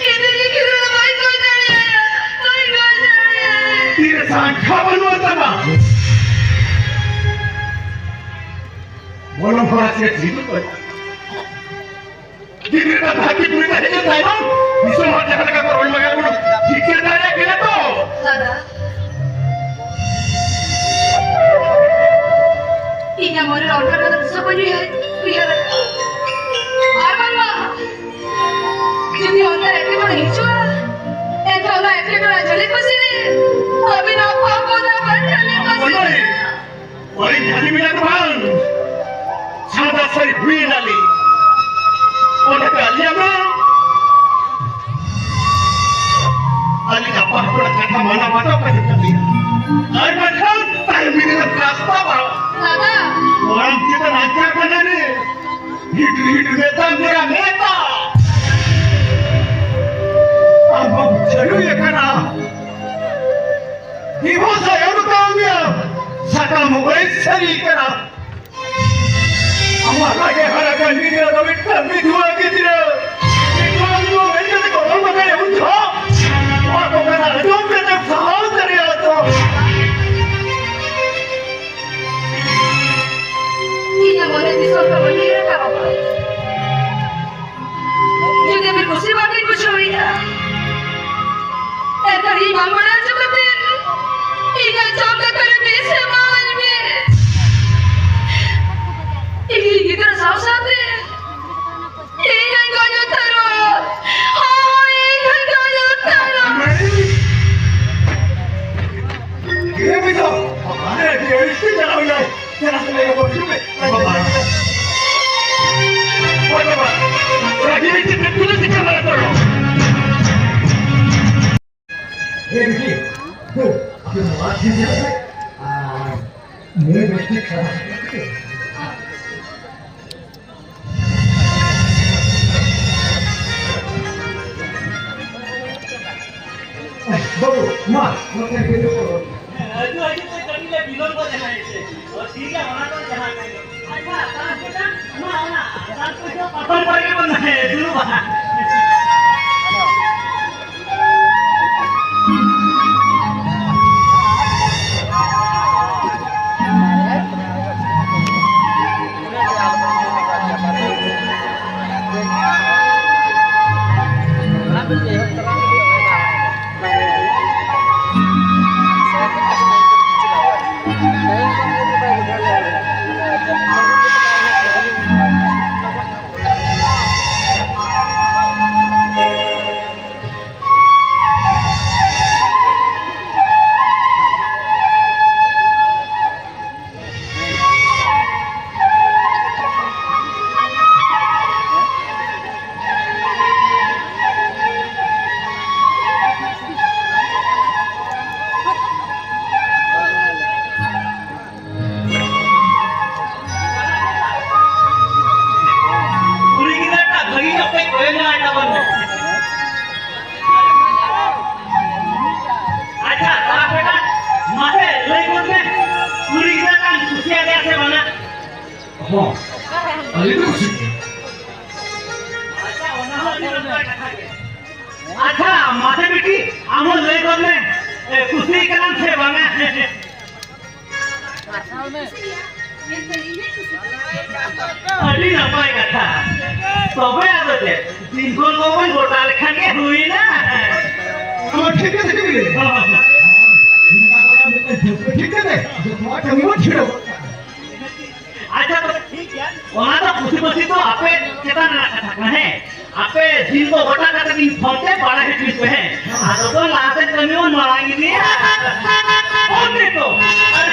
ᱤᱧ ᱫᱚ ᱤᱧ ᱜᱤᱫᱽᱨᱟᱹ ᱫᱚ ᱵᱟᱹᱧ ᱜᱚᱡ ᱫᱟᱲᱮᱭᱟᱭᱟ, ᱵᱟᱹᱧ ᱜᱚᱡ ᱫᱟᱲᱮᱭᱟᱭᱟ᱾ ᱛᱤᱨᱮ ᱥᱟᱝᱠᱷᱟ ᱵᱟᱹᱱᱩᱜ ᱛᱟᱢᱟ? ᱜᱚᱱᱚᱝ ᱦᱚᱲ ᱟᱥᱨᱮ ᱡᱤᱣᱤ ᱠᱚ ᱜᱤᱫᱽᱨᱟᱹ ᱫᱚ ᱵᱷᱟᱹᱜᱤ ᱵᱩᱲᱤ ᱛᱟᱦᱮᱸ ᱠᱟᱱ ᱛᱟᱭ ᱵᱟᱝ? ᱫᱤᱥᱚᱢ ᱦᱚᱲ ᱡᱟᱦᱟᱸ ᱞᱮᱠᱟ ᱠᱚ ᱨᱚᱲ ᱢᱟᱜᱟ ᱵᱚᱱ ᱴᱷᱤᱠᱟᱹ ᱫᱟᱲᱮᱭᱟᱜ ᱠᱟᱱᱟ ᱛᱚ? ᱫᱟᱫᱟ, ᱤᱧᱟᱜ ᱢᱚᱱᱮ ᱨᱮ ᱚᱱᱠᱟ ᱠᱟᱛᱷᱟ ᱛᱤᱥ ᱦᱚᱸ ᱵᱟᱹᱧ ᱩᱭᱦᱟᱹᱨ, ᱩᱭᱦᱟᱹᱨ ᱟᱠᱟᱫᱟ᱾ ᱟᱨ ᱵᱟᱝᱢᱟ, ᱡᱩᱫᱤ ᱚᱱᱠᱟ ᱮᱴᱠᱮᱴᱚᱬᱮ ᱦᱤᱡᱩᱜᱼᱟ, ᱮᱱᱠᱷᱟᱱ ᱚᱱᱟ ᱮᱴᱠᱮᱴᱚᱬᱮ ᱡᱷᱟᱹᱞᱤ ᱯᱟᱹᱥᱤ ᱨᱮ ᱟᱹᱵᱤᱱᱟᱜ ᱯᱟᱯ ᱵᱚᱫᱟ ᱵᱟᱝ ᱡᱷᱟᱹᱞᱤ ᱯᱟᱹᱥᱤ ᱨᱮ᱾ ᱚᱱᱮ ᱡᱷᱟᱹᱞᱤ ᱢᱮᱱᱟᱜ ᱫᱚ ᱵᱟᱝ, ᱥᱟᱫᱟ ᱥᱟᱹᱲᱤ ᱦᱩᱭ ᱮᱱᱟᱞᱤᱧ᱾ ᱚᱸᱰᱮ ᱯᱮ ᱟᱹᱞᱤᱧᱟᱜ ᱢᱟ, ᱟᱹᱞᱤᱧ ᱟᱯᱟ ᱦᱚᱯᱚᱱᱟᱜ ᱠᱟᱛᱷᱟ ᱢᱟᱱᱟ ᱵᱟᱛᱟᱣ ᱠᱟᱛᱮ ᱠᱟᱹᱢᱤᱭᱟ᱾ ᱟᱨ ᱵᱟᱝᱠᱷᱟᱱ ᱛᱟᱭᱚᱢ ᱵᱤᱫᱟᱹᱞ ᱨᱟᱥᱛᱟ ᱵᱟᱝ᱾ ᱫᱟᱫᱟ᱾ ᱢᱟᱲᱟᱝ ᱪᱮᱛᱟᱱ ᱟᱪᱟᱨ ᱠᱟᱱᱟ ᱨᱮ᱾ ᱦᱤᱴ ᱦᱤᱴ ᱱᱮᱛᱟ ᱢᱮᱨᱟ ᱱᱮᱛᱟ᱾ ᱟᱢ ᱵᱟᱢ ᱪᱟᱹᱞᱩᱭ ᱟᱠᱟᱱᱟ᱾ ᱰᱤᱵᱷᱳᱨᱥ ᱮ ᱮᱢ ᱠᱟᱣ ᱢᱮᱭᱟ᱾ ᱥᱟᱠᱟᱢ ᱦᱚᱸ ᱵᱟᱹᱲᱤᱡ ᱥᱟᱹᱨᱤ ᱠᱟᱱᱟ᱾ ᱟᱢᱟᱜ ᱞᱟᱡ ᱮ ᱦᱟᱨᱟ ᱠᱟᱱ ᱜᱤᱫᱽᱨᱟᱹ ᱫᱚ ᱢᱤᱫᱴᱟᱝ ᱵᱤᱫᱷᱣᱟ ᱜᱤᱫᱽᱨᱟᱹ᱾ ᱵᱤᱫᱷᱣᱟ ᱜᱤᱫᱽᱨᱟᱹ ᱢᱮᱱ ᱠᱟᱛᱮ ᱠᱚ ᱨᱚᱲ ᱵᱟᱠᱷᱟᱡ ᱩᱱ ᱡᱚᱦᱚᱜ ᱱᱚᱣᱟ ᱠᱚ ᱠᱟᱛᱷᱟ ᱟᱸᱡᱚᱢ ᱠᱟᱛᱮ ᱥᱟᱦᱟᱣ ᱫᱟᱲᱮᱭᱟᱜᱼᱟ ᱛᱚ? ᱵᱟᱝ ᱵᱟᱲᱟᱭ ᱦᱚᱪᱚ ᱠᱟᱛᱮ ᱤᱧᱟᱹᱜ ᱡᱚᱢ ᱫᱟᱠᱟ ᱨᱮ ᱵᱤᱥ ᱮᱢᱟᱣᱟᱹᱧ ᱢᱮ᱾ ᱤᱧ ᱜᱤᱫᱽᱨᱟᱹ ᱥᱟᱶ ᱥᱟᱶᱛᱮ ᱤᱧ ᱦᱚᱸᱧ ᱜᱚᱡ ᱩᱛᱟᱹᱨᱚᱜ᱾ ᱦᱳᱭ, ᱤᱧ ᱦᱚᱸᱧ ᱜᱚᱡ ᱩᱛᱟᱹᱨᱚᱜ᱾ ᱦᱮᱸ, ᱵᱤᱫᱷᱟ, ᱟᱨᱮ, ᱟᱹᱰᱤ ᱟᱹᱲᱤᱥ ᱛᱮ ᱪᱟᱞᱟᱣ ᱮᱱᱟᱭ᱾ ᱪᱟᱞᱟᱜ ᱠᱟᱱᱟᱭ, ᱵᱟᱵᱟ, ᱦᱤᱡᱩᱜ ᱢᱮ᱾ ᱵᱟᱵᱟ, ᱵᱟᱵᱟ, ᱨᱟᱹᱜᱤ ᱢᱮ, ᱪᱮᱫ ᱯᱮ ᱪᱤᱠᱟᱹ ᱫᱟᱲᱮ ᱛᱟᱢᱟ? ᱦᱮᱸ, ᱵᱤᱴᱤ, ᱫᱩ, ᱟᱯᱮ ᱱᱚᱣᱟ ᱴᱷᱤᱠ ᱜᱮᱭᱟ ᱯᱮ? ᱟᱨ ᱱᱤᱭᱟᱹ ᱵᱮᱥ ᱴᱷᱤᱠ ᱠᱷᱟᱨᱟᱯ ᱠᱟᱱᱟ ᱯᱮ? ᱵᱟᱹᱵᱩ, ᱢᱟ, ᱱᱚᱛᱮ ᱦᱤᱡᱩᱜ ᱢᱮ᱾ ᱦᱤᱡᱩᱜ, ᱦᱤᱡᱩᱜ ᱛᱮ ᱠᱟᱹᱴᱤᱡ ᱞᱮ ᱵᱤᱞᱚᱢ ᱜᱚᱫ ᱮᱱᱟ ᱦᱮᱸ ᱥᱮ᱾ ᱚ, ᱴᱷᱤᱠ ᱜᱮᱭᱟ, ᱚᱱᱟ ᱫᱚ ᱡᱟᱦᱟᱸ ᱠᱟᱱ ᱜᱮ᱾ ᱟᱪᱪᱷᱟ, ᱛᱟᱨᱟᱥ ᱵᱮᱴᱟ, ᱚᱱᱟ, ᱚᱱᱟ, ᱛᱟᱨᱟᱥ ᱵᱮᱴᱟ ᱯᱟᱛᱷᱚᱨ ᱠᱚᱨᱮ ᱜᱮᱵᱚᱱ ᱫᱩᱲᱩᱵᱼᱟ᱾ ᱠᱩᱲᱤ ᱜᱤᱫᱽᱨᱟᱹ ᱴᱟᱜ ᱵᱷᱟᱹᱜᱤ ᱧᱚᱜ ᱠᱟᱹᱡ ᱠᱚᱭᱚᱜ ᱧᱚᱜ ᱟᱭ ᱛᱟᱵᱚᱱ ᱢᱮ᱾ ᱟᱪᱪᱷᱟ, ᱛᱟᱨᱟ ᱵᱮᱴᱟ, ᱢᱟᱥᱮ ᱞᱟᱹᱭ ᱜᱚᱫ ᱢᱮ, ᱠᱩᱲᱤ ᱜᱤᱫᱽᱨᱟᱹ ᱴᱟᱜ ᱮᱢ ᱠᱩᱥᱤᱭᱟᱫᱮᱭᱟ ᱥᱮ ᱵᱟᱝᱟ? ᱦᱚᱸ, ᱟᱹᱞᱤᱧ ᱫᱚ ᱠᱩᱥᱤ ᱜᱮ᱾ ᱟᱪᱪᱷᱟ, ᱚᱱᱟ ᱦᱚᱸ ᱟᱹᱰᱤ ᱱᱟᱯᱟᱭ ᱠᱟᱛᱷᱟ ᱜᱮ᱾ ᱟᱪᱪᱷᱟ, ᱢᱟᱥᱮ ᱵᱤᱴᱤ, ᱟᱢ ᱦᱚᱸ ᱞᱟᱹᱭ ᱜᱚᱫ ᱢᱮ, ᱮ, ᱠᱩᱥᱤ ᱠᱟᱱᱟᱢ ᱥᱮ ᱵᱟᱝᱟ? ᱟᱹᱰᱤ ᱱᱟᱯᱟᱭ ᱠᱟᱛᱷᱟ᱾ ᱛᱚᱵᱮ ᱟᱫᱚ ᱪᱮᱫ, ᱫᱤᱱ ᱠᱷᱚᱱ ᱵᱚᱱ ᱜᱚᱴᱟ ᱞᱮᱠᱷᱟᱱ ᱜᱮ ᱦᱩᱭᱱᱟ᱾ ᱴᱷᱤᱠ ᱠᱟᱛᱮ ᱠᱟᱹᱢᱤ ᱞᱮ᱾ ᱦᱮᱸ, ᱦᱮᱸ, ᱦᱮᱸ᱾ ᱴᱷᱤᱠ ᱠᱟᱛᱮ ᱡᱚᱛᱚᱣᱟᱜ ᱠᱟᱹᱢᱤ ᱵᱚᱱ ᱪᱷᱤᱰᱟᱹᱣ ᱜᱚᱫ ᱠᱟᱜᱼᱟ᱾ ᱟᱪᱪᱷᱟ, ᱛᱚᱵᱮ ᱴᱷᱤᱠ ᱜᱮᱭᱟ᱾ ᱚᱱᱟ ᱫᱚ ᱠᱩᱥᱤ ᱠᱩᱥᱤ ᱫᱚ ᱟᱯᱮ ᱪᱮᱛᱟᱱ ᱨᱮᱱᱟᱜ ᱠᱟᱛᱷᱟ ᱠᱟᱱᱟ, ᱦᱮᱸ? ᱟᱯᱮ ᱫᱤᱱ ᱠᱚ ᱜᱚᱴᱟ ᱠᱟᱛᱮ ᱤᱧ ᱯᱷᱳᱱ ᱛᱮ ᱵᱟᱲᱟᱭ ᱦᱚᱪᱚᱧ ᱯᱮ, ᱦᱮᱸ? ᱟᱫᱚ ᱵᱚᱱ ᱞᱟᱦᱟ ᱥᱮᱫ ᱠᱟᱹᱢᱤ ᱵᱚᱱ ᱢᱟᱲᱟᱝ ᱤᱫᱤᱭᱟ᱾ ᱩᱱᱤ ᱫᱚ,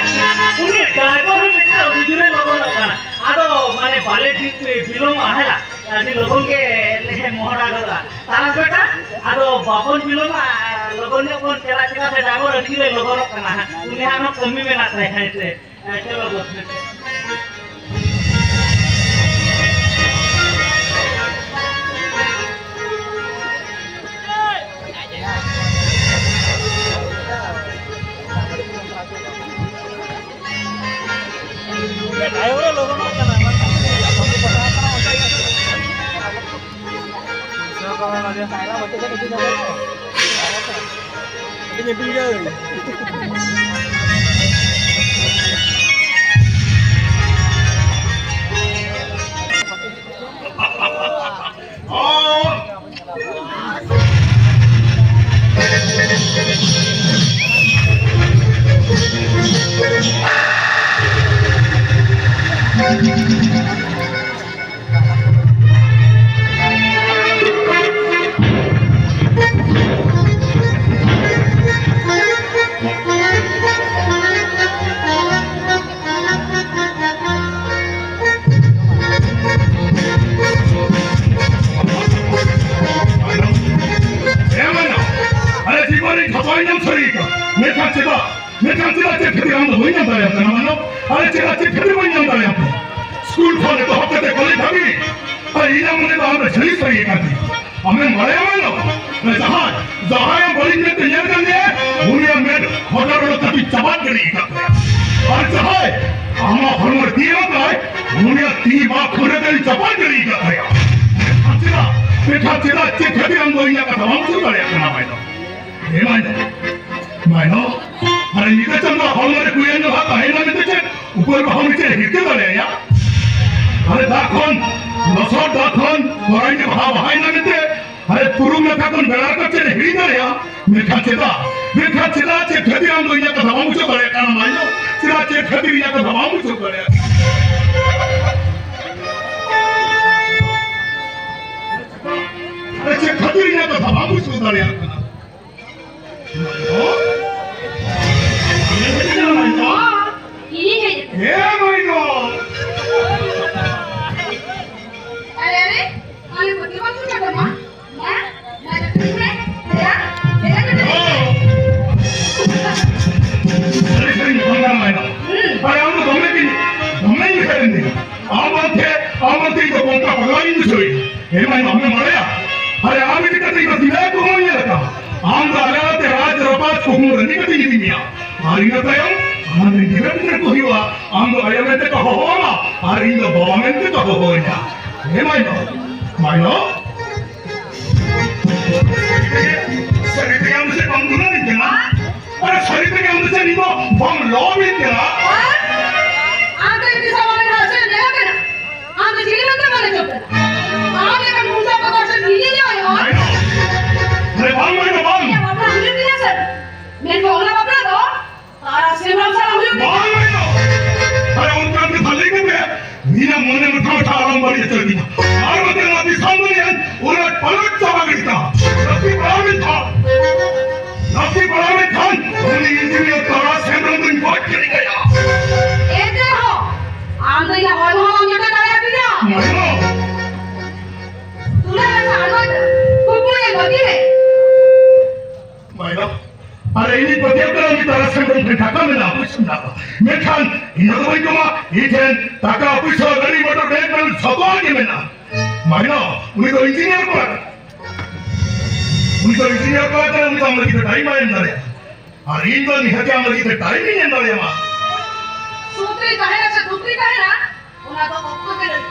ᱩᱱᱤ ᱰᱨᱟᱭᱵᱷᱟᱨ ᱦᱚᱸ ᱢᱤᱫᱴᱟᱝ ᱩᱡᱩᱨᱮ ᱞᱚᱜᱚᱱᱚᱜ ᱠᱟᱱᱟ᱾ ᱟᱫᱚ ᱢᱟᱱᱮ ᱵᱟᱞᱮ ᱴᱷᱤᱠ ᱯᱮ ᱵᱤᱞᱚᱢᱚᱜᱼᱟ, ᱦᱮᱸ ᱞᱟ? ᱟᱹᱰᱤ ᱞᱚᱜᱚᱱ ᱜᱮ ᱞᱮ ᱢᱚᱦᱰᱟ ᱜᱚᱫᱟ᱾ ᱛᱟᱞᱟᱝ ᱵᱮᱴᱟ, ᱟᱫᱚ ᱵᱟᱵᱚᱱ ᱵᱤᱞᱚᱢᱟ, ᱞᱚᱜᱚᱱ ᱧᱚᱜ ᱵᱚᱱ ᱪᱟᱞᱟᱜ, ᱪᱮᱫᱟᱜ ᱥᱮ ᱰᱨᱟᱭᱵᱷᱟᱨ ᱟᱹᱰᱤ ᱡᱳᱨᱮ ᱞᱚᱜᱚᱱᱚᱜ ᱠᱟᱱᱟ ᱦᱟᱸᱜ᱾ ᱩᱱᱤ ᱦᱟᱸᱜ ᱟᱨᱦᱚᱸ ᱠᱟᱹᱢᱤ ᱢᱮᱱᱟᱜ ᱛᱟᱭᱟ, ᱦᱮᱸ ᱥᱮ? ᱦᱮᱸ, ᱪᱚᱞᱚ ᱵᱚᱥ ᱢᱮ᱾ ᱦᱮᱸ, ᱢᱟᱱᱚ᱾ ᱟᱞᱮ ᱡᱤᱵᱚᱱ ᱨᱮ ᱠᱷᱟᱯᱟᱭ ᱧᱟᱢ ᱥᱟᱹᱨᱤ ᱠᱟᱱᱟ᱾ ᱢᱮᱱᱠᱷᱟᱱ ᱪᱮᱫᱟᱜ? ᱢᱮᱱᱠᱷᱟᱱ ᱪᱮᱫᱟᱜ ᱪᱮᱫ ᱠᱷᱟᱹᱛᱤᱨ ᱟᱢ ᱫᱚ ᱵᱟᱹᱧ ᱧᱟᱢ ᱫᱟᱲᱮᱭᱟᱢ ᱠᱟᱱᱟ, ᱢᱟᱱᱚ? ᱟᱨᱮ, ᱪᱮᱫᱟᱜ ᱪᱮᱫ ᱠᱷᱟᱹᱛᱤᱨ ᱵᱟᱹᱧ ᱧᱟᱢ ᱫᱟᱲᱮᱭᱟᱢ ᱠᱟᱱᱟ? ᱥᱠᱩᱞ ᱠᱷᱚᱱ ᱮᱛᱚᱦᱚᱵ ᱠᱟᱛᱮ ᱠᱚᱞᱮᱡᱽ ᱫᱷᱟᱹᱵᱤᱡ, ᱟᱨ ᱤᱧᱟᱹᱜ ᱢᱚᱱᱮ ᱫᱚ ᱟᱢ ᱨᱮ ᱡᱷᱟᱹᱞᱤ ᱥᱟᱹᱨᱤ ᱟᱠᱟᱱ ᱛᱤᱧᱟ᱾ ᱟᱢᱮᱢ ᱵᱟᱲᱟᱭᱟ, ᱢᱟᱱᱚ? ᱡᱟᱦᱟᱸᱭ, ᱡᱟᱦᱟᱸᱭ ᱟᱢ ᱵᱟᱹᱲᱤᱡ ᱢᱮᱫ ᱛᱮ ᱧᱮᱞ ᱠᱟᱱ ᱜᱮᱭᱟ, ᱩᱱᱤᱭᱟᱜ ᱢᱮᱫ ᱦᱚᱴᱚᱨ ᱨᱮ ᱛᱟᱹᱠᱤᱡ ᱪᱟᱯᱟᱫ ᱜᱤᱰᱤ ᱟᱠᱟᱫ ᱛᱟᱭᱟ᱾ ᱟᱨ ᱡᱟᱦᱟᱸᱭ ᱟᱢᱟᱜ ᱦᱚᱲᱢᱚ ᱨᱮ ᱛᱤ ᱮᱢ ᱟᱠᱟᱫ, ᱩᱱᱤᱭᱟᱜ ᱛᱤ ᱢᱟᱜ ᱠᱷᱩᱨᱟᱹ ᱛᱮᱧ ᱪᱟᱯᱟᱫ ᱜᱤᱰᱤ ᱟᱠᱟᱫ ᱛᱟᱭᱟ᱾ ᱢᱮᱱᱠᱷᱟᱱ ᱪᱮᱫᱟᱜ, ᱢᱮᱱᱠᱷᱟᱱ ᱪᱮᱫᱟᱜ, ᱪᱮᱫ ᱠᱷᱟᱹᱛᱤᱨ ᱟᱢ ᱫᱚ ᱤᱧᱟᱜ ᱠᱟᱛᱷᱟ ᱵᱟᱢ ᱟᱸᱡᱚᱢ ᱫᱟᱲᱮᱭᱟᱜ ᱠᱟᱱᱟ, ᱢᱟᱭᱱᱚ? ᱦᱮᱸ, ᱢᱟᱭᱱᱚ, ᱢᱟᱭᱱᱚ, ᱟᱨ ᱧᱤᱫᱟᱹ ᱪᱟᱸᱫᱳ ᱦᱚᱲᱢᱚ ᱨᱮ ᱠᱩᱭᱟᱹ ᱧᱚᱜ ᱦᱟᱸᱜ ᱛᱟᱦᱮᱸᱭᱮᱱᱟ ᱢᱮᱱᱛᱮ ᱪᱮᱫ ᱩᱯᱟᱹᱨ ᱵᱟᱦᱟ ᱢᱤᱫᱴᱮᱱ ᱦᱤᱨᱠᱟᱹ ᱫᱟᱲᱮᱭᱟᱭᱟ? ᱟᱨᱮ ᱫᱟᱜ ᱠᱷᱚᱱ, ᱞᱚᱥᱚᱫ ᱫᱟᱜ ᱠᱷᱚᱱ, ᱯᱚᱨᱟᱭ ᱜᱮ ᱵᱟᱦᱟ ᱵᱟᱦᱟᱭᱮᱱᱟ ᱢᱮᱱᱛᱮ, ᱟᱨᱮ ᱯᱩᱨᱩᱵ ᱱᱟᱠᱷᱟ ᱠᱷᱚᱱ ᱵᱮᱲᱟ ᱨᱟᱠᱟᱵ ᱪᱮᱫ ᱮ ᱦᱤᱲᱤᱧ ᱫᱟᱲᱮᱭᱟᱜᱼᱟ? ᱢᱮᱱᱠᱷᱟᱱ ᱪᱮᱫᱟᱜ? ᱢᱮᱱᱠᱷᱟᱱ ᱪᱮᱫᱟᱜ? ᱪᱮᱫ ᱠᱷᱟᱹᱛᱤᱨ ᱟᱢ ᱫᱚ ᱤᱧᱟᱹᱜ ᱠᱟᱛᱷᱟ ᱵᱟᱢ ᱵᱩᱡᱷᱟᱹᱣ ᱫᱟᱲᱮᱭᱟᱜ ᱠᱟᱱᱟ, ᱢᱟᱭᱱᱚ? ᱪᱮᱫᱟᱜ? ᱪᱮᱫ ᱠᱷᱟᱹᱛᱤᱨ ᱤᱧᱟᱹᱜ ᱠᱟᱛᱷᱟ ᱵᱟᱢ ᱵᱩᱡᱷᱟᱹᱣ ᱫᱟᱲᱮᱭᱟᱜ ᱠᱟᱱᱟ? ᱟᱨᱮ, ᱪᱮᱫ ᱠᱷᱟᱹᱛᱤᱨ ᱤᱧᱟᱹᱜ ᱠᱟᱛᱷᱟ ᱵᱟᱢ ᱵᱩᱡᱷᱟᱹᱣ ᱫᱟᱲᱮᱭᱟᱜ ᱠᱟᱱᱟ? ᱢᱟᱭᱱᱚ? ᱟᱢᱮᱢ ᱦᱮᱡ ᱟᱠᱟᱱᱟ, ᱢᱟᱭᱱᱚ? ᱤᱧᱤᱧ ᱦᱮᱡ ᱟᱠᱟᱱᱟ᱾ ᱦᱮᱸ, ᱢᱟᱭᱱᱚ᱾ ᱟᱨᱮ, ᱟᱨᱮ, ᱟᱞᱮ ᱯᱟᱹᱛᱤ ᱵᱟᱝ ᱦᱩᱭ ᱟᱠᱟᱱᱟ᱾ ᱢᱟ, ᱢᱟ, ᱡᱟᱹᱯᱤᱫ ᱢᱮ᱾ ᱫᱮᱞᱟ, ᱫᱮᱞᱟ, ᱫᱮᱞᱟ᱾ ᱚ᱾ ᱥᱟᱹᱨᱤ ᱥᱟᱹᱨᱤ ᱧᱟᱯᱟᱢ ᱠᱟᱱᱟ ᱢᱟᱭᱱᱟ᱾ ᱦᱩᱸ᱾ ᱟᱨ ᱟᱢ ᱫᱚ ᱫᱚᱢᱮ ᱜᱮ, ᱫᱚᱢᱮ ᱜᱮ ᱠᱷᱟᱹᱞᱤ ᱢᱮᱱᱟᱜᱼᱟ᱾ ᱟᱢ ᱵᱟᱝ ᱛᱮ, ᱟᱢ ᱵᱟᱝ ᱛᱮ ᱤᱧ ᱫᱚ ᱠᱚᱱᱴᱟ ᱯᱟᱜᱽᱞᱟ ᱜᱤᱧ ᱵᱩᱡᱷᱟᱹᱣᱮᱫᱼᱟ᱾ ᱦᱮᱸ ᱢᱟᱭᱱᱟ, ᱟᱢᱮᱢ ᱵᱟᱲᱟᱭᱟ? ᱟᱨᱮ ᱟᱢ ᱤᱫᱤ ᱠᱟᱛᱮ ᱤᱧ ᱫᱚ ᱛᱤᱱᱟᱹᱜ ᱠᱚᱦᱚᱸ ᱧᱮᱞ ᱟᱠᱟᱫᱟ᱾ ᱟᱢ ᱫᱚ ᱟᱞᱮ ᱟᱲᱟᱜ ᱛᱮ ᱨᱟᱡᱽ ᱨᱟᱯᱟᱡᱽ ᱠᱩᱠᱢᱩ ᱨᱟᱹᱱᱤ ᱠᱟᱛᱮ ᱤᱧ ᱤᱫᱤ ᱢᱮᱭᱟ᱾ ᱟᱨ ᱤᱱᱟᱹ ᱛᱟᱭᱚᱢ ᱟᱢ ᱨᱮᱱ ᱜᱤᱫᱽᱨᱟᱹ ᱯᱤᱫᱽᱨᱟᱹ ᱠᱚ ᱦᱩᱭᱩᱜᱼᱟ, ᱟᱢ ᱫᱚ ᱟᱭᱳ ᱢᱮᱱᱛᱮ ᱠᱚ ᱦᱚᱦᱚᱣᱟᱢᱟ ᱟᱨ ᱤᱧ ᱫᱚ ᱵᱟᱵᱟ ᱢᱮᱱᱛᱮ ᱠᱚ ᱦᱚᱦᱚᱣᱟᱹᱧᱟ᱾ ᱦᱮᱸ ᱢᱟᱭᱱᱚ, ᱢᱟᱭᱱᱚ᱾ ᱥᱟᱹᱨᱤ ᱛᱮᱜᱮ ᱟᱢ ᱫᱚ ᱪᱮᱫ ᱵᱟᱢ ᱫᱩᱞᱟᱹᱲᱤᱧ ᱠᱟᱱᱟ? ᱟᱨ ᱥᱟᱹᱨᱤ ᱛᱮᱜᱮ ᱟᱢ ᱫᱚ ᱪᱮᱫ ᱤᱧ ᱫᱚ ᱵᱟᱢ ᱞᱚᱵᱤᱧ ᱠᱟᱱᱟ? ᱟᱢ ᱫᱚ ᱤᱧ ᱫᱤᱥᱚᱢ ᱨᱮᱱ ᱦᱟᱥᱮ ᱧᱮᱞ ᱠᱟᱱᱟ? ᱟᱢ ᱫᱚ ᱪᱤᱞᱤ ᱢᱮᱱᱛᱮ ᱢᱚᱱᱮ ᱦᱚᱪᱚᱜ ᱠᱟᱱᱟ? ᱟᱢ ᱞᱮᱠᱟᱱ ᱢᱩᱸᱰᱟ ᱠᱚ ᱫᱚ ᱪᱮᱫ ᱤᱧ ᱧᱮᱞ ᱧᱟᱢᱟ? ᱢᱟᱭᱱᱚ᱾ ᱟᱨᱮ ᱵᱟᱝ ᱢᱟᱭᱱᱚ, ᱵᱟᱝ᱾ ᱤᱧᱟᱹᱜ ᱵᱟᱯᱞᱟ ᱦᱩᱭᱩᱜ ᱛᱤᱧᱟ ᱥᱮ? ᱢᱮᱱᱠᱷᱟᱱ ᱚᱱᱟ ᱵᱟᱯᱞᱟ ᱫᱚ ᱛᱟᱨᱟ ᱥᱮᱸᱫᱽᱨᱟ ᱥᱟᱞᱟᱜ ᱦᱩᱭᱩᱜ ᱛᱤᱧᱟ᱾ ᱵᱟᱝ ᱢᱟᱭᱱᱚ᱾ ᱟᱨᱮ ᱚᱱᱠᱟᱱ ᱠᱟᱛᱷᱟ ᱞᱟᱹᱭ ᱠᱟᱛᱮ ᱤᱧᱟᱹᱜ ᱢᱚᱱᱮ ᱢᱮᱴᱷᱟ ᱢᱮᱴᱷᱟ ᱟᱞᱚᱢ ᱵᱟᱹᱲᱤᱡ ᱦᱚᱪᱚᱭ ᱛᱤᱧᱟ᱾ ᱟᱨ ᱵᱟᱝᱠᱷᱟᱱ ᱱᱚᱣᱟ ᱫᱤᱥᱚᱢ ᱫᱩᱱᱤᱭᱟᱹ ᱯᱩᱨᱟᱹ ᱯᱟᱞᱚᱴ ᱪᱟᱵᱟ ᱜᱤᱰᱤ ᱠᱟᱜᱼᱟ᱾ ᱞᱟᱹᱠᱛᱤ ᱯᱟᱲᱟᱣ ᱞᱮᱱᱠᱷᱟᱱ, ᱞᱟᱹᱠᱛᱤ ᱯᱟᱲᱟᱣ ᱞᱮᱱᱠᱷᱟᱱ ᱩᱱᱤ ᱤᱧᱡᱤᱱᱤᱭᱟᱨ ᱛᱟᱨᱟ ᱦᱮᱢᱵᱨᱚᱢ ᱫᱚᱧ ᱜᱚᱡ ᱜᱤᱰᱤ ᱠᱟᱭᱟ᱾ ᱮᱱᱛᱮ ᱨᱮᱦᱚᱸ ᱟᱢ ᱫᱚ ᱤᱧᱟᱜ ᱦᱚᱲᱢᱚ ᱦᱚᱸ ᱵᱟᱢ ᱡᱚᱴᱮᱫ ᱫᱟᱲᱮᱭᱟᱫᱤᱧᱟ᱾ ᱢᱟᱭᱱᱚ᱾ ᱛᱩᱞᱟᱹ ᱨᱟᱥᱟ ᱟᱬᱜᱚᱭ ᱢᱮ, ᱠᱩᱠᱢᱩ ᱧᱮᱞ ᱵᱟᱹᱜᱤ ᱢᱮ᱾ ᱢᱟᱭᱱᱟ, ᱟᱨ ᱤᱧᱤᱧ ᱯᱟᱹᱛᱭᱟᱹᱣ ᱠᱟᱱᱟ ᱩᱱᱤ ᱛᱟᱨᱟ ᱦᱮᱢᱵᱨᱚᱢ ᱴᱷᱮᱱ ᱴᱟᱠᱟ ᱢᱮᱱᱟᱜᱼᱟ, ᱯᱩᱭᱥᱟᱹ ᱢᱮᱱᱟᱜᱼᱟ᱾ ᱢᱮᱱᱠᱷᱟᱱ ᱤᱧ ᱫᱚ ᱵᱟᱹᱧ ᱠᱚᱢᱟ, ᱤᱧ ᱴᱷᱮᱱ ᱴᱟᱠᱟ, ᱯᱩᱭᱥᱟᱹ, ᱜᱟᱹᱰᱤ, ᱢᱚᱴᱚᱨ, ᱵᱮᱝᱠ ᱵᱮᱞᱮᱱᱥ ᱡᱷᱚᱛᱚᱣᱟᱜ ᱜᱮ ᱢᱮᱱᱟᱜᱼᱟ᱾ ᱢᱟᱭᱱᱟ, ᱩᱱᱤ ᱫᱚ ᱤᱧᱡᱤᱱᱤᱭᱟᱨ ᱠᱚᱲᱟ ᱠᱟᱱᱟᱭ᱾ ᱩᱱᱤ ᱫᱚ ᱤᱧᱡᱤᱱᱤᱭᱟᱨ ᱠᱚᱲᱟ ᱠᱟᱱᱟᱭ, ᱩᱱᱤ ᱫᱚ ᱟᱢ ᱞᱟᱹᱜᱤᱫ ᱫᱚ ᱴᱟᱭᱤᱢ ᱵᱟᱭ ᱮᱢ ᱫᱟᱲᱮᱭᱟᱜᱼᱟ᱾ ᱟᱨ ᱤᱧ ᱫᱚ ᱱᱤᱦᱟᱹᱛ ᱟᱢ ᱞᱟᱹᱜᱤᱫ ᱛᱮ ᱴᱟᱭᱤᱢ ᱤᱧ ᱮᱢ ᱫᱟᱲᱮᱭᱟᱢᱟ᱾ ᱥᱩᱠ ᱨᱮ ᱛᱟᱦᱮᱱᱟ ᱥᱮ ᱫᱩᱠ ᱨᱮ ᱛᱟᱦᱮᱱᱟ, ᱚᱱᱟ ᱫᱚ ᱚᱠᱛᱚ ᱜᱮ ᱞᱟᱹᱭᱟ᱾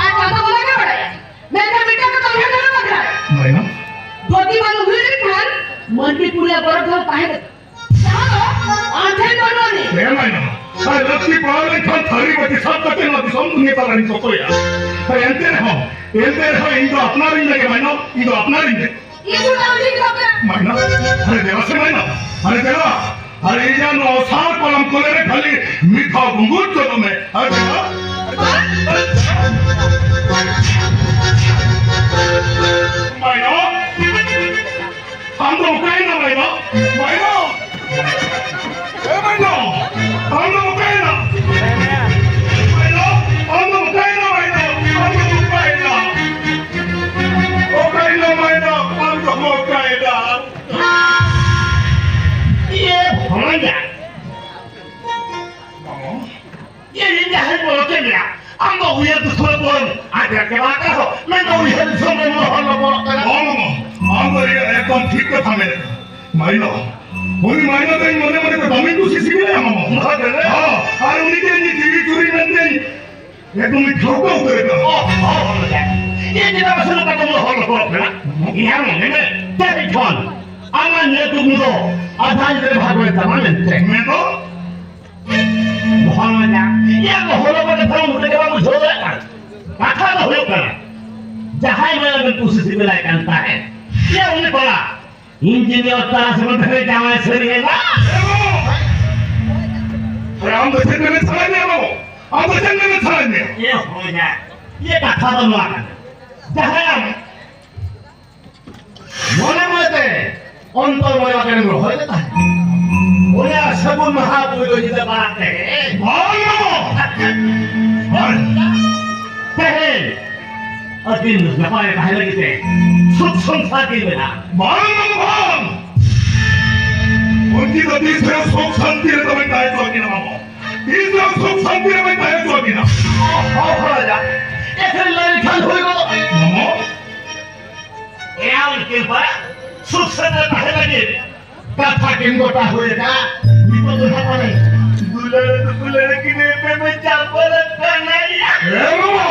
ᱟᱨ ᱪᱟᱸᱫᱚ ᱵᱚᱸᱜᱟ ᱜᱮ ᱵᱟᱲᱟᱭᱟ᱾ ᱢᱮᱱᱠᱷᱟᱱ ᱢᱤᱫᱴᱟᱝ ᱠᱟᱛᱷᱟ ᱩᱭᱦᱟᱹᱨ ᱫᱚᱦᱚ ᱠᱟᱜ ᱠᱷᱟᱱ, ᱢᱟᱭᱱᱟ? ᱵᱟᱹᱛᱤ ᱵᱟᱝ ᱩᱭᱦᱟᱹᱨ ᱞᱮᱱᱠᱷᱟᱱ ᱢᱟᱹᱱᱢᱤ ᱯᱩᱨᱤᱭᱟ ᱜᱚᱨᱚᱵ ᱫᱚ ᱛᱟᱦᱮᱸ ᱞᱟᱹᱜᱤᱫ᱾ ᱟᱢ ᱴᱷᱮᱱ ᱵᱟᱹᱱᱩᱜ ᱟᱹᱱᱤᱡ᱾ ᱦᱮᱸ ᱢᱟᱭᱱᱟ, ᱟᱨ ᱞᱟᱹᱠᱛᱤ ᱯᱟᱲᱟᱣ ᱞᱮᱱᱠᱷᱟᱱ ᱛᱷᱟᱹᱨᱤ ᱵᱟᱹᱴᱤ ᱥᱟᱵ ᱠᱟᱛᱮ ᱱᱚᱣᱟ ᱫᱤᱥᱚᱢ ᱫᱩᱱᱤᱭᱟᱹ ᱛᱟᱞᱟᱨᱤᱧ ᱠᱚᱠᱚᱭᱟ᱾ ᱟᱨ ᱮᱱᱛᱮ ᱨᱮᱦᱚᱸ, ᱮᱱᱛᱮ ᱨᱮᱦᱚᱸ ᱤᱧ ᱫᱚ ᱟᱯᱱᱟᱨᱤᱧ ᱞᱟᱹᱜᱤᱫ ᱢᱟᱭᱱᱟ, ᱤᱧ ᱫᱚ ᱟᱯᱱᱟᱨᱤᱧ ᱞᱟᱹᱜᱤᱫ᱾ ᱤᱧ ᱫᱚ ᱟᱢ ᱴᱷᱮᱱ ᱜᱮ ᱵᱟᱯᱞᱟ᱾ ᱢᱟᱭᱱᱟ, ᱟᱨᱮ ᱫᱮᱞᱟ ᱥᱮ ᱢᱟᱭᱱᱟ, ᱟᱨᱮ ᱫᱮᱞᱟ᱾ ᱟᱨᱮ ᱤᱧᱟᱹᱜ ᱱᱚᱣᱟ ᱥᱟᱨ ᱠᱚᱞᱟᱢ ᱠᱚᱞᱮ ᱨᱮ ᱠᱷᱟᱹᱞᱤ ᱢᱤᱫ ᱫᱷᱟᱣ ᱜᱩᱸᱜᱩᱨ ᱪᱚᱫᱚᱜ ᱢᱮ᱾ ᱟᱨᱮ ᱫᱮᱞᱟ᱾ ᱢᱟᱭᱱᱟ᱾ ᱟᱢ ᱫᱚ ᱚᱠᱟᱭᱮᱱᱟ ᱢᱟᱭᱱᱟ? ᱢᱟᱭᱱᱟ! ᱮ ᱢᱟᱭᱱᱟ! ᱟᱢ ᱫᱚ ᱚᱠᱟᱭᱮᱱᱟ? ᱢᱟᱭᱱᱟ! ᱟᱢ ᱫᱚ ᱚᱠᱟᱭᱮᱱᱟ ᱢᱟᱭᱱᱟ? ᱟᱢ ᱫᱚ ᱚᱠᱟᱭᱮᱱᱟ? ᱚᱠᱟᱭᱮᱱᱟ ᱢᱟᱭᱱᱟ? ᱟᱢ ᱫᱚ ᱚᱠᱟᱭᱮᱱᱟ? ᱤᱭᱟᱹ, ᱵᱷᱚᱲᱚᱧᱟ᱾ ᱤᱧ ᱡᱟᱦᱟᱸᱧ ᱵᱚᱞᱚ ᱠᱮᱫ ᱢᱮᱭᱟ, ᱟᱢ ᱫᱚ ᱩᱭᱦᱟᱹᱨ ᱫᱤᱥᱚᱢ ᱨᱮ ᱵᱚᱞᱚᱱ ᱟᱨ ᱡᱟᱠᱮ ᱵᱟᱠᱮ ᱦᱚᱸ, ᱢᱮᱱᱫᱚ ᱩᱭᱦᱟᱹᱨ ᱫᱤᱥᱚᱢ ᱨᱮ ᱢᱚᱦᱚᱨ ᱞᱚᱵᱚᱞᱚᱜ ᱠᱟᱱᱟ᱾ ᱵᱟᱝ, ᱵᱟᱝ, ᱟᱢ ᱫᱚ ᱤᱭᱟᱹ ᱮᱠᱫᱚᱢ ᱴᱷᱤᱠ ᱠᱟᱛᱷᱟ ᱢᱮᱱ ᱠᱟᱫᱟ᱾ ᱢᱟᱭᱱᱟ, ᱩᱱᱤ ᱢᱟᱭᱱᱟ ᱫᱚ ᱤᱧ ᱢᱚᱱᱮ ᱢᱚᱱᱮ ᱛᱮ ᱫᱚᱢᱮᱧ ᱠᱩᱥᱤ ᱥᱤᱵᱤᱞᱟᱭᱟ ᱢᱟᱢᱟ᱾ ᱢᱚᱦᱚᱨ ᱨᱮ? ᱦᱚᱸ, ᱟᱨ ᱩᱱᱤ ᱜᱮ ᱤᱧ ᱡᱤᱣᱤ ᱪᱩᱨᱤ ᱢᱮᱱᱛᱮᱧ ᱮᱠᱫᱚᱢ ᱤᱧ ᱴᱷᱟᱹᱣᱠᱟᱹ ᱩᱛᱟᱹᱨ ᱠᱟᱫᱟ᱾ ᱚ, ᱚ, ᱚ, ᱤᱧ ᱪᱮᱫᱟᱜ ᱵᱟᱥᱮ ᱱᱚᱝᱠᱟ ᱫᱚ ᱢᱚᱦᱚᱨ ᱞᱚᱵᱚᱞᱚᱜ ᱠᱟᱱᱟ? ᱤᱧᱟᱹᱜ ᱢᱚᱱᱮ ᱢᱮ, ᱛᱮᱦᱮᱧ ᱠᱷᱚᱱ ᱟᱢᱟᱜ ᱧᱩᱛᱩᱢ ᱫᱚ ᱟᱫᱷᱟᱧ ᱨᱮ ᱵᱷᱟᱜᱽ ᱞᱮᱱ ᱛᱟᱢᱟ ᱢᱮᱱᱛᱮ᱾ ᱢᱮᱱᱫᱚ? ᱵᱷᱚᱞᱚᱧᱟ, ᱤᱭᱟᱹ ᱠᱚ ᱦᱚᱲ ᱠᱚ ᱱᱤᱛᱚᱜ ᱩᱱᱠᱩ ᱛᱮᱜᱮ ᱵᱟᱝ ᱵᱩᱡᱷᱟᱹᱣ ᱫᱟᱲᱮᱭᱟᱜ ᱠᱟᱱᱟ᱾ ᱠᱟᱛᱷᱟ ᱫᱚ ᱦᱩᱭᱩᱜ ᱠᱟᱱᱟ, ᱡᱟᱦᱟᱸᱭ ᱢᱟᱭᱟᱢ ᱵᱮᱱ ᱠᱩᱥᱤ ᱥᱤᱵᱤᱞᱟᱭ ᱠᱟᱱ ᱛᱟᱦᱮᱸᱫ, ᱤᱭᱟᱹ ᱩᱱᱤ ᱠᱚᱲᱟ, ᱤᱧᱡᱤᱱᱤᱭᱟᱨ ᱛᱟᱨᱟᱥ ᱢᱚᱫᱽᱫᱷᱮ ᱨᱮ ᱡᱟᱶᱟᱭ ᱥᱟᱹᱨᱤᱭᱮᱱᱟ᱾ ᱟᱨ ᱟᱢ ᱫᱚ ᱪᱮᱫ ᱢᱮᱱ ᱥᱟᱱᱟᱭᱮᱫ ᱢᱮᱭᱟ ᱵᱟᱵᱩ? ᱟᱢ ᱫᱚ ᱪᱮᱫ ᱢᱮᱱ ᱥᱟᱱᱟᱭᱮᱫ ᱢᱮᱭᱟ? ᱤᱭᱟᱹ ᱦᱚᱲ ᱡᱟ, ᱤᱭᱟᱹ ᱠᱟᱛᱷᱟ ᱫᱚ ᱱᱚᱣᱟ ᱠᱟᱱᱟ, ᱡᱟᱦᱟᱸᱭ ᱟᱢ ᱢᱚᱱᱮ ᱢᱚᱱᱮᱛᱮ ᱚᱱᱛᱚᱨ ᱢᱚᱭᱞᱟ ᱠᱟᱱᱮᱢ ᱨᱚᱦᱚᱭ ᱞᱮᱫᱟ᱾ ᱚᱱᱟ ᱥᱟᱹᱜᱩᱱ ᱢᱟᱦᱟ ᱯᱩᱭᱞᱩ ᱧᱤᱫᱟᱹ ᱵᱟᱲᱟ ᱛᱮ᱾ ᱵᱟᱝ ᱵᱟᱵᱟ! ᱵᱟᱝ! ᱛᱮᱦᱮᱧ ᱟᱹᱠᱤᱱ ᱱᱟᱯᱟᱭ ᱛᱟᱦᱮᱸ ᱞᱟᱹᱜᱤᱫ ᱛᱮ ᱥᱩᱠ ᱥᱚᱝᱥᱟᱨ ᱠᱤᱱ ᱵᱮᱱᱟᱣ᱾ ᱵᱟᱝ ᱵᱟᱵᱟ, ᱵᱟᱝ! ᱩᱱᱠᱤᱱ ᱫᱚ ᱛᱤᱥ ᱨᱮ ᱥᱩᱠ ᱥᱟᱱᱛᱤ ᱨᱮ ᱫᱚ ᱵᱟᱹᱧ ᱛᱟᱦᱮᱸ ᱦᱚᱪᱚ ᱠᱤᱱᱟ ᱵᱟᱵᱟ᱾ ᱛᱤᱥ ᱨᱮ ᱥᱩᱠ ᱥᱟᱱᱛᱤ ᱨᱮ ᱵᱟᱹᱧ ᱛᱟᱦᱮᱸ ᱦᱚᱪᱚ ᱠᱤᱱᱟ᱾ ᱚ, ᱚ, ᱨᱟᱡᱟ, ᱮᱠᱷᱮᱱ ᱞᱟᱹᱭ ᱞᱮᱠᱷᱟᱱ ᱦᱩᱭ ᱜᱚᱫᱚᱜ᱾ ᱵᱟᱵᱟ! ᱮᱭᱟ ᱩᱱᱠᱤᱱ ᱯᱟᱲᱟ ᱥᱩᱠ ᱥᱟᱱᱛᱤ ᱛᱟᱦᱮᱸ ᱞᱟᱹᱜᱤᱫ ᱠᱟᱛᱷᱟ ᱠᱤᱱ ᱜᱚᱴᱟ ᱦᱩᱭ ᱟᱠᱟᱫ᱾ ᱱᱤᱛᱚᱜ ᱫᱚ ᱱᱟᱦᱟᱜ ᱢᱟᱱᱮ ᱫᱩᱞᱟᱹᱲ ᱫᱩᱯᱩᱞᱟᱹᱲ ᱠᱤᱱ ᱮᱯᱮᱢ ᱪᱟᱯᱚᱞᱚᱜ ᱠᱟᱱᱟ ᱭᱟ᱾ ᱮ ᱵᱟᱵᱟ!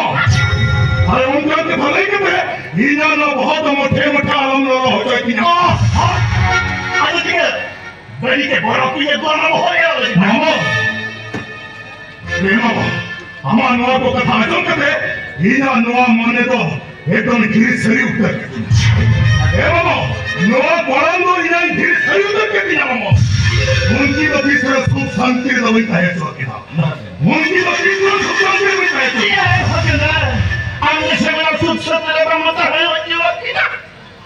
ᱟᱨ ᱚᱱᱠᱟ ᱠᱟᱛᱷᱟ ᱞᱟᱹᱭ ᱠᱟᱛᱮ ᱤᱧᱟᱹᱜ ᱱᱚᱣᱟ ᱵᱚᱦᱚᱜ ᱫᱚ ᱢᱚᱴᱷᱮ ᱢᱚᱴᱷᱮ ᱟᱞᱚᱢ ᱞᱚᱞᱚ ᱦᱚᱪᱚᱭ ᱛᱤᱧᱟ᱾ ᱚ, ᱦᱚ᱾ ᱟᱫᱚ ᱪᱤᱠᱟᱹ? ᱨᱟᱹᱱᱤ ᱛᱮ ᱵᱚᱨᱚ ᱠᱩᱧ ᱟᱹᱜᱩ ᱟᱢᱟ ᱵᱚᱦᱚᱜ ᱮ ᱟᱞᱚᱭ ᱢᱟᱢᱚ᱾ ᱮ ᱢᱟᱢᱚ, ᱟᱢᱟᱜ ᱱᱚᱣᱟ ᱠᱚ ᱠᱟᱛᱷᱟ ᱟᱸᱡᱚᱢ ᱠᱟᱛᱮ ᱤᱧᱟᱹᱜ ᱱᱚᱣᱟ ᱢᱚᱱᱮ ᱫᱚ ᱮᱠᱫᱚᱢ ᱫᱷᱤᱨᱤ ᱥᱟᱹᱨᱤ ᱩᱛᱟᱹᱨ ᱠᱮᱫᱤᱧᱟ᱾ ᱮ ᱢᱟᱢᱚ, ᱱᱚᱣᱟ ᱠᱚᱲᱟᱢ ᱫᱚ ᱤᱧᱟᱹᱜ ᱫᱷᱤᱨᱤ ᱥᱟᱹᱨᱤ ᱩᱛᱟᱹᱨ ᱠᱮᱫᱤᱧᱟ ᱢᱟᱢᱚ᱾ ᱩᱱᱠᱤ ᱫᱚ ᱛᱤᱥ ᱨᱮ ᱥᱩᱠ ᱥᱟᱱᱛᱤ ᱨᱮᱫᱚ ᱵᱟᱹᱧ ᱛᱟᱦᱮᱸ ᱦᱚᱪᱚ ᱟᱹᱠᱤᱱᱟ᱾ ᱩᱱᱠᱤ ᱫᱚ ᱛᱤᱥ ᱨᱮ ᱥᱩᱠ ᱥᱟᱱᱛᱤ ᱨᱮ ᱵᱟᱹᱧ ᱛᱟᱦᱮᱸ ᱦᱚᱪᱚ ᱟᱹᱠᱤᱱᱟ᱾ ᱤᱭᱟᱹ, ᱦᱚᱯᱮᱱ ᱫᱟ, ᱟᱢ ᱫᱚ ᱥᱮ ᱵᱮᱲᱟ ᱥᱩᱠ ᱥᱟᱱᱛᱤ ᱨᱮ ᱵᱟᱢ ᱛᱟᱦᱮᱸ ᱦᱚᱪᱚ ᱟᱹᱠᱤᱱᱟ᱾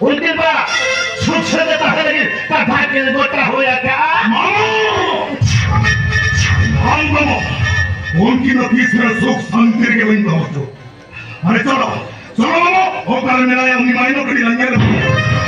ᱩᱱᱠᱤᱱ ᱵᱟ ᱥᱩᱠ ᱥᱟᱱᱛᱤ ᱛᱟᱦᱮᱸ ᱞᱟᱹᱜᱤᱫ ᱠᱟᱛᱷᱟ ᱠᱤᱱ ᱜᱚᱴᱟ ᱦᱩᱭ ᱟᱠᱟᱫᱼᱟ᱾ ᱢᱟᱢᱚ! ᱵᱟᱝ ᱢᱟᱢᱚ, ᱩᱱᱠᱤᱱ ᱫᱚ ᱛᱤᱥ ᱨᱮ ᱥᱩᱠ ᱥᱟᱱᱛᱤ ᱨᱮᱜᱮ ᱵᱟᱹᱧ ᱫᱚᱦᱚ ᱦᱚᱪᱚ᱾ ᱟᱨᱮ ᱪᱚᱞᱚ, ᱪᱚᱞᱚ ᱢᱟᱢᱚ, ᱚᱠᱟᱨᱮ ᱢᱮᱱᱟᱭᱟ ᱩᱱᱤ ᱢᱟᱭᱱᱚ ᱠᱟᱹᱴᱤᱡ ᱞᱟᱝ ᱧᱮᱞ ᱟᱹᱜᱩᱭᱟ᱾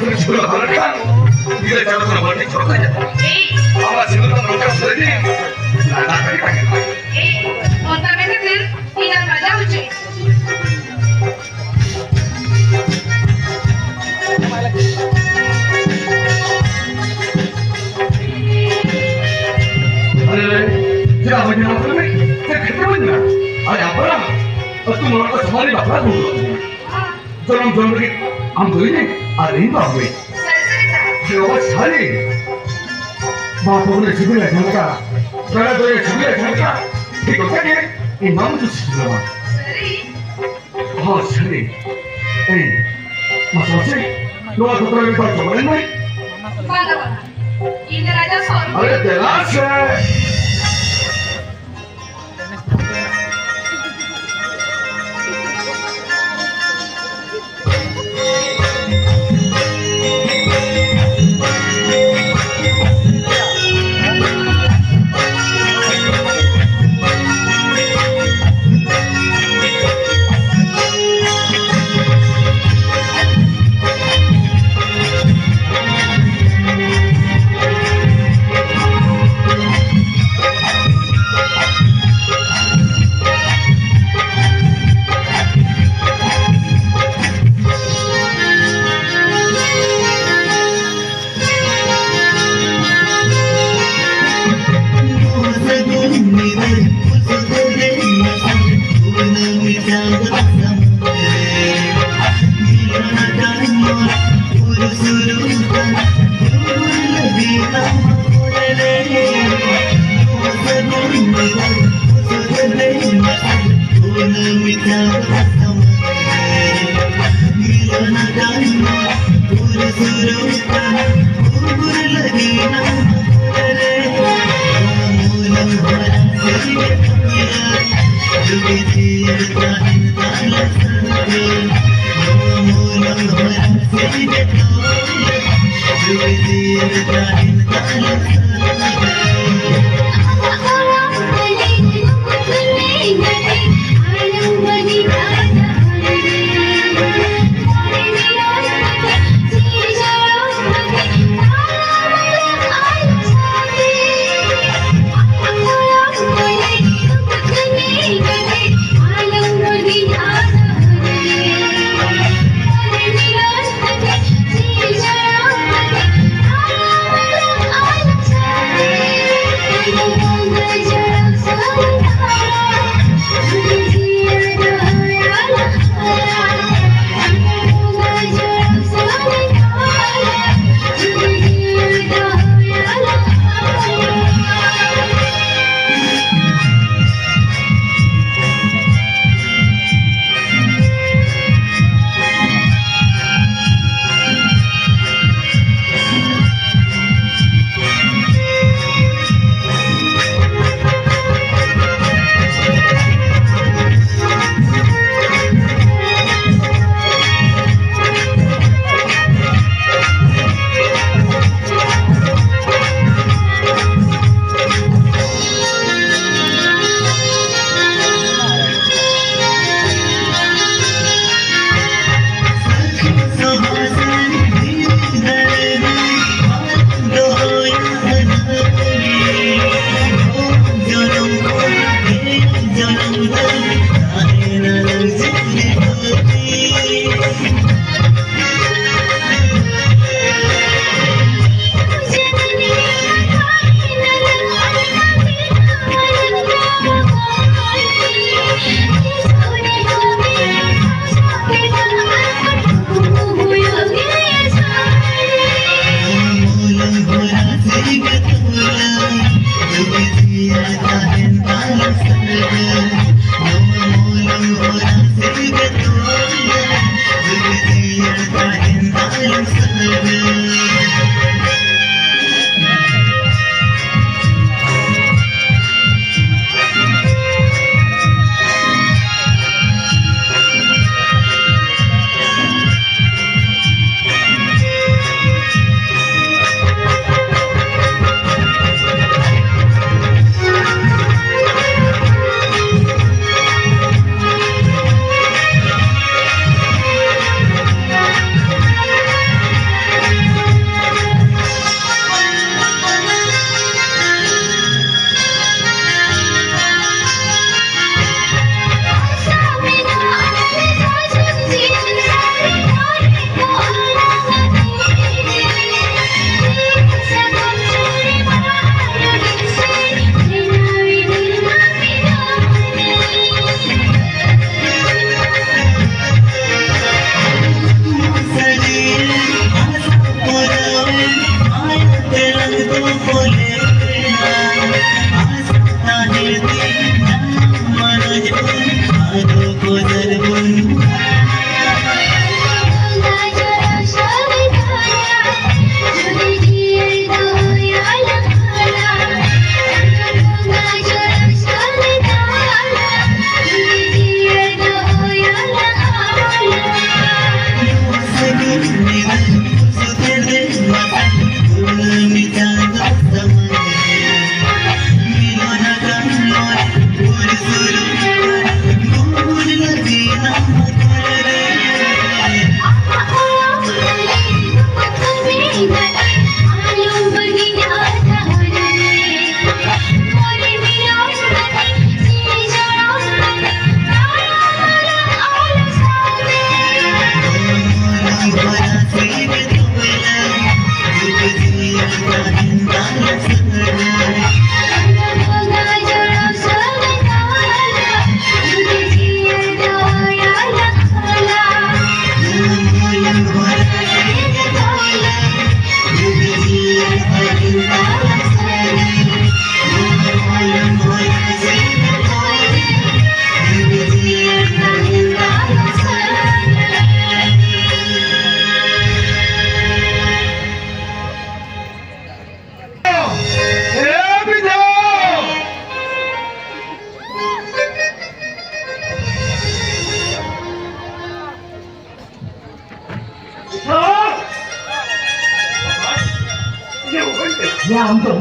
ᱡᱷᱩᱞᱟᱹ ᱦᱚᱨ ᱠᱷᱟᱱ, ᱜᱤᱫᱽᱨᱟᱹ ᱪᱟᱞᱟᱜ ᱠᱟᱱᱟ ᱵᱟᱹᱴᱤ ᱪᱷᱚᱠ ᱨᱮ᱾ ᱮᱭ! ᱟᱢᱟᱜ ᱥᱤᱸᱫᱩᱨ ᱫᱚ ᱱᱚᱝᱠᱟ ᱥᱟᱹᱨᱤ ᱞᱟᱸᱫᱟ ᱠᱟᱹᱴᱤᱡ ᱛᱟᱦᱮᱸ ᱠᱟᱱᱟ᱾ ᱮᱭ! ᱚᱱᱠᱟ ᱢᱮᱱ ᱠᱟᱛᱮ ᱤᱧ ᱟᱢ ᱞᱟᱡᱟᱣ ᱦᱚᱪᱚᱭᱮᱫ᱾ ᱟᱨᱮ, ᱪᱮᱫᱟᱜ ᱵᱟᱹᱧ ᱧᱟᱢ ᱠᱟᱱᱟ? ᱪᱮᱫ ᱠᱷᱟᱹᱛᱤᱨ ᱵᱟᱹᱧ ᱧᱟᱢ? ᱟᱨᱮ, ᱟᱯᱟᱨᱟ, ᱟᱹᱛᱩ ᱢᱚᱬᱮ ᱠᱚ ᱥᱟᱢᱟᱝ ᱨᱮ ᱵᱟᱯᱞᱟ ᱫᱩᱲᱩᱵ ᱟᱠᱟᱱᱟ᱾ ᱡᱚᱱᱚᱢ ᱡᱚᱱᱚᱢ ᱞᱟᱹᱜᱤᱫ ᱟᱢ ᱫᱚ ᱤᱧ ᱟᱨ ᱤᱧ ᱫᱚ ᱟᱢ ᱜᱮ᱾ ᱥᱟᱹᱨᱤ ᱥᱟᱹᱨᱤ ᱠᱟᱛᱷᱟ᱾ ᱦᱮᱸ ᱵᱟᱵᱟ, ᱥᱟᱹᱨᱤ᱾ ᱢᱟ ᱵᱟᱵᱟ ᱞᱮ ᱥᱤᱵᱤᱞ ᱟᱠᱟᱱ ᱞᱮᱠᱟ, ᱯᱮᱲᱟ ᱫᱚ ᱞᱮ ᱥᱤᱵᱤᱞ ᱟᱠᱟᱱ ᱞᱮᱠᱟ, ᱴᱷᱤᱠ ᱚᱱᱠᱟ ᱜᱮ ᱤᱧ ᱢᱟ ᱢᱩᱪᱟᱹᱫ ᱥᱤᱵᱤᱞ ᱟᱢᱟ᱾ ᱥᱟᱹᱨᱤ? ᱦᱚᱸ, ᱥᱟᱹᱨᱤ᱾ ᱮᱭ, ᱢᱟᱥᱮ ᱢᱟᱥᱮ, ᱱᱚᱣᱟ ᱠᱚ ᱛᱚᱵᱮ ᱢᱤᱫ ᱫᱷᱟᱣ ᱡᱚᱢ ᱞᱮᱱ ᱢᱮ᱾ ᱵᱟᱝᱟ, ᱵᱟᱝᱟ᱾ ᱤᱧ ᱫᱚ ᱨᱟᱡᱟ ᱥᱚᱨ᱾ ᱟᱨᱮ, ᱫᱮᱞᱟ ᱥᱮ᱾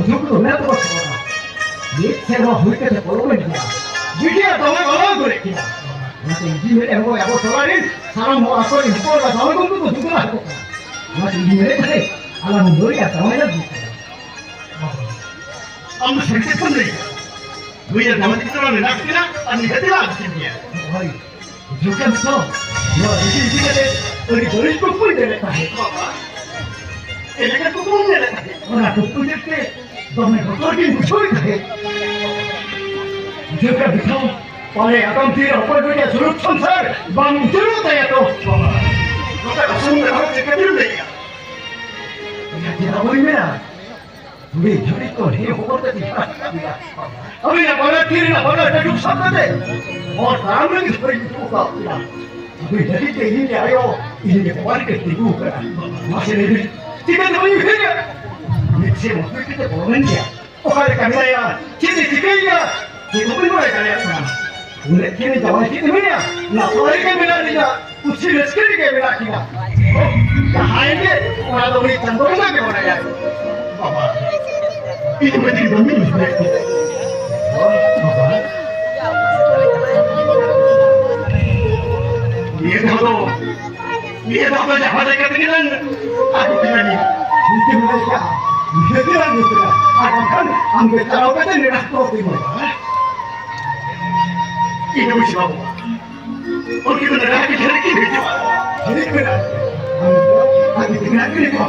ᱫᱩᱠ ᱫᱚ ᱢᱮᱱᱟᱜ ᱛᱟᱠᱚᱣᱟ ᱥᱮ ᱵᱟᱝ? ᱢᱤᱫ ᱥᱮᱨᱢᱟ ᱦᱩᱭ ᱠᱟᱛᱮ ᱯᱚᱞᱚᱢᱮᱱ ᱜᱮᱭᱟ᱾ ᱵᱤᱴᱤᱭᱟᱜ ᱫᱚᱢᱮ ᱜᱚᱞᱚ ᱟᱹᱜᱩ ᱞᱮᱫ ᱠᱤᱱᱟ᱾ ᱚᱱᱟᱛᱮ ᱤᱧ ᱢᱮᱱᱮᱫ ᱦᱚᱸ ᱟᱵᱚ ᱴᱚᱞᱟ ᱨᱮᱱ ᱥᱟᱱᱟᱢ ᱦᱚᱲ ᱟᱠᱚ ᱨᱮᱱ ᱦᱚᱯᱚᱱ ᱮᱨᱟ ᱫᱚᱢᱮ ᱠᱚ ᱫᱩᱠ ᱫᱚ ᱫᱩᱠ ᱟᱠᱚ ᱠᱟᱱᱟ᱾ ᱚᱱᱟᱛᱮ ᱤᱧ ᱢᱮᱱᱮᱫ ᱛᱟᱦᱮᱸᱫ ᱟᱞᱟᱝ ᱦᱚᱸ ᱢᱟᱹᱭ ᱟᱨ ᱡᱟᱶᱟᱭ ᱞᱟᱝ ᱫᱩᱠ ᱠᱟᱱᱟ᱾ ᱟᱢ ᱫᱚ ᱥᱟᱹᱨᱤ ᱠᱟᱛᱷᱟᱢ ᱞᱟᱹᱭ ᱠᱮᱫᱟ᱾ ᱱᱩᱭ ᱟᱨ ᱡᱟᱶᱟᱭ ᱛᱟᱹᱠᱤᱱ ᱛᱟᱞᱟ ᱢᱮᱱᱟᱜ ᱠᱤᱱᱟ ᱟᱨ ᱱᱤᱦᱟᱹᱛ ᱞᱟᱝ ᱟᱹᱜᱩ ᱠᱤᱱ ᱜᱮᱭᱟ᱾ ᱦᱳᱭ, ᱡᱚᱠᱷᱚᱱ ᱥᱚ ᱱᱚᱣᱟ ᱵᱤᱴᱤ ᱤᱫᱤ ᱠᱟᱛᱮ ᱟᱹᱰᱤ ᱵᱟᱹᱲᱤᱡ ᱠᱩᱠᱢᱩᱧ ᱧᱮᱞᱮᱫ ᱛᱟᱦᱮᱸᱫ᱾ ᱵᱟᱵᱟ, ᱪᱮᱫ ᱞᱮᱠᱟ ᱠᱩᱠᱢᱩᱢ ᱧᱮᱞᱮᱫ ᱛᱟᱦᱮᱸᱫ? ᱚᱱᱟ ᱠᱩᱠᱢᱩ ᱧᱮᱞᱛᱮ ᱫᱚᱢᱮ ᱵᱚᱛᱚᱨ ᱜᱤᱧ ᱵᱩᱡᱷᱟᱹᱣᱮᱫ ᱛᱟᱦᱮᱸᱫ᱾ ᱡᱚᱠᱷᱚᱱ ᱵᱤᱴᱤ ᱯᱟᱞᱮ ᱟᱜᱟᱢ ᱫᱤᱱ ᱨᱮ ᱚᱠᱚᱭ ᱠᱚ ᱨᱮᱭᱟᱜ ᱥᱩᱞᱩᱠ ᱥᱚᱝᱥᱟᱨ ᱵᱟᱝ ᱩᱡᱟᱹᱲᱚᱜ ᱛᱟᱭᱟ ᱛᱚ᱾ ᱵᱟᱵᱟ, ᱱᱚᱝᱠᱟ ᱠᱩᱠᱢᱩ ᱢᱮᱱᱟᱜ ᱪᱤᱠᱟᱹᱛᱮᱢ ᱞᱟᱹᱭᱟ? ᱪᱮᱫᱟᱜ ᱵᱟᱹᱧ ᱢᱮᱱᱟ? ᱱᱩᱭ ᱡᱷᱩᱨᱤ ᱠᱚ ᱰᱷᱮᱨ ᱦᱚᱯᱚᱱ ᱠᱟᱛᱮ ᱦᱟᱨᱟ ᱠᱮᱫᱟ᱾ ᱟᱹᱵᱤᱱᱟᱜ ᱵᱟᱱᱟᱨ ᱛᱤ ᱨᱮᱱᱟᱜ ᱵᱟᱱᱟᱨ ᱠᱟᱹᱴᱩᱵ ᱥᱟᱵ ᱠᱟᱛᱮ ᱦᱚᱨ ᱛᱟᱲᱟᱢ ᱞᱟᱹᱜᱤᱫ ᱦᱚᱨᱤᱧ ᱩᱫᱩᱜ ᱟᱠᱟᱫ ᱵᱤᱱᱟ᱾ ᱟᱹᱵᱤᱱ ᱞᱟᱹᱜᱤᱫ ᱛᱮ ᱤᱧ ᱜᱮ ᱟᱭᱳ, ᱤᱧ ᱜᱮ ᱵᱟᱵᱟ ᱞᱮᱠᱟ ᱛᱤᱸᱜᱩ ᱟᱠᱟᱱᱟ᱾ ᱢᱟᱥᱮ ᱞᱟᱹᱭ ᱵᱤᱱ, ᱪᱤᱠᱟᱹ ᱛᱮ ᱵᱟᱹᱧ ᱩᱭᱦᱟᱹᱨᱟ? ᱢᱤᱫ ᱥᱮᱫ ᱢᱚᱛᱚᱡ ᱠᱟᱛᱮ ᱵᱚᱞᱚ ᱞᱮᱱ ᱜᱮᱭᱟ᱾ ᱚᱠᱟ ᱞᱮᱠᱟ ᱢᱮᱱᱟᱭᱟ? ᱪᱮᱫ ᱮ ᱪᱤᱠᱟᱹᱭᱮᱭᱟ? ᱪᱮᱫ ᱦᱚᱸ ᱵᱟᱹᱧ ᱵᱟᱲᱟᱭ ᱫᱟᱲᱮᱭᱟᱜ ᱠᱟᱱᱟ᱾ ᱩᱱᱟᱹᱜ ᱫᱤᱱ ᱡᱟᱶᱟᱭ ᱪᱮᱫ ᱮ ᱢᱮᱱᱟ? ᱱᱟᱯᱟᱭ ᱨᱮᱜᱮ ᱢᱮᱱᱟᱜ ᱞᱤᱧᱟ, ᱠᱩᱥᱤ ᱨᱟᱹᱥᱠᱟᱹ ᱨᱮᱜᱮ ᱢᱮᱱᱟᱜ ᱠᱤᱱᱟ᱾ ᱡᱟᱦᱟᱸᱭ ᱜᱮ, ᱚᱱᱟ ᱫᱚ ᱩᱱᱤ ᱪᱟᱸᱫᱳ ᱵᱚᱸᱜᱟ ᱜᱮ ᱵᱟᱲᱟᱭᱟᱭ᱾ ᱵᱟᱵᱟ, ᱤᱧ ᱢᱟ ᱪᱮᱫ ᱵᱟᱹᱧ ᱵᱩᱡᱷᱟᱹᱣ ᱫᱟᱲᱮᱭᱟᱜ ᱠᱟᱱᱟ᱾ ᱵᱟᱵᱟ, ᱱᱤᱭᱟᱹ ᱫᱷᱟᱣ ᱫᱚ ᱱᱤᱭᱟᱹ ᱫᱷᱟᱣ ᱫᱚ ᱡᱟᱦᱟᱸ ᱞᱮᱠᱟ ᱛᱮᱜᱮ ᱞᱟᱝ ᱟᱹᱜᱩ ᱠᱤᱱᱟ᱾ ᱱᱤᱭᱟᱹ ᱫᱷᱟᱣ ᱫᱚ ᱡᱟᱦᱟᱸ ᱞᱮᱠᱟ ᱛᱮᱜᱮ ᱞᱟᱝ ᱟᱹᱜᱩ ᱠᱤᱱᱟ᱾ ᱟᱨ ᱵᱟᱝᱠᱷᱟᱱ ᱟᱢ ᱜᱮ ᱪᱟᱞᱟᱣ ᱠᱟᱛᱮ ᱱᱮᱰᱟ ᱦᱚᱴᱚ ᱠᱟᱹᱧ ᱢᱮ᱾ ᱤᱧ ᱫᱚ ᱵᱩᱡᱷᱟᱹᱣ ᱵᱟᱹᱵᱩ᱾ ᱩᱱᱠᱤᱱ ᱫᱚ ᱱᱮᱰᱟ ᱠᱤᱱ ᱦᱤᱡᱩᱜᱼᱟ᱾ ᱦᱤᱡᱩᱜ ᱢᱮ᱾ ᱟᱢ ᱫᱚ ᱟᱹᱰᱤ ᱫᱤᱱ ᱨᱮ ᱦᱤᱡᱩᱜᱼᱟ᱾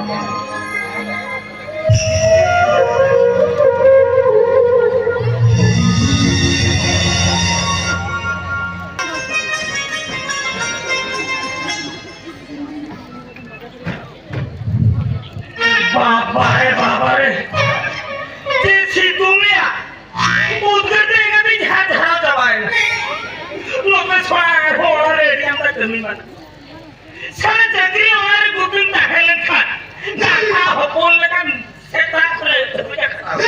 ᱵᱟᱵᱟ ᱨᱮ, ᱵᱟᱵᱟ ᱨᱮ, ᱪᱮᱫ ᱥᱤᱛᱩᱝ ᱮᱭᱟ! ᱩᱫᱽᱜᱟᱹᱨ ᱛᱮ ᱤᱧ ᱫᱚᱧ ᱡᱷᱟᱨ ᱡᱷᱟᱨᱟᱣ ᱪᱟᱵᱟᱭᱮᱱᱟ᱾ ᱱᱚᱛᱮ ᱥᱚᱲᱟ ᱦᱚᱲ ᱨᱮ ᱟᱹᱰᱤ ᱟᱢᱫᱟ ᱠᱟᱹᱢᱤ ᱢᱮᱱᱟᱜᱼᱟ᱾ ᱥᱟᱞᱟ ᱪᱟᱹᱠᱨᱤ ᱚᱲᱟᱜ ᱨᱮ ᱜᱩᱯᱤᱢ ᱛᱟᱦᱮᱸ ᱞᱮᱱᱠᱷᱟᱱ ᱰᱟᱸᱜᱟ ᱦᱚᱯᱚᱱ ᱞᱮᱠᱟᱱ ᱥᱮᱛᱟ ᱠᱚᱨᱮ ᱫᱷᱩᱲᱤ ᱟᱠᱟᱫ᱾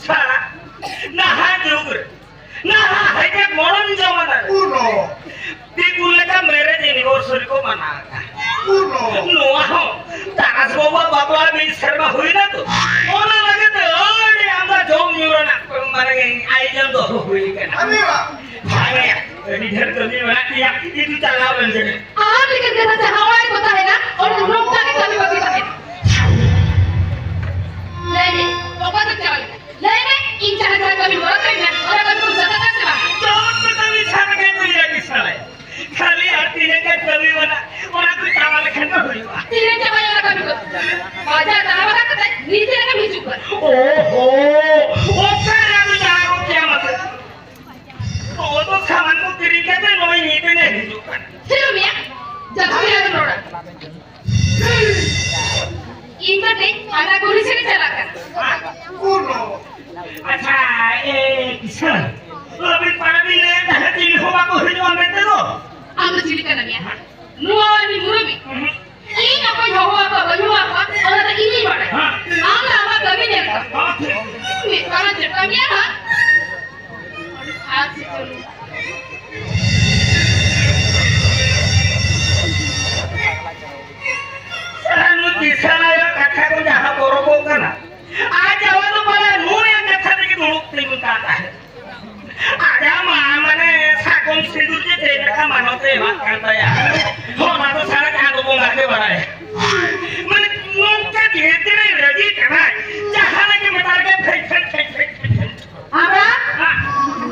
ᱥᱟᱞᱟ ᱱᱟᱦᱟᱜ ᱡᱩᱜᱽ ᱨᱮ, ᱱᱟᱦᱟᱜ ᱦᱟᱭᱴᱮᱠ ᱢᱚᱰᱟᱨᱱ ᱡᱟᱢᱟᱱᱟ ᱨᱮ ᱩᱱᱚ᱾ ᱫᱤᱠᱩ ᱞᱮᱠᱟ ᱢᱮᱨᱮᱡᱽ ᱮᱱᱤᱵᱷᱟᱨᱥᱟᱨᱤ ᱠᱚ ᱢᱟᱱᱟᱣ ᱮᱫᱟ᱾ ᱩᱱᱚ᱾ ᱱᱚᱣᱟ ᱦᱚᱸ ᱫᱟᱥ ᱵᱟᱵᱩᱣᱟᱜ ᱵᱟᱯᱞᱟ ᱢᱤᱫ ᱥᱮᱨᱢᱟ ᱦᱩᱭᱱᱟ ᱛᱚ, ᱚᱱᱟ ᱟᱭᱳᱡᱚᱱ ᱫᱚᱦᱚ ᱦᱩᱭ ᱠᱟᱱᱟ᱾ ᱟᱨᱮ ᱵᱟ᱾ ᱵᱷᱟᱜᱮ, ᱟᱹᱰᱤ ᱰᱷᱮᱨ ᱠᱟᱹᱢᱤ ᱢᱮᱱᱟᱜ ᱛᱤᱧᱟ, ᱤᱧ ᱫᱚ ᱪᱟᱞᱟᱣ ᱞᱮᱱ ᱜᱮ᱾ ᱟᱢ ᱞᱮᱠᱟᱱ ᱠᱟᱛᱷᱟ ᱡᱟᱦᱟᱸ ᱚᱲᱟᱜ ᱠᱚ ᱛᱟᱦᱮᱱᱟ, ᱚᱸᱰᱮ ᱫᱚ ᱱᱚᱝᱠᱟ ᱜᱮ ᱠᱟᱹᱢᱤ ᱵᱟᱹᱜᱤ ᱛᱟᱦᱮᱱᱟ᱾ ᱞᱟᱹᱭ ᱢᱮ, ᱚᱠᱟ ᱛᱮᱢ ᱪᱟᱞᱟᱣ ᱞᱮᱱᱟ? ᱞᱟᱹᱭ ᱢᱮ, ᱤᱧ ᱡᱟᱦᱟᱸ ᱡᱟᱦᱟᱸ ᱠᱟᱹᱢᱤ ᱦᱚᱨᱟ ᱠᱟᱹᱧ ᱢᱮ, ᱚᱱᱟ ᱠᱟᱹᱢᱤ ᱠᱚᱢ ᱥᱟᱹᱛ ᱟᱠᱟᱫ ᱥᱮ ᱵᱟᱝ? ᱡᱚᱛᱚ ᱠᱟᱹᱢᱤ ᱥᱟᱹᱛ ᱟᱠᱟᱫ ᱜᱤᱭᱟᱹᱧ ᱠᱤᱥᱟᱹᱬ᱾ ᱠᱷᱟᱹᱞᱤ ᱟᱨ ᱛᱤᱱᱟᱹᱜ ᱜᱟᱱ ᱠᱟᱹᱢᱤ ᱢᱮᱱᱟᱜᱼᱟ, ᱚᱱᱟ ᱠᱚ ᱪᱟᱵᱟ ᱞᱮᱠᱷᱟᱱ ᱫᱚ ᱦᱩᱭᱩᱜᱼᱟ᱾ ᱛᱤᱱᱟᱹᱜ ᱪᱟᱵᱟᱭᱟ ᱚᱱᱟ ᱠᱟᱹᱢᱤ ᱠᱚ? ᱵᱟᱡᱟᱨ ᱫᱟᱬᱟ ᱵᱟᱲᱟ ᱠᱟᱛᱮ ᱱᱤᱡᱮ ᱨᱮᱜᱮᱢ ᱦᱤᱡᱩᱜ ᱠᱟᱱᱟ᱾ ᱳᱦᱳ, ᱚᱠᱟᱨᱮ ᱟᱫᱚ ᱪᱟᱞᱟᱣ ᱜᱚᱫ ᱠᱮᱭᱟ ᱢᱟᱥᱮ? ᱱᱚᱜᱼᱚᱭ ᱛᱚ ᱥᱟᱢᱟᱱ ᱠᱚ ᱠᱤᱨᱤᱧ ᱠᱟᱛᱮ ᱱᱚᱜᱼᱚᱭ ᱱᱤᱛ ᱮᱱᱮ ᱦᱤᱡᱩᱜ ᱠᱟᱱᱟ᱾ ᱪᱮᱫ ᱮᱢ ᱢᱮᱱᱟ? ᱡᱟᱹᱥᱛᱤ ᱟᱞᱚᱢ ᱨᱚᱲᱟ᱾ ᱤᱧ ᱫᱚ ᱛᱮᱦᱮᱧ ᱦᱟᱱᱟ ᱠᱩᱞᱦᱤ ᱥᱮᱫ ᱤᱧ ᱪᱟᱞᱟᱜ ᱠᱟᱱᱟ᱾ ᱟᱪᱪᱷᱟ, ᱮ, ᱠᱤᱥᱟᱹᱬ, ᱟᱹᱵᱤᱱ ᱯᱟᱲᱟ ᱵᱤᱱ ᱞᱟᱹᱭᱮᱫ ᱛᱟᱦᱮᱸᱫ ᱪᱤᱞᱤ ᱦᱚᱸ ᱵᱟᱠᱚ ᱦᱤᱡᱩᱜᱼᱟ ᱢᱮᱱᱛᱮ ᱫᱚ? ᱟᱢ ᱫᱚ ᱪᱤᱞᱤ ᱠᱟᱱᱟᱢ ᱭᱟ? ᱱᱚᱣᱟ ᱤᱧ ᱢᱩᱨᱩᱢᱤᱡ? ᱤᱧ ᱚᱠᱚᱭ ᱦᱚᱦᱚ ᱟᱠᱚᱣᱟ, ᱵᱟᱹᱧ ᱦᱚᱦᱚ ᱟᱠᱚᱣᱟ, ᱚᱱᱟ ᱫᱚ ᱤᱧᱤᱧ ᱵᱟᱲᱟᱭᱟ᱾ ᱦᱮᱸ᱾ ᱟᱢ ᱫᱚ ᱟᱢᱟᱜ ᱠᱟᱹᱢᱤ ᱧᱮᱞ ᱛᱟᱢ᱾ ᱦᱮᱸ, ᱴᱷᱤᱠ᱾ ᱢᱤᱫ ᱯᱟᱲᱟ ᱪᱮᱴᱟᱢ ᱧᱮᱞᱟ᱾ ᱟᱨ ᱪᱮᱫ ᱪᱚᱝ? ᱥᱟᱞᱟ ᱱᱩᱭ ᱠᱤᱥᱟᱹᱬ ᱟᱭᱳ ᱠᱟᱛᱷᱟ ᱠᱚ ᱡᱟᱦᱟᱸ ᱵᱚᱨᱚᱵᱚᱜ ᱠᱟᱱᱟ, ᱟᱡ ᱡᱟᱶᱟᱭ ᱫᱚ ᱯᱟᱞᱮ ᱱᱩᱭᱟᱜ ᱠᱟᱛᱷᱟ ᱛᱮᱜᱮ ᱫᱩᱲᱩᱵ ᱛᱤᱸᱜᱩᱱ ᱠᱟᱱ ᱛᱟᱦᱮᱸᱫ᱾ ᱟᱡᱟᱜ ᱢᱟ, ᱢᱟᱱᱮ, ᱥᱟᱠᱚᱢ ᱥᱤᱸᱫᱩᱨ ᱡᱮ ᱪᱮᱫ ᱞᱮᱠᱟ ᱢᱟᱱᱚᱛ ᱮ ᱮᱢᱟᱜ ᱠᱟᱱ ᱛᱟᱭᱟ, ᱚᱱᱟ ᱫᱚ ᱥᱟᱞᱟ ᱪᱟᱸᱫᱚ ᱵᱚᱸᱜᱟ ᱜᱮ ᱵᱟᱲᱟᱭᱟ᱾ ᱢᱟᱱᱮ, ᱱᱚᱝᱠᱟ ᱫᱷᱤᱨᱮ ᱫᱷᱤᱨᱮ ᱨᱟᱹᱡᱤ ᱠᱟᱱᱟᱭ, ᱡᱟᱦᱟᱸ ᱨᱮᱜᱮ ᱢᱮᱛᱟ ᱨᱮᱜᱮ ᱯᱷᱮᱡ, ᱯᱷᱮᱡ, ᱯᱷᱮᱡ, ᱯᱷᱮᱡ, ᱯᱷᱮᱡ, ᱯᱷᱮᱡ᱾ ᱟᱵᱟ,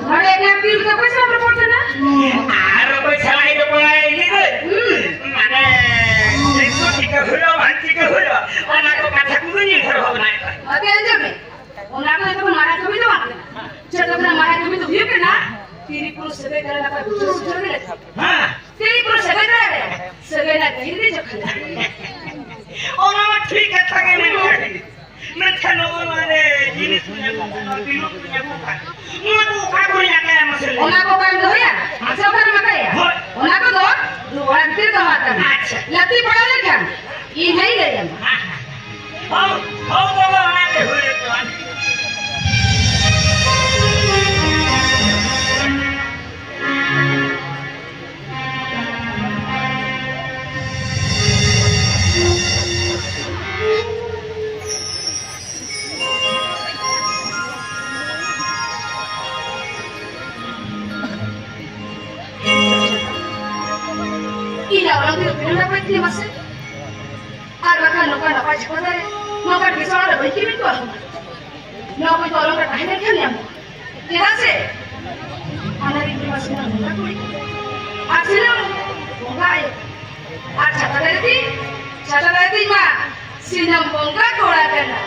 ᱱᱚᱰᱮ ᱮᱠᱞᱟ ᱛᱤ ᱨᱮᱫᱚ ᱚᱠᱚᱭ ᱥᱟᱞᱟᱜ ᱨᱚᱯᱚᱲ ᱠᱟᱱᱟ? ᱟᱨ ᱚᱠᱚᱭ ᱥᱟᱞᱟᱜ ᱤᱧ ᱨᱚᱯᱚᱲᱟ, ᱤᱧ ᱜᱮ᱾ ᱦᱩᱸ᱾ ᱢᱟᱱᱮ, ᱪᱮᱫ ᱠᱚ ᱪᱤᱠᱟᱹ ᱦᱩᱭᱩᱜᱼᱟ, ᱵᱟᱝ ᱪᱤᱠᱟᱹ ᱦᱩᱭᱩᱜᱼᱟ, ᱚᱱᱟ ᱠᱚ ᱠᱟᱛᱷᱟ ᱠᱚᱜᱮᱧ ᱩᱭᱦᱟᱹᱨ ᱵᱷᱟᱵᱽᱱᱟᱭᱮᱫᱟ᱾ ᱟᱯᱮ ᱟᱸᱡᱚᱢ ᱢᱮ, ᱚᱱᱟ ᱠᱚᱫᱚ ᱛᱟᱵᱚᱱ ᱢᱟᱨᱟᱝ ᱠᱟᱹᱢᱤ ᱫᱚ ᱵᱟᱝ ᱠᱟᱱᱟ᱾ ᱡᱚᱛᱚ ᱠᱷᱚᱱᱟᱜ ᱢᱟᱨᱟᱝ ᱠᱟᱹᱢᱤ ᱫᱚ ᱦᱩᱭᱩᱜ ᱠᱟᱱᱟ, ᱛᱤᱨᱤ ᱯᱩᱨᱩᱥ ᱥᱟᱹᱜᱟᱹᱭ ᱛᱟᱞᱟ ᱨᱮ ᱱᱟᱯᱟᱭ ᱵᱩᱡᱷᱟᱹᱣ ᱥᱩᱡᱷᱟᱹᱣ ᱜᱮ ᱞᱟᱹᱠᱛᱤ᱾ ᱦᱮᱸ᱾ ᱛᱤᱨᱤ ᱯᱩᱨᱩᱥ ᱥᱟᱹᱜᱟᱹᱭ ᱛᱟᱞᱟ ᱨᱮ ᱥᱟᱹᱜᱟᱹᱭ ᱨᱮᱱᱟᱜ ᱜᱟᱹᱦᱤᱨ ᱜᱮ ᱡᱚᱠᱷᱟ ᱞᱟᱹᱠᱛᱤ᱾ ᱚᱱᱟ ᱢᱟ ᱴᱷᱤᱠ ᱠᱟᱛᱷᱟ ᱜᱮ ᱢᱮᱱ ᱠᱟᱜ᱾ ᱢᱮᱱᱠᱷᱟᱱ ᱱᱚᱜᱼᱚ ᱱᱚᱣᱟ ᱨᱮ ᱡᱤᱱᱤᱥ ᱠᱚ ᱧᱟᱢᱚᱜ ᱠᱟᱱᱟ, ᱵᱤᱞᱚᱢ ᱠᱚ ᱧᱟᱢᱚᱜ ᱠᱟᱱᱟ᱾ ᱱᱚᱣᱟ ᱫᱚ ᱚᱠᱟ ᱠᱚᱨᱮ ᱧᱟᱢᱚᱜᱼᱟ ᱢᱟᱥᱮ ᱞᱟᱹᱭ ᱢᱮ? ᱚᱱᱟ ᱠᱚ ᱵᱟᱝ ᱫᱚᱦᱚᱭᱟ, ᱥᱮ ᱚᱠᱟᱨᱮᱢ ᱟᱠᱟᱭᱟ? ᱦᱳᱭ᱾ ᱚᱱᱟ ᱠᱚᱫᱚ ᱫᱩᱣᱟᱹᱨ ᱛᱮ ᱫᱚᱦᱚ ᱠᱟᱜ ᱢᱮ᱾ ᱟᱪᱪᱷᱟ᱾ ᱞᱟᱹᱠᱛᱤ ᱯᱟᱲᱟᱣ ᱞᱮᱱᱠᱷᱟᱱ ᱤᱧ ᱦᱚᱸᱧ ᱞᱟᱹᱭ ᱟᱢᱟ᱾ ᱦᱚᱸ, ᱦᱚᱸ ᱵᱟᱵᱟ, ᱚᱱᱟ ᱜᱮ ᱦᱩᱭ ᱦᱚᱪᱚᱣᱟᱱ᱾ ᱢᱟᱥᱮ᱾ ᱟᱨ ᱵᱟᱠᱷᱟᱱ ᱱᱚᱝᱠᱟ ᱱᱟᱯᱟᱭ ᱡᱷᱟᱯᱟᱫᱟ ᱨᱮ ᱱᱚᱝᱠᱟᱱ ᱵᱮᱥ ᱚᱲᱟᱜ ᱨᱮ ᱵᱟᱹᱧ ᱠᱤᱢᱤᱱ ᱠᱚᱣᱟ᱾ ᱱᱚᱣᱟ ᱠᱚ ᱫᱚ ᱚᱞᱚᱜ ᱨᱮ ᱛᱟᱦᱮᱸ ᱞᱮᱱᱠᱷᱟᱱ ᱧᱟᱢᱚᱜᱼᱟ᱾ ᱪᱮᱫᱟᱜ ᱥᱮ ᱚᱱᱟ ᱨᱤᱧ ᱢᱟ ᱥᱟᱱᱟᱢ ᱵᱚᱸᱜᱟ ᱠᱩᱲᱤ᱾ ᱟᱨ ᱥᱟᱱᱟᱢ ᱵᱚᱸᱜᱟ ᱟᱭᱳ᱾ ᱟᱨ ᱪᱷᱟᱛᱟ ᱫᱟᱨᱮ ᱛᱤᱧ, ᱪᱷᱟᱛᱟ ᱫᱟᱨᱮ ᱛᱤᱧ ᱢᱟ ᱥᱟᱱᱟᱢ ᱵᱚᱸᱜᱟ ᱠᱚᱲᱟ ᱠᱟᱱᱟ᱾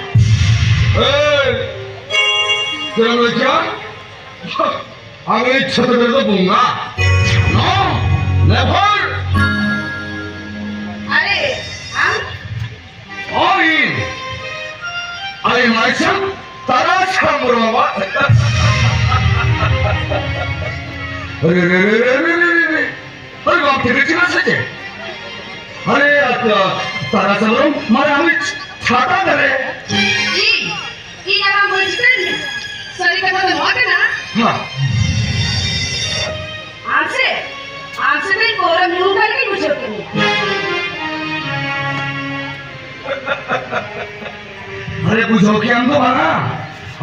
ᱮᱭ! ᱪᱮᱫ ᱮᱢ ᱞᱟᱹᱭ ᱠᱮᱜᱼᱟ? ᱟᱢ ᱤᱧ ᱪᱷᱟᱛᱟ ᱫᱟᱨᱮ ᱫᱚ ᱵᱚᱸᱜᱟ? No, never! ᱟᱨᱮ, ᱟᱢ? ᱦᱳᱭ, ᱟᱞᱮ ᱢᱟᱭᱥᱟᱢ ᱛᱟᱨᱟ ᱥᱟᱢᱵᱨᱚᱢᱟ᱾ ᱟᱨᱮ, ᱟᱨᱮ, ᱟᱨᱮ, ᱟᱨᱮ, ᱟᱨᱮ, ᱟᱨᱮ, ᱟᱨᱮ, ᱵᱟᱢ ᱴᱷᱤᱠᱟᱹ ᱠᱮᱫᱟ ᱥᱮ ᱪᱮᱫ? ᱟᱨᱮ, ᱟᱪᱪᱷᱟ, ᱛᱟᱨᱟ ᱥᱟᱢᱵᱨᱚᱢ, ᱢᱟᱱᱮ ᱟᱢᱤᱡ ᱪᱷᱟᱛᱟ ᱫᱟᱨᱮ᱾ ᱤᱧ, ᱤᱧ ᱟᱨ ᱟᱢ ᱵᱟᱹᱧ ᱴᱷᱤᱠᱟᱹ ᱞᱮᱱᱟ᱾ ᱥᱟᱹᱨᱤ ᱠᱟᱛᱷᱟ ᱫᱚ ᱱᱚᱣᱟ ᱠᱟᱱᱟ᱾ ᱦᱮᱸ᱾ ᱟᱢ ᱥᱮ, ᱟᱢ ᱥᱮ ᱛᱮᱦᱮᱧ ᱯᱟᱹᱣᱨᱟᱹᱢ ᱧᱩ ᱟᱠᱟᱫ ᱞᱮᱠᱟᱧ ᱵᱩᱡᱷᱟᱹᱣ ᱠᱮᱫ ᱢᱮᱭᱟ᱾ ᱟᱨᱮ ᱵᱩᱡᱷᱟᱹᱣ ᱠᱮᱜ ᱟᱢ ᱫᱚ ᱵᱟᱝᱟ?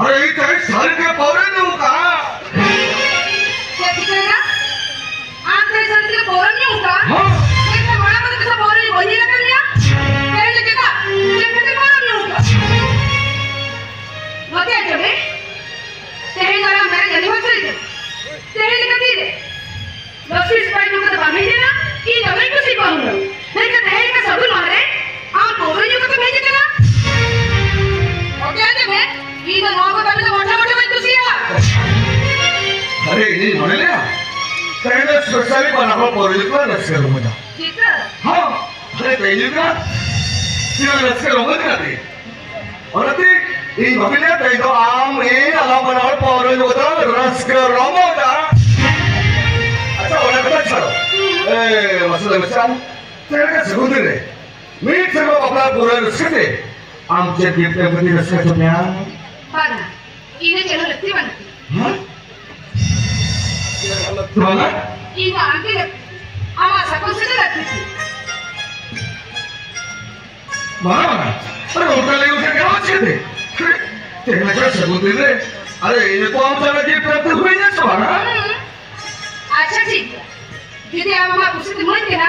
ᱟᱨᱮ ᱤᱧ ᱛᱮᱦᱮᱧ ᱥᱟᱹᱨᱤ ᱜᱮ ᱯᱟᱹᱣᱨᱟᱹᱧ ᱧᱩ ᱟᱠᱟᱫᱼᱟ᱾ ᱪᱮᱫ ᱪᱤᱠᱟᱹᱭᱮᱱᱟ? ᱟᱢ ᱛᱮᱦᱮᱧ ᱥᱟᱹᱨᱤ ᱜᱮ ᱯᱟᱹᱣᱨᱟᱹᱢ ᱧᱩ ᱟᱠᱟᱫᱼᱟ? ᱦᱚᱸ᱾ ᱢᱮᱱᱠᱷᱟᱱ ᱢᱟᱲᱟᱝ ᱢᱟ ᱛᱤᱥ ᱦᱚᱸ ᱯᱟᱹᱣᱨᱟᱹ ᱧᱩ ᱵᱟᱹᱧ ᱧᱮᱞ ᱟᱠᱟᱫ ᱢᱮᱭᱟ᱾ ᱛᱮᱦᱮᱧ ᱫᱚ ᱪᱮᱫᱟᱜ? ᱪᱮᱫ ᱠᱷᱟᱹᱛᱤᱨ ᱯᱟᱹᱣᱨᱟᱹᱢ ᱧᱩ ᱟᱠᱟᱫᱼᱟ? ᱱᱚᱛᱮ ᱟᱸᱡᱚᱢ ᱢᱮ᱾ ᱛᱮᱦᱮᱧ ᱫᱚ ᱟᱞᱟᱝ marriage anniversary ᱛᱮ᱾ ᱛᱮᱦᱮᱧ ᱞᱮᱠᱟ ᱛᱤᱨᱮ? ᱞᱚᱥᱤ ᱥᱯᱨᱟᱭᱤᱴ ᱧᱩ ᱠᱟᱛᱮ ᱵᱟᱢ ᱦᱮᱡ ᱞᱮᱱᱟ? ᱤᱧ ᱫᱚᱢᱮᱧ ᱠᱩᱥᱤ ᱠᱚᱜᱼᱟ ᱦᱩᱱᱟᱹᱝ᱾ ᱢᱮᱱᱠᱷᱟᱱ ᱛᱮᱦᱮᱧ ᱞᱮᱠᱟ ᱥᱟᱹᱜᱩᱱ ᱢᱟᱦᱟ ᱨᱮ ᱟᱢ ᱯᱟᱹᱣᱨᱟᱹ ᱧᱩ ᱠᱟᱛᱮᱢ ᱦᱮᱡ ᱟᱠᱟᱱᱟ? ᱚᱠᱚᱭ ᱟᱸᱡᱚᱢ ᱢᱮ, ᱤᱧ ᱫᱚ ᱱᱚᱣᱟ ᱠᱚ ᱠᱟᱹᱢᱤ ᱫᱚ ᱢᱚᱴᱷᱟ ᱢᱚᱴᱷᱟ ᱵᱟᱹᱧ ᱠᱩᱥᱤᱭᱟᱜᱼᱟ᱾ ᱟᱨᱮ, ᱤᱧᱤᱧ ᱢᱚᱱᱮ ᱞᱮᱜᱼᱟ, ᱛᱮᱦᱮᱧ ᱫᱚ specially ᱵᱟᱱᱟ ᱦᱚᱲ ᱯᱟᱹᱣᱨᱟᱹ ᱧᱩ ᱠᱚ ᱨᱟᱹᱥᱠᱟᱹ ᱨᱚᱢᱚᱡᱟ᱾ ᱪᱮᱫ ᱠᱟ? ᱦᱚᱸ, ᱟᱨᱮ, ᱛᱮᱦᱮᱧ ᱧᱩ ᱠᱟᱱᱟ, ᱛᱤᱱᱟᱹᱜ ᱨᱟᱹᱥᱠᱟᱹ ᱨᱚᱢᱚᱡ ᱠᱟᱱᱟ ᱛᱮᱦᱮᱧ᱾ ᱚᱱᱟᱛᱮ ᱤᱧ ᱵᱷᱟᱹᱵᱤ ᱞᱮᱫᱟ ᱛᱮᱦᱮᱧ ᱫᱚ ᱟᱢ, ᱤᱧ, ᱟᱞᱟᱝ ᱵᱟᱱᱟ ᱦᱚᱲ ᱯᱟᱹᱣᱨᱟᱹ ᱧᱩ ᱠᱟᱛᱮ ᱞᱟᱝ ᱨᱟᱹᱥᱠᱟᱹ ᱨᱚᱢᱚᱡᱟ᱾ ᱟᱪᱪᱷᱟ, ᱚᱱᱟ ᱠᱟᱛᱷᱟ ᱪᱷᱟᱲᱚ᱾ ᱮ, ᱢᱟᱥᱮ ᱞᱟᱹᱭ ᱢᱮᱥᱮ ᱟᱢ, ᱛᱮᱦᱮᱧ ᱞᱮᱠᱟ ᱥᱟᱹᱜᱩᱱ ᱫᱤᱱ ᱨᱮ ᱢᱤᱫ ᱥᱮᱨᱢᱟ ᱵᱟᱯᱞᱟ ᱯᱩᱨᱟᱹ ᱨᱟᱹᱥᱠᱟᱹ ᱛᱮ ᱟᱢ ᱪᱮᱫ gift ᱮᱢ ᱠᱟᱛᱮ ᱨᱟᱹᱥᱠᱟᱹ ᱦᱚᱪᱚ ᱢᱮᱭᱟ? ᱵᱟᱝᱟ, ᱤᱧ ᱫᱚ ᱪᱮᱫ ᱦᱚᱸ ᱞᱟᱹᱠᱛᱤ ᱵᱟᱹᱱᱩᱜ ᱛᱤᱧᱟ᱾ ᱦᱮᱸ? ᱵᱟᱝᱟ? ᱤᱧ ᱫᱚ ᱟᱢ ᱜᱮ ᱞᱟᱹᱠᱛᱤ᱾ ᱟᱢᱟᱜ ᱥᱟᱠᱚᱢ ᱥᱮᱴᱮᱨ ᱞᱟᱹᱠᱛᱤ ᱛᱤᱧ᱾ ᱵᱟᱝᱟ, ᱵᱟᱝᱟ᱾ ᱟᱨᱮ, ᱚᱱᱠᱟ ᱞᱟᱹᱭ ᱞᱮᱠᱷᱟᱱ ᱜᱟᱱᱚᱜᱼᱟ ᱪᱤᱠᱟᱹᱛᱮ? ᱛᱮᱦᱮᱧ ᱞᱮᱠᱟ ᱥᱟᱹᱜᱩᱱ ᱫᱤᱱ ᱨᱮ, ᱟᱨᱮ, ᱤᱧ ᱠᱚ ᱟᱢ ᱛᱟᱞᱟ ᱜᱮ ᱯᱮᱲᱟ ᱛᱮ ᱦᱩᱭ ᱮᱱᱟ ᱥᱮ ᱵᱟᱝᱟ? ᱦᱩᱸ᱾ ᱟᱪᱪᱷᱟ, ᱴᱷᱤᱠ ᱜᱮᱭᱟ᱾ ᱡᱩᱫᱤ ᱟᱢ ᱟᱢᱟᱜ ᱠᱩᱥᱤ ᱛᱮᱢ ᱤᱢᱟᱹᱧ ᱠᱟᱱᱟ,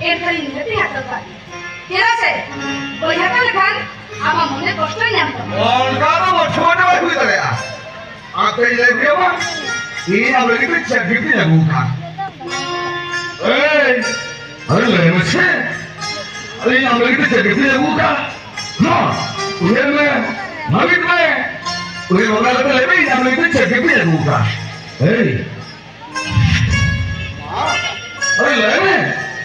ᱮᱱᱠᱷᱟᱱ ᱤᱧ ᱱᱤᱦᱟᱹᱛᱤᱧ ᱦᱟᱛᱟᱣ ᱠᱟᱜ ᱜᱮᱭᱟ᱾ ᱪᱮᱫᱟᱜ ᱥᱮ ᱵᱟᱹᱧ ᱦᱟᱛᱟᱣ ᱞᱮᱠᱷᱟᱱ ᱟᱢᱟᱜ ᱢᱚᱱᱮ ᱠᱚᱥᱴᱚᱭ ᱧᱟᱢ ᱛᱟᱢᱟ᱾ ᱚᱱᱠᱟ ᱫᱚ ᱢᱚᱴᱷᱮ ᱢᱚᱴᱷᱮ ᱵᱟᱭ ᱦᱩᱭ ᱫᱟᱲᱮᱭᱟᱜᱼᱟ᱾ ᱟᱯᱮ ᱞᱟᱹᱭ ᱯᱮ ᱵᱟᱝ, ᱤᱧ ᱟᱢ ᱞᱟᱹᱜᱤᱫ ᱛᱮ ᱪᱮᱫ ᱜᱤᱯᱷᱴ ᱤᱧ ᱟᱹᱜᱩ ᱟᱠᱟᱫ? ᱮᱭ, ᱟᱨᱮ ᱞᱟᱹᱭ ᱢᱮᱥᱮ, ᱤᱧ ᱟᱢ ᱞᱟᱹᱜᱤᱫ ᱛᱮ ᱪᱮᱫ ᱜᱤᱯᱷᱴ ᱤᱧ ᱟᱹᱜᱩ ᱟᱠᱟᱫ? ᱢᱟ, ᱩᱭᱦᱟᱹᱨ ᱢᱮ, ᱵᱷᱟᱹᱵᱤᱛ ᱢᱮ, ᱩᱭᱦᱟᱹᱨ ᱵᱷᱟᱵᱽᱱᱟ ᱠᱟᱛᱮ ᱞᱟᱹᱭ ᱢᱮ, ᱤᱧ ᱟᱢ ᱞᱟᱹᱜᱤᱫ ᱛᱮ ᱪᱮᱫ ᱜᱤᱯᱷᱴ ᱤᱧ ᱟᱹᱜᱩ ᱟᱠᱟᱫ? ᱮᱭ, ᱟᱨᱮ ᱞᱟᱹᱭ ᱢᱮ,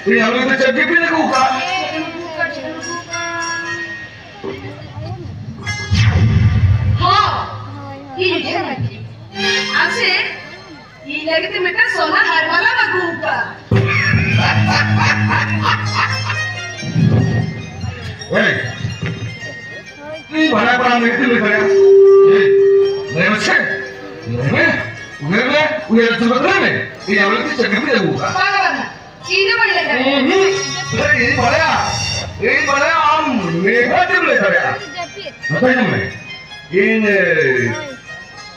ᱤᱧ ᱟᱢ ᱞᱟᱹᱜᱤᱫ ᱛᱮ ᱪᱮᱫ ᱜᱤᱯᱷᱴ ᱤᱧ ᱟᱹᱜᱩ ᱟᱠᱟᱫ? ᱦᱚᱸ, ᱤᱧ ᱩᱭᱦᱟᱹᱨ ᱠᱮᱫᱟ᱾ ᱟᱢ ᱥᱮ ᱤᱧ ᱞᱟᱹᱜᱤᱫ ᱛᱮ ᱢᱤᱫᱴᱟᱝ ᱥᱚᱱᱟ ᱦᱟᱨ ᱢᱟᱞᱟᱢ ᱟᱹᱜᱩ ᱟᱠᱟᱫ᱾ ᱮᱭ, ᱤᱧ ᱵᱟᱲᱟᱭ ᱯᱟᱲᱟ ᱢᱤᱫ ᱫᱤᱱ ᱞᱟᱹᱭ ᱫᱟᱲᱮᱭᱟᱜᱼᱟ᱾ ᱮᱭ, ᱞᱟᱹᱭ ᱢᱮᱥᱮ, ᱞᱟᱹᱭ ᱢᱮ, ᱩᱭᱦᱟᱹᱨ ᱢᱮ, ᱩᱭᱦᱟᱹᱨ ᱟᱹᱪᱩᱨ ᱠᱟᱛᱮ ᱞᱟᱹᱭ ᱢᱮ, ᱤᱧ ᱟᱢ ᱞᱟᱹᱜᱤᱫ ᱛᱮ ᱪᱮᱫ ᱜᱤᱯᱷᱴ ᱤᱧ ᱟᱹᱜᱩ ᱟᱠᱟᱫ? ᱵᱟᱝᱟ, ᱵᱟᱝᱟ, ᱤᱧ ᱫᱚ ᱵᱟᱹᱧ ᱞᱟᱹᱭ ᱫᱟᱲᱮᱭᱟᱜᱼᱟ᱾ ᱩᱸᱦᱩᱸ᱾ ᱮᱭ, ᱤᱧ ᱵᱟᱲᱟᱭᱟ, ᱤᱧ ᱵᱟᱲᱟᱭᱟ, ᱟᱢ ᱱᱤᱦᱟᱹᱛ ᱮᱢ ᱞᱟᱹᱭ ᱫᱟᱲᱮᱭᱟᱜᱼᱟ᱾ ᱢᱮᱛᱟᱧ ᱢᱮ, ᱤᱧ, ᱮ,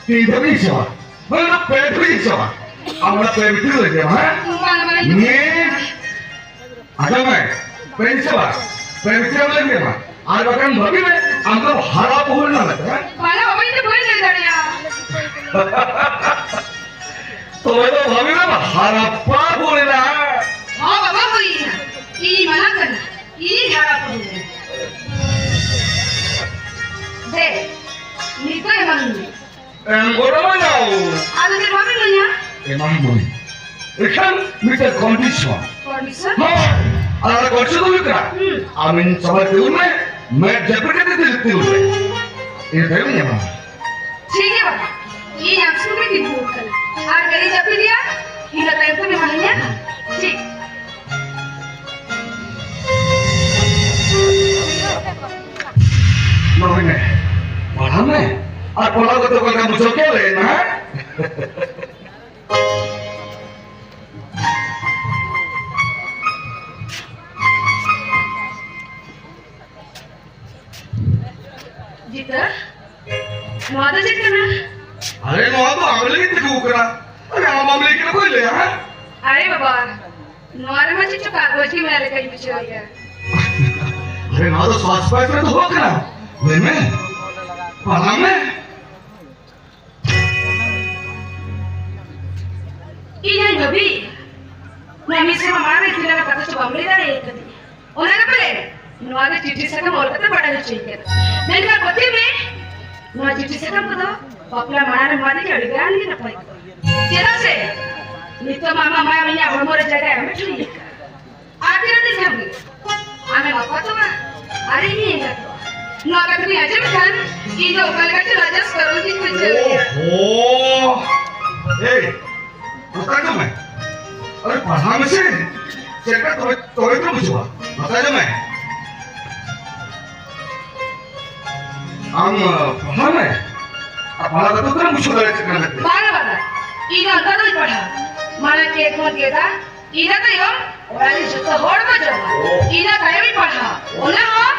ᱛᱤ ᱫᱷᱟᱹᱵᱤᱡ ᱤᱧ ᱥᱟᱵᱟ᱾ ᱵᱟᱝ, ᱚᱱᱟ ᱯᱮ ᱴᱷᱩᱲᱤ ᱥᱟᱵᱟ᱾ ᱟᱢ ᱚᱱᱟ ᱯᱮ ᱵᱤᱴᱷᱤ ᱞᱟᱹᱜᱤᱫ, ᱦᱮᱸ? ᱵᱟᱝ, ᱵᱟᱝ, ᱤᱧ ᱱᱤᱭᱟᱹ, ᱟᱸᱡᱚᱢ ᱢᱮ, ᱯᱮ ᱥᱟᱵᱟ, ᱯᱮ ᱵᱤᱴᱷᱤ ᱞᱟᱹᱜᱤᱫ, ᱟᱨ ᱵᱟᱠᱷᱟᱱ ᱵᱷᱟᱹᱜᱤ ᱢᱮ, ᱟᱢ ᱫᱚ ᱦᱟᱨᱟ ᱵᱚᱦᱩ ᱞᱮᱱᱟ ᱢᱮᱱᱛᱮ, ᱦᱮᱸ? ᱵᱟᱝᱟ ᱵᱟᱵᱟ, ᱤᱧ ᱫᱚ ᱵᱟᱹᱧ ᱞᱟᱹᱭ ᱫᱟᱲᱮᱭᱟᱜᱼᱟ᱾ ᱛᱚᱵᱮ ᱫᱚ ᱵᱷᱟᱹᱜᱤ ᱢᱮ, ᱦᱟᱨᱟ ᱯᱟ ᱦᱩᱭ ᱞᱮᱱᱟ᱾ ᱦᱚᱸ ᱵᱟᱵᱟ, ᱦᱩᱭ ᱮᱱᱟ᱾ ᱤᱧ ᱢᱟᱱᱟ ᱠᱟᱱᱟ, ᱤᱧ ᱦᱟᱨᱟ ᱯᱟ ᱦᱩᱭ ᱞᱮᱱᱟ᱾ ᱫᱮ, ᱱᱤᱛᱚᱜ ᱮᱢᱟᱢ ᱢᱮ᱾ ᱮᱢ ᱜᱚᱫ ᱟᱢᱟ ᱭᱟᱣ᱾ ᱟᱫᱚ ᱪᱮᱫ ᱵᱟᱢ ᱤᱢᱟᱹᱧᱟ? ᱮᱢᱟᱢᱟᱹᱧ᱾ ᱮᱠᱷᱟᱱ ᱢᱤᱫᱴᱮᱱ condition᱾ Condition? ᱦᱳᱭ᱾ ᱟᱨ ᱚᱱᱟ condition ᱫᱚ ᱦᱩᱭᱩᱜ ᱠᱟᱱᱟ, ᱦᱩᱸ᱾ ᱟᱢ ᱤᱧ ᱥᱟᱢᱟᱝ ᱨᱮ ᱛᱤᱸᱜᱩᱱ ᱢᱮ, ᱢᱮᱫ ᱡᱟᱹᱯᱤᱫ ᱠᱟᱛᱮ ᱛᱤᱸᱜᱩ, ᱛᱤᱸᱜᱩᱱ ᱢᱮ᱾ ᱤᱱᱟᱹ ᱛᱟᱭᱚᱢ ᱤᱧ ᱮᱢᱟᱢᱟ᱾ ᱴᱷᱤᱠ ᱜᱮᱭᱟ ᱵᱟᱵᱟ, ᱤᱧ ᱟᱢ ᱥᱩᱨ ᱨᱮ ᱛᱤᱸᱜᱩ ᱟᱠᱟᱱᱟ᱾ ᱟᱨ ᱢᱮᱫ ᱤᱧ ᱡᱟᱹᱯᱤᱫ ᱮᱫᱟ, ᱤᱱᱟᱹ ᱛᱟᱭᱚᱢ ᱛᱮᱢ ᱮᱢᱟᱹᱧᱟ᱾ ᱴᱷᱤᱠ᱾ ᱱᱚᱜᱼᱚᱭ ᱢᱮ, ᱯᱟᱲᱦᱟᱣ ᱢᱮ᱾ ᱟᱨ ᱯᱟᱲᱦᱟᱣ ᱠᱟᱛᱮ ᱚᱠᱟ ᱞᱮᱠᱟ ᱵᱩᱡᱷᱟᱹᱣ ᱠᱮᱫ ᱞᱟᱹᱭ ᱢᱮ, ᱦᱮᱸ? ᱡᱤᱛᱟᱹ, ᱱᱚᱣᱟ ᱫᱚ ᱪᱮᱫ ᱠᱟᱱᱟ? ᱟᱨᱮ, ᱱᱚᱣᱟ ᱫᱚ ᱟᱢ ᱞᱟᱹᱜᱤᱫ ᱛᱮ ᱟᱹᱜᱩ ᱠᱟᱱᱟ᱾ ᱟᱨᱮ, ᱟᱢ ᱵᱟᱢ ᱞᱟᱹᱭ ᱠᱟᱱᱟ, ᱚᱠᱚᱭ ᱞᱟᱹᱭᱟ, ᱦᱮᱸ? ᱟᱨᱮ ᱵᱟᱵᱟ, ᱱᱚᱣᱟ ᱨᱮᱢᱟ ᱪᱮᱫ ᱪᱚ ᱠᱟᱜᱚᱡᱽ ᱜᱮ ᱢᱮᱱᱟᱜ ᱞᱮᱠᱟᱧ ᱵᱩᱡᱷᱟᱹᱣᱮᱫᱼᱟ᱾ ᱟᱨᱮ, ᱱᱚᱣᱟ ᱫᱚ ᱥᱚᱦᱚᱡ ᱯᱟᱭ ᱠᱚᱨᱮ ᱫᱚᱦᱚ ᱠᱟᱱᱟ᱾ ᱢᱮᱱ ᱢᱮ, ᱯᱟᱲᱦᱟᱣ ᱢᱮ᱾ ᱤᱧ ᱦᱚᱸᱧ ᱵᱷᱟᱹᱵᱤ, ᱱᱚᱣᱟ ᱢᱤᱫ ᱥᱮᱨᱢᱟ ᱢᱟᱲᱟᱝ ᱨᱮ ᱤᱧ ᱚᱱᱟ ᱠᱟᱛᱷᱟ ᱪᱚ ᱵᱟᱢ ᱞᱟᱹᱭ ᱫᱟᱲᱮᱭᱟᱜ ᱠᱟᱱᱟ᱾ ᱚᱱᱟ ᱜᱮ ᱯᱟᱞᱮ ᱱᱚᱣᱟ ᱜᱮ ᱪᱤᱴᱷᱤ ᱥᱟᱠᱟᱢ ᱚᱞ ᱠᱟᱛᱮ ᱵᱟᱲᱟᱭ ᱦᱚᱪᱚᱧ ᱠᱟᱱᱟ᱾ ᱢᱮᱱᱠᱷᱟᱱ ᱯᱟᱹᱛᱭᱟᱹᱣ ᱢᱮ, ᱱᱚᱣᱟ ᱪᱤᱴᱷᱤ ᱥᱟᱠᱟᱢ ᱠᱚᱫᱚ ᱵᱟᱯᱞᱟ ᱢᱟᱲᱟᱝ ᱨᱮ ᱮᱢᱟᱫᱤᱧ ᱠᱷᱟᱱ ᱟᱹᱰᱤ ᱜᱟᱱ ᱜᱮ ᱱᱟᱯᱟᱭ ᱠᱚᱜᱼᱟ᱾ ᱪᱮᱫᱟᱜ ᱥᱮ ᱱᱤᱛᱚᱜ ᱢᱟ ᱟᱢᱟᱜ ᱢᱟᱭᱟᱢ ᱤᱧᱟᱹᱜ ᱦᱚᱲᱢᱚ ᱨᱮ ᱡᱟᱭᱜᱟᱭ ᱦᱟᱢᱮᱴ ᱦᱚᱪᱚᱧ ᱠᱟᱱᱟ᱾ ᱟᱨ ᱛᱤᱱᱟᱹᱜ ᱫᱤᱱ ᱠᱷᱟᱱ ᱜᱮ ᱟᱢᱮᱢ ᱟᱯᱟᱛᱚᱜᱼᱟ ᱟᱨ ᱤᱧᱤᱧ ᱮᱸᱜᱟᱛᱚᱜᱼᱟ᱾ ᱱᱚᱣᱟ ᱠᱟᱛᱷᱟ ᱠᱚᱧ ᱟᱸᱡᱚᱢ ᱠᱷᱟᱱ ᱤᱧ ᱫᱚ ᱚᱠᱟ ᱞᱮᱠᱟ ᱪᱚ ᱞᱟᱡᱟᱣ ᱥᱚᱨᱚᱢ ᱜᱤᱧ ᱵᱩᱡᱷᱟᱹᱣ ᱮᱫᱟ᱾ ᱳᱦᱳ! ᱮᱭ, ᱱᱚᱛᱮ ᱟᱸᱡᱚᱢ ᱢᱮ᱾ ᱟᱨᱮ, ᱯᱟᱲᱦᱟᱣ ᱢᱮᱥᱮ᱾ ᱪᱮᱫ ᱞᱮᱠᱟ ᱛᱚᱵᱮ, ᱛᱚᱵᱮ ᱛᱚᱢ ᱵᱩᱡᱷᱟᱹᱣᱟ᱾ ᱱᱚᱛᱮ ᱟᱸᱡᱚᱢ ᱢᱮ᱾ ᱟᱢ, ᱟ, ᱯᱟᱲᱦᱟᱣ ᱢᱮ᱾ ᱟᱨ ᱯᱟᱲᱦᱟᱣ ᱠᱟᱛᱮ ᱛᱚᱢ ᱵᱩᱡᱷᱟᱹᱣ ᱫᱟᱲᱮᱭᱟᱜᱼᱟ ᱪᱮᱫ ᱠᱟᱱᱟ ᱢᱮᱱᱛᱮ᱾ ᱵᱟᱝᱟ, ᱵᱟᱝᱟ᱾ ᱤᱧ ᱫᱚ ᱚᱱᱠᱟ ᱫᱚ ᱵᱟᱹᱧ ᱯᱟᱲᱦᱟᱣᱟ᱾ ᱢᱟᱲᱟᱝ ᱠᱷᱮᱛ ᱵᱚᱱ ᱜᱮᱫᱟ, ᱤᱱᱟᱹ ᱛᱟᱭᱚᱢ ᱚᱲᱟᱜ ᱨᱮ ᱡᱚᱛᱚ ᱦᱚᱲ ᱠᱚ ᱡᱚᱢᱟ᱾ ᱚ᱾ ᱤᱱᱟᱹ ᱛᱟᱭᱚᱢᱤᱧ ᱯᱟᱲᱦᱟᱣᱟ᱾ ᱚᱱᱟ ᱦᱚᱸ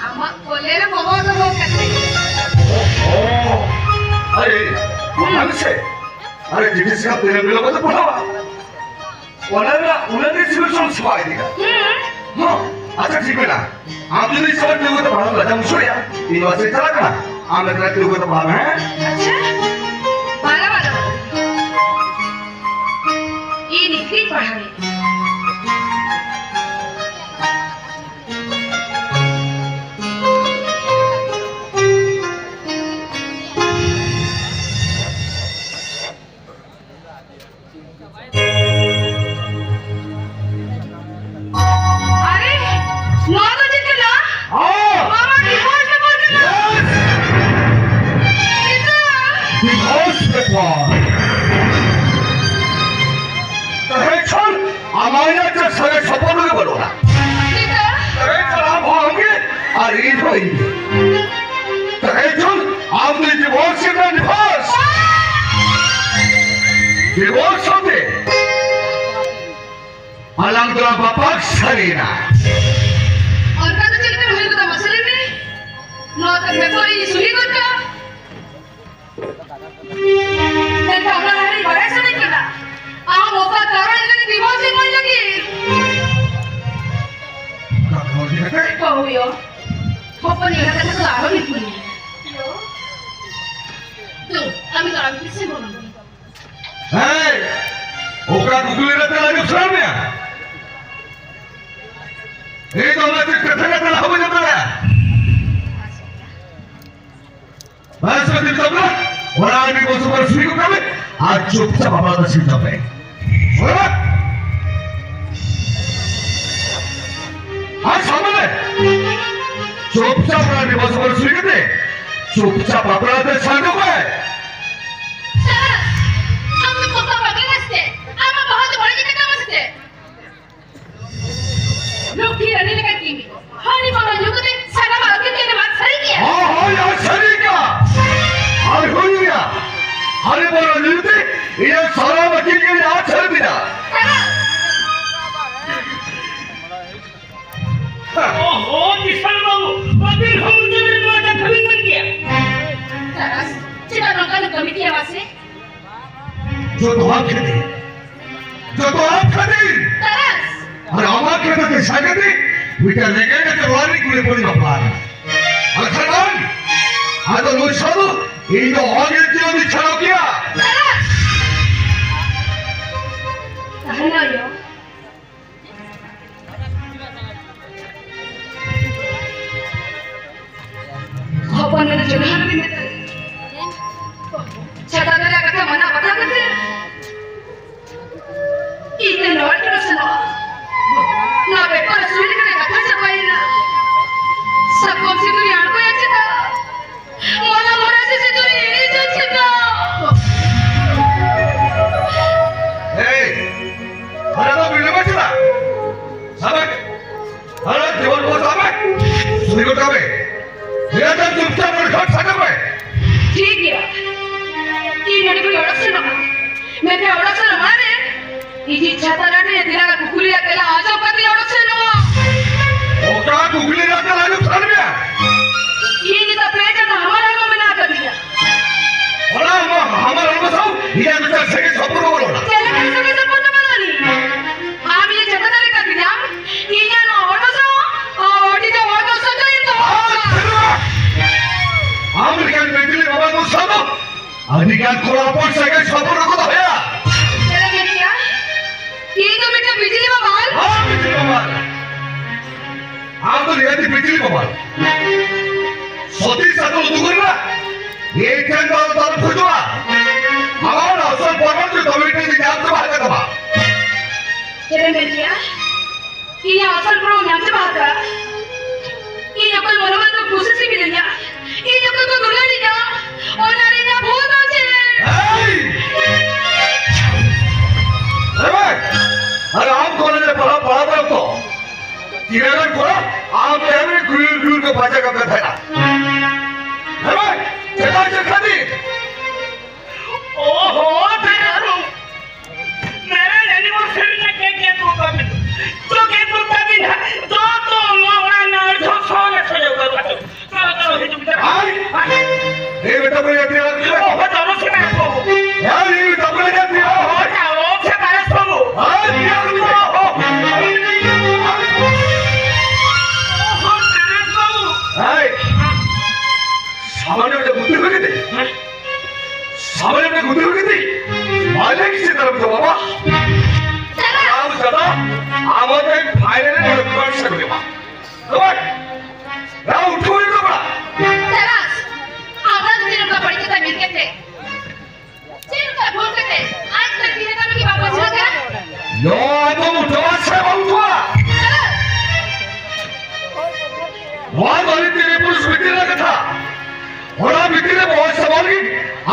ᱟᱢᱟᱜ ᱠᱚᱞᱮ ᱨᱮ ᱵᱚᱦᱚᱜ ᱫᱚᱦᱚ ᱠᱟᱛᱮ᱾ ᱚ᱾ ᱟᱨᱮ, ᱚᱱᱟ ᱜᱮᱥᱮ᱾ ᱟᱨᱮ, ᱡᱤᱱᱤᱥ ᱠᱟᱱ ᱛᱤᱱᱟᱹᱜ ᱵᱤᱞᱚᱢ ᱠᱟᱛᱮ ᱯᱟᱲᱦᱟᱣᱟ᱾ ᱚᱱᱟ ᱨᱮᱱᱟᱜ ᱩᱱᱟᱹᱜ ᱜᱮ ᱥᱤᱵᱤᱞ ᱥᱚᱲᱚᱢ ᱥᱟᱵ ᱤᱫᱤ ᱠᱟᱜ᱾ ᱦᱩᱸ᱾ ᱦᱚᱸ, ᱟᱪᱪᱷᱟ, ᱴᱷᱤᱠ ᱢᱮᱱᱟᱜᱼᱟ᱾ ᱟᱢ ᱡᱩᱫᱤ ᱥᱟᱞᱟᱜ ᱛᱤᱸᱜᱩ ᱠᱟᱛᱮ ᱯᱟᱲᱦᱟᱣ ᱞᱟᱡᱟᱣ ᱵᱩᱡᱷᱟᱹᱣ ᱮᱭᱟ, ᱤᱧ ᱱᱚᱣᱟ ᱥᱮᱫ ᱪᱟᱞᱟᱜ ᱠᱟᱱᱟ᱾ ᱟᱢ ᱮᱠᱞᱟ ᱛᱤᱸᱜᱩ ᱠᱟᱛᱮ ᱯᱟᱲᱦᱟᱣ ᱢᱮ, ᱦᱮᱸ? ᱟᱪᱪᱷᱟ᱾ ᱵᱟᱝᱟ, ᱵᱟᱝᱟ᱾ ᱤᱧ ᱮᱠᱞᱟᱧ ᱯᱟᱲᱦᱟᱣ ᱮᱭᱟ᱾ ᱟᱨᱮ, ᱱᱚᱣᱟ ᱫᱚ ᱪᱮᱫ ᱠᱟᱱᱟ? ᱦᱮᱸ᱾ ᱱᱚᱣᱟ ᱢᱟ divorce paper ᱠᱟᱱᱟ᱾ Yes. ᱪᱮᱫᱟᱜ? Divorce paper. ᱛᱟᱦᱮᱸ ᱠᱷᱟᱱ ᱟᱢᱟᱜ ᱪᱮᱫ ᱥᱟᱹᱜᱟᱹᱭ ᱥᱚᱢᱯᱚᱨᱠᱚ ᱜᱮ ᱵᱟᱹᱱᱩᱜᱼᱟ᱾ ᱪᱮᱫᱟᱜ? ᱛᱟᱦᱮᱸ ᱠᱷᱟᱱ ᱟᱢ ᱦᱚᱸ ᱟᱢᱜᱮ ᱟᱨ ᱤᱧ ᱦᱚᱸ ᱤᱧ ᱜᱮ᱾ ᱛᱟᱦᱮᱸ ᱠᱷᱟᱱ ᱟᱢ ᱫᱚ divorce ᱠᱮᱫᱟᱢ, divorce. Divorce ᱦᱚᱛᱮ ᱟᱞᱟᱝ ᱫᱚᱞᱟᱝ ᱵᱟᱯᱟᱜ ᱥᱟᱹᱨᱤᱭᱮᱱᱟ᱾ ᱚᱱᱠᱟ ᱫᱚ ᱪᱮᱫ ᱞᱮᱠᱟ ᱦᱩᱭ ᱜᱚᱫᱚᱜᱼᱟ ᱢᱟᱥᱮ ᱞᱟᱹᱭ ᱢᱮ? ᱱᱚᱣᱟ ᱫᱚ ᱵᱮᱯᱟᱨ ᱤᱧ ᱥᱩᱦᱤ ᱜᱚᱫ ᱠᱟᱜᱼᱟ᱾ ᱢᱮᱱᱠᱷᱟᱱ ᱚᱱᱟ ᱞᱟᱦᱟᱨᱮ ᱵᱟᱲᱟᱭ ᱥᱟᱱᱟᱧ ᱠᱟᱱᱟ, ᱟᱢ ᱚᱠᱟ ᱠᱟᱨᱚᱱ ᱤᱧ ᱞᱟᱹᱜᱤᱫ ᱠᱚ ᱦᱩᱭᱩᱜ᱾ ᱦᱚᱯᱚᱱ ᱮᱨᱟ ᱠᱟᱛᱷᱟ ᱫᱚ ᱟᱨᱦᱚᱸ ᱞᱤᱧ ᱠᱩᱞᱤᱭᱟ᱾ ᱛᱚ, ᱠᱟᱹᱢᱤ ᱫᱚ ᱟᱢ ᱛᱤᱥᱮᱢ ᱵᱚᱞᱚᱱᱟ? ᱦᱮᱸ, ᱚᱠᱟ ᱠᱩᱠᱞᱤ ᱨᱮ ᱛᱮᱞᱟ ᱡᱩᱛ ᱥᱟᱱᱟ ᱢᱮᱭᱟ? ᱤᱧ ᱫᱚ ᱚᱱᱟ ᱪᱮᱫ ᱠᱟᱛᱷᱟ ᱨᱮ ᱛᱮᱞᱟ ᱦᱚᱸ ᱵᱟᱹᱧ ᱮᱢ ᱫᱟᱲᱮᱭᱟᱜᱼᱟ᱾ ᱵᱟᱥ ᱨᱮ ᱛᱤᱨ ᱛᱟᱵᱞᱟ, ᱚᱱᱟ ᱟᱹᱰᱤ ᱵᱚᱥᱚ ᱵᱚᱥ ᱥᱤᱨᱤ ᱠᱚ ᱠᱟᱹᱢᱤ, ᱟᱨ ᱪᱩᱯᱪᱟᱯ ᱟᱯᱱᱟᱨ ᱫᱚ ᱥᱤᱨ ᱛᱟᱯᱮ᱾ ᱚᱱᱟ? ᱟᱨ ᱥᱟᱢᱟᱱ ᱨᱮ, ᱪᱩᱯᱪᱟᱯ ᱚᱱᱟ ᱟᱹᱰᱤ ᱵᱚᱥᱚ ᱵᱚᱥ ᱥᱤᱨᱤ ᱠᱟᱛᱮ, ᱪᱩᱯᱪᱟᱯ ᱟᱯᱱᱟᱨ ᱫᱚ ᱥᱟᱸᱡᱚ ᱯᱮ᱾ ᱥᱟᱨᱟ, ᱟᱢ ᱫᱚ ᱯᱚᱛᱚᱵ ᱵᱟᱜᱟᱱ ᱟᱥᱛᱮ, ᱟᱢ ᱵᱟᱵᱟ ᱦᱚᱸ ᱫᱚ ᱵᱟᱹᱲᱤᱡ ᱠᱟᱛᱷᱟ ᱢᱟᱥᱮ᱾ ᱞᱚᱠᱠᱷᱤ ᱨᱟᱱᱤ ᱞᱮᱠᱟ ᱠᱤᱢᱤ ᱠᱚ᱾ ᱦᱟᱺᱰᱤ ᱯᱟᱹᱣᱨᱟᱹ ᱧᱩ ᱠᱟᱛᱮ ᱥᱟᱱᱟᱢᱟᱜ ᱟᱹᱠᱤᱞ ᱛᱮ ᱱᱮᱢᱟᱫ ᱥᱟᱹᱨᱤ ᱜᱮᱭᱟ᱾ ᱦᱳᱭ, ᱦᱳᱭ, ᱟᱨ ᱥᱟᱹᱨᱤ ᱜᱮᱭᱟ᱾ ᱟᱨ ᱦᱩᱭ ᱜᱮᱭᱟ᱾ ᱦᱟᱺᱰᱤ ᱯᱟᱹᱣᱨᱟᱹ ᱧᱩ ᱛᱮ ᱤᱧᱟᱹᱜ ᱥᱟᱱᱟᱢ ᱟᱹᱠᱤᱞ ᱜᱮ ᱟᱫ ᱥᱟᱹᱨᱤ ᱜᱮᱭᱟ᱾ ᱳᱦᱳ, ᱠᱤᱥᱟᱱ ᱵᱟᱹᱵᱩ, ᱵᱟᱹᱵᱤᱱ ᱦᱚᱸ ᱢᱩᱪᱟᱹᱫ ᱨᱮ ᱱᱚᱣᱟ ᱠᱟᱛᱷᱟ ᱵᱤᱱ ᱢᱮᱱ ᱠᱮᱭᱟ᱾ ᱛᱟᱨᱟᱥ, ᱪᱮᱫᱟᱜ ᱱᱚᱝᱠᱟ ᱫᱚ ᱠᱟᱹᱢᱤ ᱠᱮᱭᱟ ᱢᱟᱥᱮ? ᱡᱚᱛᱚᱣᱟᱜ ᱠᱷᱟᱹᱛᱤᱨ, ᱡᱚᱛᱚᱣᱟᱜ ᱠᱷᱟᱹᱛᱤᱨ᱾ ᱛᱟᱨᱟᱥ! ᱟᱨ ᱟᱢᱟᱜ ᱠᱷᱟᱹᱛᱤᱨ ᱛᱮ ᱥᱟᱜᱮ ᱛᱮ ᱢᱤᱫᱴᱟᱝ ᱞᱮᱜᱮᱡ ᱱᱟᱪᱟᱨ ᱚᱲᱟᱜ ᱨᱤᱱᱤᱡ ᱠᱩᱲᱤ ᱦᱚᱯᱚᱱᱤᱧ ᱵᱟᱯᱞᱟ ᱟᱠᱟᱱᱟ᱾ ᱟᱨ ᱠᱷᱟᱱ ᱵᱟᱝ, ᱟᱫᱚ ᱱᱩᱭ ᱥᱟᱶ ᱫᱚ ᱤᱧ ᱫᱚ ᱚᱦᱚᱜᱤᱧ ᱡᱤᱭᱚᱱ ᱤᱧ ᱪᱷᱟᱲᱟᱣ ᱠᱮᱭᱟ᱾ ᱛᱟᱨᱟᱥ! ᱛᱟᱦᱮᱱᱟ ᱭᱳ᱾ ᱦᱚᱯᱚᱱ ᱢᱮᱱ ᱡᱚᱜᱟᱲ ᱢᱮᱱᱟᱜ ᱛᱟᱭᱟ᱾ ᱪᱷᱟᱛᱟ ᱫᱟᱨᱮ ᱠᱟᱛᱷᱟ ᱢᱟᱱᱟ ᱵᱟᱛᱟ ᱠᱟᱛᱮ ᱤᱧ ᱫᱚ ᱱᱚᱣᱟ ᱴᱚᱞᱟ ᱥᱮᱱᱚᱜᱼᱟ᱾ ᱱᱚᱣᱟ ᱵᱮᱯᱟᱨ ᱥᱩᱭ ᱞᱮᱠᱟᱱᱟᱜ ᱠᱟᱛᱷᱟ ᱪᱟᱵᱟᱭᱮᱱᱟ᱾ ᱥᱟᱠᱚᱢ ᱥᱤᱸᱫᱩᱨᱤ ᱟᱬᱜᱚᱭᱟ ᱪᱮᱫᱟᱜ? ᱢᱚᱱᱟ ᱢᱚᱱᱟ ᱥᱤᱸᱫᱩᱨᱤ ᱤᱧ ᱪᱮᱫᱟᱜ? ᱮᱭ, ᱟᱨᱮ ᱫᱚ ᱵᱤᱞᱚᱢ ᱪᱮᱫᱟᱜ? ᱥᱟᱵᱮ᱾ ᱟᱨᱮ ᱡᱤᱵᱚᱱ ᱵᱷᱳᱨ ᱥᱟᱵᱮ᱾ ᱥᱩᱨᱤ ᱜᱚᱴᱟ ᱢᱮ᱾ ᱱᱤᱭᱟᱹ ᱫᱚ ᱪᱩᱯᱪᱟᱯ ᱚᱸᱰᱮ ᱠᱷᱚᱱ ᱥᱟᱰᱮ ᱢᱮ᱾ ᱴᱷᱤᱠ ᱜᱮᱭᱟ᱾ ᱤᱧ ᱱᱚᱰᱮ ᱠᱷᱚᱱ ᱚᱲᱟᱜ ᱥᱮᱱᱚᱜᱼᱟ᱾ ᱢᱮᱱᱠᱷᱟᱱ ᱚᱲᱟᱜ ᱥᱮᱱᱚᱜ ᱢᱟᱲᱟᱝ ᱨᱮ ᱤᱧᱤᱡ ᱪᱷᱟᱛᱟ ᱨᱟᱱᱤ ᱫᱤᱱᱟᱜ ᱠᱩᱠᱞᱤ ᱨᱮᱭᱟᱜ ᱛᱮᱞᱟ ᱟᱸᱡᱚᱢ ᱠᱟᱛᱮ ᱚᱲᱟᱜ ᱥᱮᱱᱚᱜᱼᱟ᱾ ᱚᱠᱟ ᱠᱩᱠᱞᱤ ᱨᱮᱭᱟᱜ ᱛᱮᱞᱟ ᱟᱸᱡᱚᱢ ᱥᱟᱱᱟ ᱢᱮᱭᱟ? ᱤᱧ ᱱᱤᱛᱚᱜ ᱯᱮ ᱪᱟᱸᱫᱚ ᱦᱟᱢᱟᱞ ᱦᱚᱲᱢᱚ ᱢᱮᱱᱟᱜ ᱟᱠᱟᱫᱤᱧᱟ᱾ ᱚᱱᱟ ᱦᱟᱢᱟᱞ ᱦᱚᱲᱢᱚ ᱥᱟᱶ ᱤᱧᱟᱹᱜ ᱢᱤᱫᱴᱟᱝ ᱥᱟᱹᱜᱟᱹᱭ ᱥᱚᱢᱯᱚᱨᱠᱚ ᱵᱟᱹᱱᱩᱜᱼᱟ᱾ ᱪᱮᱫ ᱞᱮᱠᱟ ᱥᱟᱹᱜᱟᱹᱭ ᱥᱚᱢᱯᱚᱨᱠᱚ ᱵᱟᱹᱱᱩᱜ ᱟᱹᱱᱤᱡ? ᱟᱢ ᱤᱧᱮᱢ ᱪᱷᱟᱛᱟ ᱫᱟᱲᱮ ᱠᱟᱫᱤᱧᱟᱢ, ᱤᱧᱟᱹᱜ ᱱᱚᱣᱟ ᱦᱚᱲᱢᱚ ᱥᱟᱶ ᱟᱢ ᱞᱮᱠᱟᱱ ᱵᱤᱡᱽᱞᱤ ᱵᱟᱵᱟ ᱠᱚ ᱥᱟᱶ ᱫᱚ ᱟᱹᱰᱤ ᱜᱟᱱ ᱠᱚᱲᱟ ᱦᱚᱯᱚᱱ ᱥᱟᱹᱜᱟᱹᱭ ᱥᱚᱢᱯᱚᱨᱠᱚ ᱠᱚ ᱫᱚᱦᱚᱭᱟ᱾ ᱪᱮᱫ ᱮᱢ ᱢᱮᱱᱮᱜᱼᱟ? ᱤᱧ ᱫᱚ ᱢᱤᱫᱴᱟᱝ ᱵᱤᱡᱽᱞᱤ ᱵᱟᱵᱟ? ᱦᱮᱸ, ᱵᱤᱡᱽᱞᱤ ᱵᱟᱵᱟ᱾ ᱟᱢ ᱫᱚ ᱱᱤᱦᱟᱹᱛᱤ ᱵᱤᱡᱽᱞᱤ ᱵᱟᱵᱟ᱾ ᱥᱚᱛᱤ ᱥᱟᱜᱚᱨ ᱩᱫᱩᱜ ᱨᱮᱱᱟᱜ ᱤᱧ ᱴᱷᱮᱱ ᱫᱚ ᱟᱞᱚ ᱛᱟᱞᱚᱢ ᱠᱷᱚᱡᱚᱜᱼᱟ᱾ ᱟᱢᱟᱜ ᱟᱥᱚᱞ ᱯᱨᱚᱢᱟᱱ ᱫᱚ ᱛᱚᱵᱮ ᱴᱷᱮᱱ ᱧᱟᱢ ᱪᱟᱵᱟ ᱟᱠᱟᱫ ᱛᱟᱢᱟ᱾ ᱪᱮᱫ ᱮᱢ ᱢᱮᱱᱮᱜᱼᱟ? ᱤᱧᱟᱹᱜ ᱟᱥᱚᱞ ᱯᱨᱚᱢᱟᱱ ᱧᱟᱢ ᱪᱟᱵᱟ ᱟᱠᱟᱫ? ᱤᱧ ᱚᱠᱚᱭ ᱢᱚᱱᱳᱵᱚᱞ ᱫᱚ ᱠᱩᱥᱤ ᱥᱤᱵᱤᱞᱤᱧᱟ? ᱤᱧ ᱚᱠᱚᱭ ᱠᱚ ᱫᱩᱞᱟᱹᱲᱤᱧᱟ? ᱚᱱᱟ ᱨᱮ ᱤᱧᱟᱹᱜ ᱵᱷᱩᱞ ᱫᱚ ᱪᱮᱫ? ᱮᱭ! ᱮ ᱵᱷᱟᱭ! ᱟᱨᱮ ᱟᱢ ᱠᱚᱞᱮᱡᱽ ᱨᱮ ᱯᱟᱲᱦᱟᱣ, ᱯᱟᱲᱦᱟᱣ ᱠᱟᱱᱟ ᱛᱚ? ᱛᱤᱱᱟᱹᱜ ᱜᱟᱱ ᱠᱚᱲᱟ ᱟᱢ ᱛᱟᱭᱚᱢ ᱨᱮ ᱜᱩᱭᱩᱨ ᱜᱩᱭᱩᱨ ᱠᱚ ᱯᱟᱸᱡᱟ ᱠᱟᱜ ᱢᱮ ᱛᱟᱦᱮᱱᱟ? ᱮ ᱵᱷᱟᱭ! ᱪᱮᱫᱟᱜ ᱪᱮᱫ ᱠᱷᱟᱹᱛᱤᱨ? ᱳᱦᱳ, ᱛᱮᱨᱮ ᱵᱟᱹᱵᱩ, ᱢᱮᱨᱮ ᱮᱱᱤᱵᱷᱟᱨᱥᱟᱨᱤ ᱨᱮ ᱠᱮᱠ ᱜᱮᱫ ᱜᱚᱫ ᱠᱟᱜ ᱵᱤᱱ᱾ ᱛᱚ ᱜᱮᱫ ᱜᱚᱫ ᱠᱟᱜ ᱵᱤᱱ ᱦᱟᱸᱜ᱾ ᱛᱚ, ᱛᱚ, ᱱᱚᱣᱟ ᱚᱲᱟᱜ ᱨᱮᱱᱟᱜ ᱟᱹᱰᱤ ᱡᱷᱚᱨ ᱥᱚ ᱞᱮ ᱥᱚᱡᱷᱮ ᱩᱛᱟᱹᱨ ᱠᱟᱜ ᱪᱚ᱾ ᱪᱚᱞᱚ, ᱪᱚᱞᱚ, ᱦᱤᱡᱩᱜ ᱵᱤᱱ᱾ ᱟᱭ! ᱮᱭ ᱵᱮᱴᱟ, ᱵᱚᱞᱮ ᱡᱟᱛᱤ ᱟᱨ ᱳᱦᱳ, ᱪᱚᱞᱚ ᱥᱮ ᱵᱟᱝ ᱠᱚ? ᱮᱭ ᱵᱮᱴᱟ, ᱵᱚᱞᱮ ᱡᱟᱛᱤ ᱟᱨ ᱳᱦᱳ, ᱪᱚᱞᱚ ᱥᱮ ᱵᱟᱝ ᱠᱚ? ᱟᱭ! ᱳᱦᱳ᱾ ᱳᱦᱳ, ᱛᱮᱨᱮ ᱵᱟᱹᱵᱩ᱾ ᱟᱭ! ᱥᱟᱢᱟᱱᱭᱚ ᱢᱤᱫᱴᱟᱝ ᱵᱩᱫᱽᱫᱷᱤ ᱦᱩᱭ ᱠᱟᱛᱮ, ᱥᱟᱢᱟᱱᱭᱚ ᱢᱤᱫᱴᱟᱝ ᱵᱩᱫᱽᱫᱷᱤ ᱦᱩᱭ ᱠᱟᱛᱮ, ᱢᱟᱞᱤᱠ ᱥᱮ ᱛᱟᱨᱟᱯ ᱫᱚ ᱵᱟᱵᱟ᱾ ᱪᱟᱞᱟᱜ᱾ ᱟᱢ ᱫᱟᱫᱟ, ᱟᱢᱟᱜ ᱛᱮ ᱯᱷᱟᱭᱱᱟᱞ ᱨᱮ ᱯᱟᱨᱥᱮᱞ ᱦᱩᱭᱩᱜᱼᱟ᱾ ᱛᱚᱵᱮ, ᱫᱟᱫᱟ, ᱩᱴᱷᱟᱹᱣ ᱦᱩᱭᱩᱜ ᱛᱟᱵᱚᱱᱟ᱾ ᱪᱟᱞᱟᱜ᱾ ᱟᱢᱟᱜ ᱛᱮ ᱱᱚᱝᱠᱟ ᱵᱟᱹᱲᱤᱡ ᱠᱟᱛᱷᱟ ᱢᱮᱱ ᱠᱟᱛᱮ᱾ ᱪᱮᱫ ᱞᱮᱠᱟ ᱵᱷᱩᱞ ᱠᱟᱛᱮ ᱟᱡ ᱛᱮ ᱵᱤᱦᱟᱹ ᱠᱟᱹᱢᱤ ᱜᱮ ᱵᱟᱠᱚ ᱵᱩᱡᱷᱟᱹᱣ ᱠᱟᱱᱟ? ᱱᱚᱣᱟ ᱫᱚ ᱩᱴᱷᱟᱹᱣᱟ ᱥᱮ ᱵᱟᱢ ᱩᱴᱷᱟᱹᱣᱟ? ᱱᱚᱣᱟ ᱫᱚ ᱟᱹᱰᱤ ᱛᱮᱜᱮ ᱯᱩᱨᱩᱥ ᱵᱷᱤᱛᱤᱨ ᱨᱮᱱᱟᱜ ᱠᱟᱛᱷᱟ᱾ ᱚᱱᱟ ᱵᱷᱤᱛᱤᱨ ᱨᱮ ᱵᱚᱦᱚᱜ ᱥᱟᱢᱟᱝ ᱞᱟᱹᱜᱤᱫ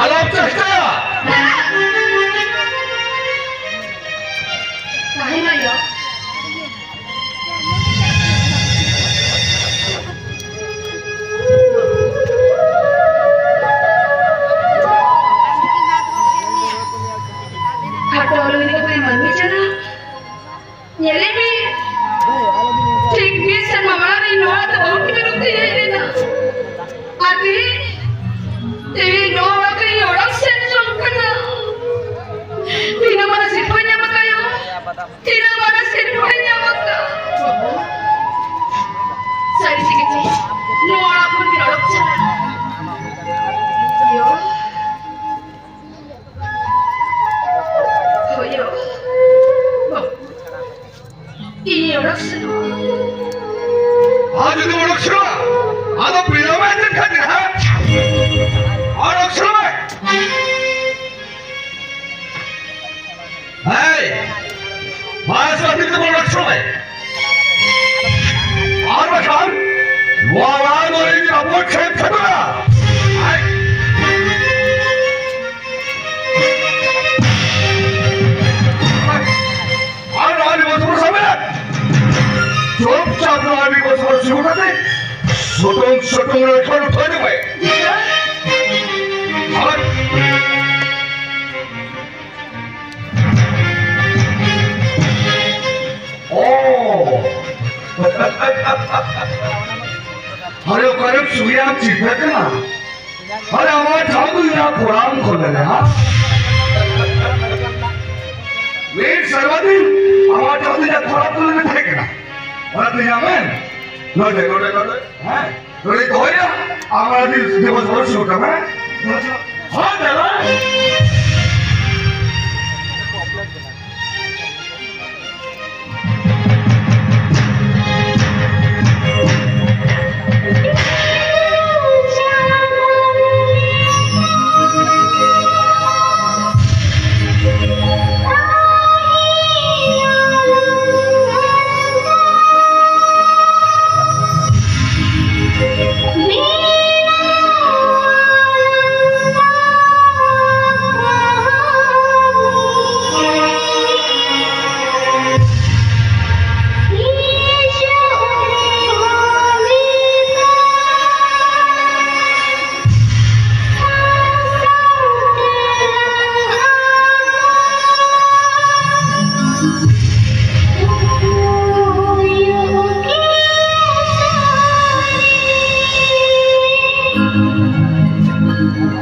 ᱟᱞᱚᱢ ᱪᱮᱥᱴᱟᱭᱟ᱾ ᱛᱟᱦᱮᱱ ᱟᱭᱳ᱾ ᱠᱷᱟᱴᱚ ᱞᱩᱜᱽᱲᱤ ᱠᱚ ᱢᱟᱹᱱᱢᱤ ᱡᱚᱱᱚᱢ᱾ ᱧᱮᱞᱮ ᱢᱮ᱾ ᱴᱷᱤᱠ ᱢᱤᱫ ᱥᱮᱨᱢᱟ ᱢᱟᱲᱟᱝ ᱨᱮ ᱱᱚᱣᱟ ᱟᱛᱳ ᱵᱟᱹᱦᱩ ᱠᱤᱱ ᱨᱩᱯ ᱛᱮ ᱦᱮᱡ ᱞᱮᱱᱟ᱾ ᱟᱨ ᱛᱮᱦᱮᱧ, ᱛᱮᱦᱮᱧ ᱱᱚᱣᱟ ᱚᱲᱟᱜ ᱠᱷᱚᱱ ᱤᱧ ᱚᱰᱚᱠ ᱥᱮᱱ ᱟᱨᱮ, ᱟᱢᱟᱜ ᱡᱟᱫᱩ ᱤᱧᱟᱹᱜ ᱠᱚᱲᱟᱢ ᱠᱷᱚᱱ ᱞᱮ, ᱦᱟ? ᱢᱤᱫ ᱥᱮᱨᱢᱟ ᱫᱤᱱ ᱟᱢᱟᱜ ᱡᱟᱫᱩ ᱤᱧᱟᱹᱜ ᱠᱚᱲᱟᱢ ᱠᱷᱚᱱ ᱞᱮ ᱛᱟᱦᱮᱸ ᱠᱟᱱᱟ᱾ ᱚᱱᱟ ᱛᱮ ᱧᱟᱢᱮᱱ᱾ ᱱᱚᱰᱮ, ᱱᱚᱰᱮ, ᱱᱚᱰᱮ᱾ ᱦᱮᱸ? ᱱᱚᱰᱮ ᱫᱚᱦᱚᱭᱟ᱾ ᱟᱢᱟᱜ ᱫᱤᱱ ᱫᱤᱵᱚᱥ ᱵᱚᱲᱚ ᱥᱩᱨ ᱠᱟᱱᱟ᱾ ᱦᱮᱸ, ᱪᱟᱞᱟᱜ᱾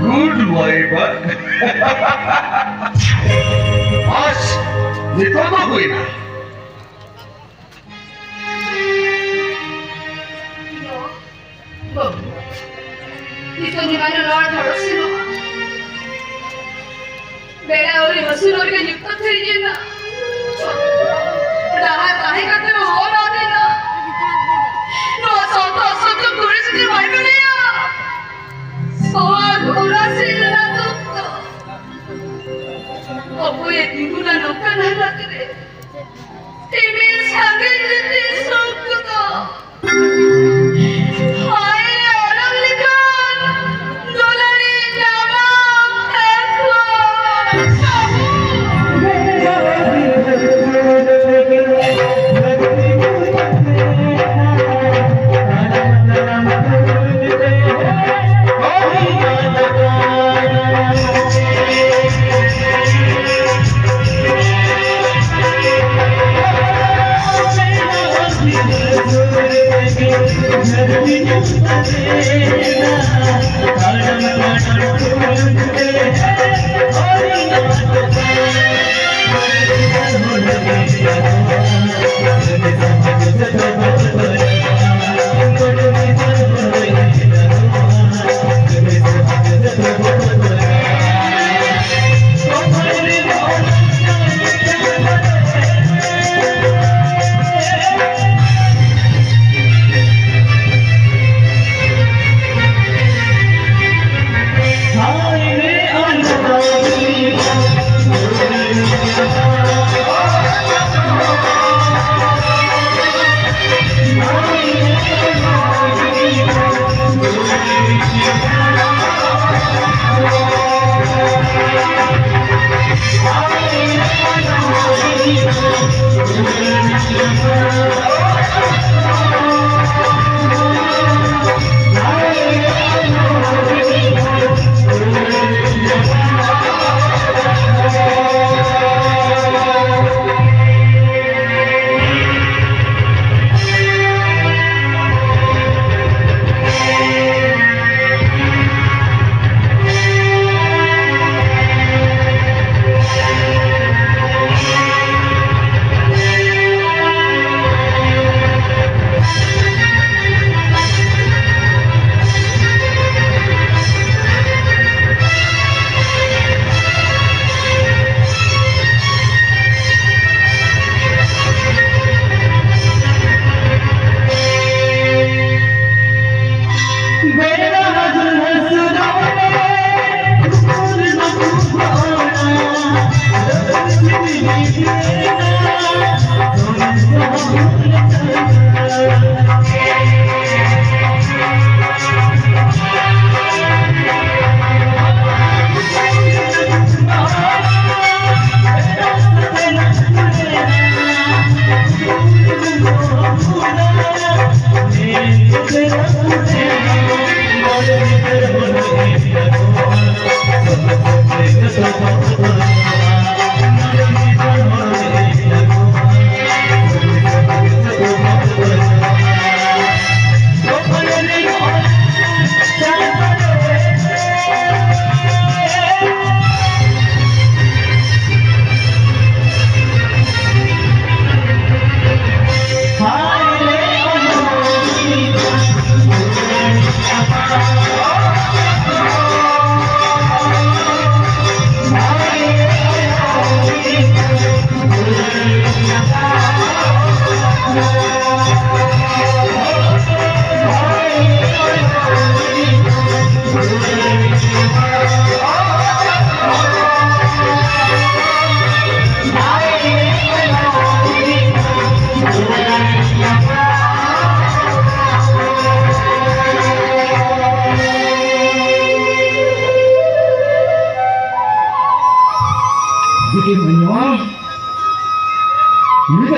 Good boy, but ᱵᱟᱥ, ᱱᱤᱛᱚᱜ ᱫᱚ ᱦᱩᱭᱱᱟ᱾ ᱵᱟᱹᱵᱩ, ᱱᱤᱛᱚᱜ ᱜᱮ ᱵᱟᱝ ᱱᱚᱣᱟ ᱰᱷᱚᱲᱚᱥ ᱥᱮᱱᱚᱜᱼᱟ᱾ ᱵᱮᱲᱟ ᱟᱹᱣᱨᱤ ᱦᱟᱹᱥᱩᱨᱚᱜ ᱨᱮᱜᱮ ᱧᱩᱛᱟᱹᱛ ᱦᱩᱭ ᱮᱱᱟ᱾ ᱰᱟᱦᱟᱨ ᱛᱟᱦᱮᱸ ᱠᱟᱛᱮ ᱦᱚᱸ ᱦᱚᱨ ᱟᱫ ᱮᱱᱟ᱾ ᱱᱚᱣᱟ ᱥᱟᱶᱛᱟ ᱚᱥᱚᱛ ᱫᱚ ᱠᱩᱲᱤ ᱥᱩᱫᱷᱤ ᱵᱟᱭ ᱵᱟᱲᱟᱭᱟ᱾ ᱥᱚᱦᱟᱜ ᱜᱷᱚᱨᱟ ᱥᱮ ᱨᱮᱱᱟᱜ ᱫᱩᱠ ᱫᱚ ᱚᱠᱚᱭᱮ ᱛᱤᱸᱜᱩᱱᱟ ᱱᱚᱝᱠᱟᱱ ᱦᱟᱞᱚᱛ ᱨᱮ? ᱤᱢᱤᱞ ᱥᱟᱸᱜᱮ ᱡᱩᱫᱤ ᱥᱩᱠ ᱫᱚ ᱦᱟᱭ ᱟᱨᱟᱜ ᱞᱮᱠᱟᱱ ᱫᱩᱞᱟᱹᱲᱤ ᱧᱟᱢᱟᱢ ᱮᱠᱷᱚᱱ᱾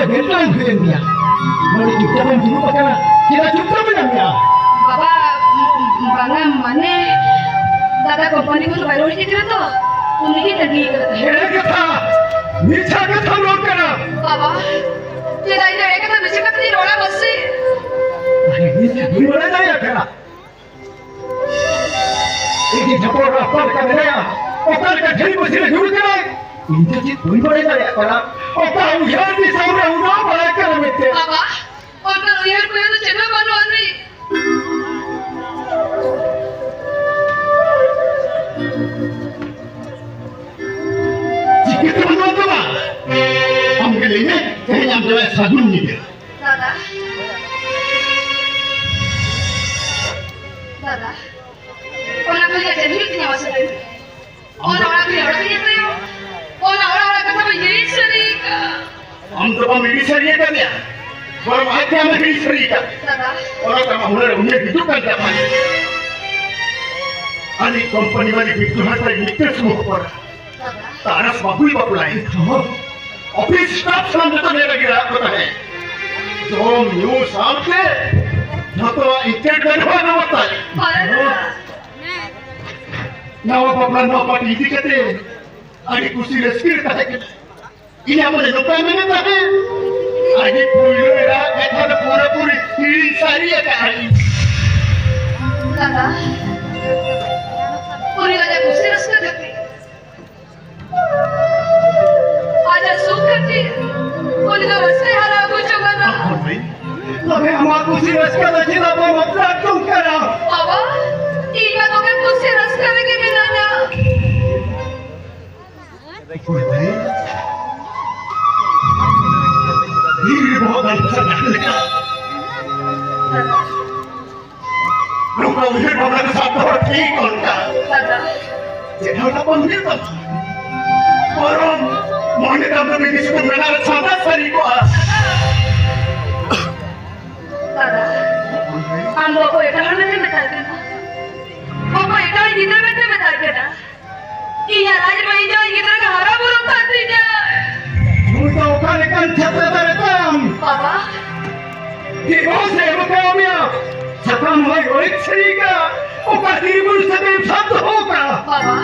ᱦᱮᱰᱞᱟᱭᱤᱱ ᱦᱩᱭᱮᱱ ᱜᱮᱭᱟ᱾ ᱱᱚᱰᱮ ᱪᱩᱯᱪᱟᱯ ᱮᱢ ᱫᱩᱲᱩᱵ ᱟᱠᱟᱱᱟ, ᱪᱮᱫᱟᱜ ᱪᱩᱯᱪᱟᱯ ᱢᱮᱱᱟᱜ ᱢᱮᱭᱟ? ᱵᱟᱵᱟ, ᱵᱟᱝᱟ, ᱢᱟᱱᱮ, ᱫᱟᱫᱟ ᱠᱳᱢᱯᱟᱱᱤ ᱠᱷᱚᱱ ᱵᱟᱭ ᱨᱩᱣᱟᱹᱲ ᱦᱮᱡ ᱠᱟᱱᱟ ᱛᱚ, ᱩᱱᱤ ᱜᱮ ᱛᱟᱺᱜᱤ ᱠᱟᱫᱟ᱾ ᱮᱲᱮ ᱠᱟᱛᱷᱟ, ᱢᱤᱪᱷᱟ ᱠᱟᱛᱷᱟᱢ ᱨᱚᱲ ᱠᱟᱱᱟ᱾ ᱵᱟᱵᱟ, ᱪᱮᱫᱟᱜ ᱤᱧ ᱮᱲᱮ ᱠᱟᱛᱷᱟ ᱢᱤᱪᱷᱟ ᱠᱟᱛᱷᱟ ᱤᱧ ᱨᱚᱲᱟ ᱢᱟᱥᱮ? ᱟᱨᱮ, ᱤᱧ ᱵᱟᱹᱧ ᱵᱟᱲᱟᱭ ᱫᱟᱲᱮᱭᱟᱜ ᱠᱟᱱᱟ᱾ ᱤᱧ ᱡᱷᱟᱯᱚᱲ ᱨᱟᱥᱛᱟ ᱞᱮᱠᱟ ᱢᱮᱱᱟᱭᱟ, ᱚᱠᱟ ᱞᱮᱠᱟ ᱡᱷᱟᱹᱞᱤ ᱯᱟᱹᱥᱤ ᱨᱮ ᱧᱩᱨ ᱠᱟᱱᱟᱭ, ᱤᱧ ᱫᱚ ᱪᱮᱫ ᱵᱟᱹᱧ ᱵᱟᱲᱟᱭ ᱫᱟᱲᱮᱭᱟᱜ ᱠᱟᱱᱟ᱾ ᱚᱠᱟ ᱩᱭᱦᱟᱹᱨ ᱫᱤᱥᱚᱢ ᱨᱮ ᱩᱰᱟᱹᱣ ᱵᱟᱲᱟᱭ ᱠᱟᱱᱟ ᱢᱮᱱᱛᱮ᱾ ᱵᱟᱵᱟ, ᱚᱱᱠᱟᱱ ᱩᱭᱦᱟᱹᱨ ᱠᱚᱭᱚᱜ ᱫᱚ ᱪᱮᱫ ᱦᱚᱸ ᱵᱟᱹᱱᱩᱜ ᱟᱹᱱᱤᱡ᱾ ᱪᱤᱠᱟᱹᱛᱮ ᱵᱟᱹᱱᱩᱜ ᱛᱟᱢᱟ? ᱟᱢ ᱜᱮ ᱞᱟᱹᱭ ᱢᱮ, ᱛᱮᱦᱮᱧ ᱟᱢ ᱡᱟᱶᱟᱭ ᱥᱟᱹᱜᱩᱱ ᱧᱤᱫᱟᱹ᱾ ᱫᱟᱫᱟ, ᱫᱟᱫᱟ, ᱚᱱᱟ ᱠᱚ ᱞᱟᱹᱭ ᱪᱮᱫ ᱦᱩᱭᱩᱜ ᱛᱤᱧᱟ ᱢᱟᱥᱮ ᱞᱟᱹᱭ ᱢᱮ? ᱚᱱᱟ ᱚᱲᱟᱜ ᱠᱷᱚᱱ ᱚᱲᱟᱜ ᱤᱧ ᱟᱹᱛᱟᱹᱭᱟ᱾ ᱚᱱᱟ ᱚᱲᱟᱜ ᱚᱲᱟᱜ ᱠᱟᱛᱷᱟ ᱢᱟ ᱤᱧ ᱦᱤᱲᱤᱧ ᱥᱟᱹᱨᱤ ᱟᱠᱟᱫ᱾ ᱟᱢ ᱫᱚ ᱵᱟᱢ ᱦᱤᱲᱤᱧ ᱥᱟᱹᱨᱤ ᱟᱠᱟᱫᱮᱭᱟ, ᱵᱚᱨᱚᱝ ᱟᱡ ᱜᱮ ᱟᱢᱮ ᱦᱤᱲᱤᱧ ᱥᱟᱹᱨᱤ ᱟᱠᱟᱫ᱾ ᱫᱟᱫᱟ᱾ ᱚᱱᱟ ᱛᱟᱢᱟ ᱦᱩᱱᱟᱹᱨ ᱩᱢᱮᱨ ᱦᱤᱡᱩᱜ ᱠᱟᱱ ᱛᱟᱢᱟ᱾ ᱟᱹᱰᱤ ᱠᱳᱢᱯᱟᱱᱤ ᱵᱟᱞᱤ ᱵᱤᱴᱴᱩ ᱦᱟᱸᱥᱫᱟ ᱢᱤᱫᱴᱮᱱ ᱥᱩᱢᱩᱝ ᱦᱚᱯᱚᱱ᱾ ᱫᱟᱫᱟ᱾ ᱛᱟᱨᱟᱥ ᱵᱟᱹᱦᱩᱭ ᱵᱟᱯᱞᱟᱭᱮᱱ ᱛᱟᱢᱟ᱾ ᱚᱯᱷᱤᱥ ᱥᱴᱟᱯ ᱥᱟᱱᱟᱢ ᱡᱚᱛᱚ ᱱᱮ ᱨᱮᱜᱮ ᱨᱟᱜ ᱠᱚ ᱛᱟᱦᱮᱸ᱾ ᱡᱚᱢ ᱧᱩ ᱥᱟᱶᱛᱮ ᱡᱚᱛᱚᱣᱟᱜ ᱤᱱᱴᱟᱨᱱᱮᱴ ᱵᱮᱵᱚᱦᱟᱨ ᱱᱟᱢ ᱛᱟᱭ᱾ ᱵᱟᱞᱮ ᱫᱟᱫᱟ᱾ ᱱᱟᱣᱟ ᱵᱟᱯᱞᱟ ᱱᱟᱣᱟ ᱯᱟᱨᱴᱤ ᱤᱫᱤ ᱠᱟᱛᱮ ᱟᱹᱰᱤ ᱠᱩᱥᱤ ᱨᱟᱹᱥᱠᱟᱹ ᱨᱮ ᱛᱟᱦᱮᱸ ᱠᱟᱱᱟ᱾ ᱤᱧᱟᱹᱜ ᱢᱚᱱᱮ ᱱᱚᱝᱠᱟᱭ ᱢᱮᱱᱮᱫ ᱛᱟᱦᱮᱸ, ᱟᱹᱰᱤ ᱯᱩᱭᱞᱩ ᱮᱨᱟ ᱠᱟᱛᱷᱟ ᱫᱚ ᱯᱩᱨᱟᱹᱯᱩᱨᱤ ᱦᱤᱲᱤᱧ ᱥᱟᱹᱨᱤ ᱟᱠᱟᱫ ᱟᱹᱧ᱾ ᱫᱟᱫᱟ, ᱩᱱᱤ ᱟᱡᱟᱜ ᱠᱩᱥᱤ ᱨᱟᱹᱥᱠᱟᱹ ᱠᱷᱟᱹᱛᱤᱨ, ᱟᱡᱟᱜ ᱥᱩᱠ ᱠᱷᱟᱹᱛᱤᱨ ᱩᱱᱤ ᱫᱚ ᱨᱟᱹᱥᱠᱟᱹᱭ ᱦᱟᱨᱟ ᱟᱹᱜᱩ ᱦᱚᱪᱚ ᱠᱟᱱᱟ᱾ ᱛᱚᱵᱮ ᱟᱢᱟᱜ ᱠᱩᱥᱤ ᱨᱟᱹᱥᱠᱟᱹ ᱫᱚ ᱪᱮᱫᱟᱜ ᱵᱟᱢ ᱵᱟᱯᱞᱟ ᱦᱚᱪᱚ ᱠᱟᱱᱟ? ᱵᱟᱵᱟ, ᱤᱧ ᱢᱟ ᱫᱚᱢᱮ ᱠᱩᱥᱤ ᱨᱟᱹᱥᱠᱟᱹ ᱨᱮᱜᱮ ᱢᱤᱱᱟᱹᱧᱟ᱾ ᱚᱠᱚᱭ ᱫᱟᱭ? ᱫᱷᱤᱨᱤ ᱵᱚᱦᱚᱜ ᱫᱟᱞ ᱯᱮᱥᱟ ᱰᱟᱠ ᱞᱮᱠᱟ᱾ ᱱᱚᱝᱠᱟ ᱩᱭᱦᱟᱹᱨ ᱵᱷᱟᱵᱽᱱᱟ ᱠᱚ ᱥᱟᱵ ᱫᱚᱦᱚ ᱴᱷᱤᱠ ᱚᱱᱠᱟ᱾ ᱪᱮᱫ ᱦᱚᱸ ᱛᱟᱵᱚᱱ ᱦᱩᱭᱩᱜ ᱛᱟᱢᱟ᱾ ᱵᱚᱨᱚᱝ ᱢᱚᱱᱮ ᱛᱟᱢ ᱫᱚ ᱢᱤᱫ ᱥᱩᱫᱷᱩ ᱢᱮᱱᱟᱜ ᱨᱮ ᱥᱟᱫᱟ ᱥᱟᱹᱨᱤ ᱠᱚᱜᱼᱟ᱾ ᱫᱟᱫᱟ, ᱟᱢ ᱫᱚ ᱚᱠᱚᱭ ᱮᱴᱟᱜ ᱦᱚᱲ ᱢᱮᱱᱛᱮ ᱢᱮᱛᱟᱭ ᱠᱟᱱᱟ? ᱚᱠᱚᱭ ᱮᱴᱟᱜ ᱜᱤᱫᱽᱨᱟᱹ ᱢᱮᱱᱛᱮ ᱢᱮᱛᱟᱭ ᱠᱟᱱᱟ? ᱤᱧᱟᱜ ᱞᱟᱡ ᱨᱮᱢᱟ ᱤᱧ ᱡᱟᱶᱟᱭ ᱜᱤᱫᱽᱨᱟᱹ ᱜᱮ ᱦᱟᱨᱟ ᱵᱩᱨᱩᱜ ᱠᱟᱱ ᱛᱤᱧᱟ᱾ ᱱᱩᱭ ᱚᱠᱟ ᱞᱮᱠᱟᱱ ᱪᱷᱟᱛᱟ ᱫᱟᱨᱮ ᱛᱟᱢ? ᱵᱟᱵᱟ᱾ ᱫᱮᱵᱟ ᱥᱮ ᱮᱢ ᱠᱟᱣ ᱢᱮᱭᱟ᱾ ᱥᱟᱠᱟᱢ ᱦᱚᱸᱭ ᱚᱲᱮᱡ ᱥᱟᱹᱨᱤ ᱠᱟᱜᱼᱟ᱾ ᱚᱠᱟ ᱛᱤᱨᱤ ᱵᱩᱨᱩ ᱥᱟᱠᱟᱢ ᱥᱟᱵ ᱫᱚᱦᱚ ᱠᱟᱜᱼᱟ? ᱵᱟᱵᱟ,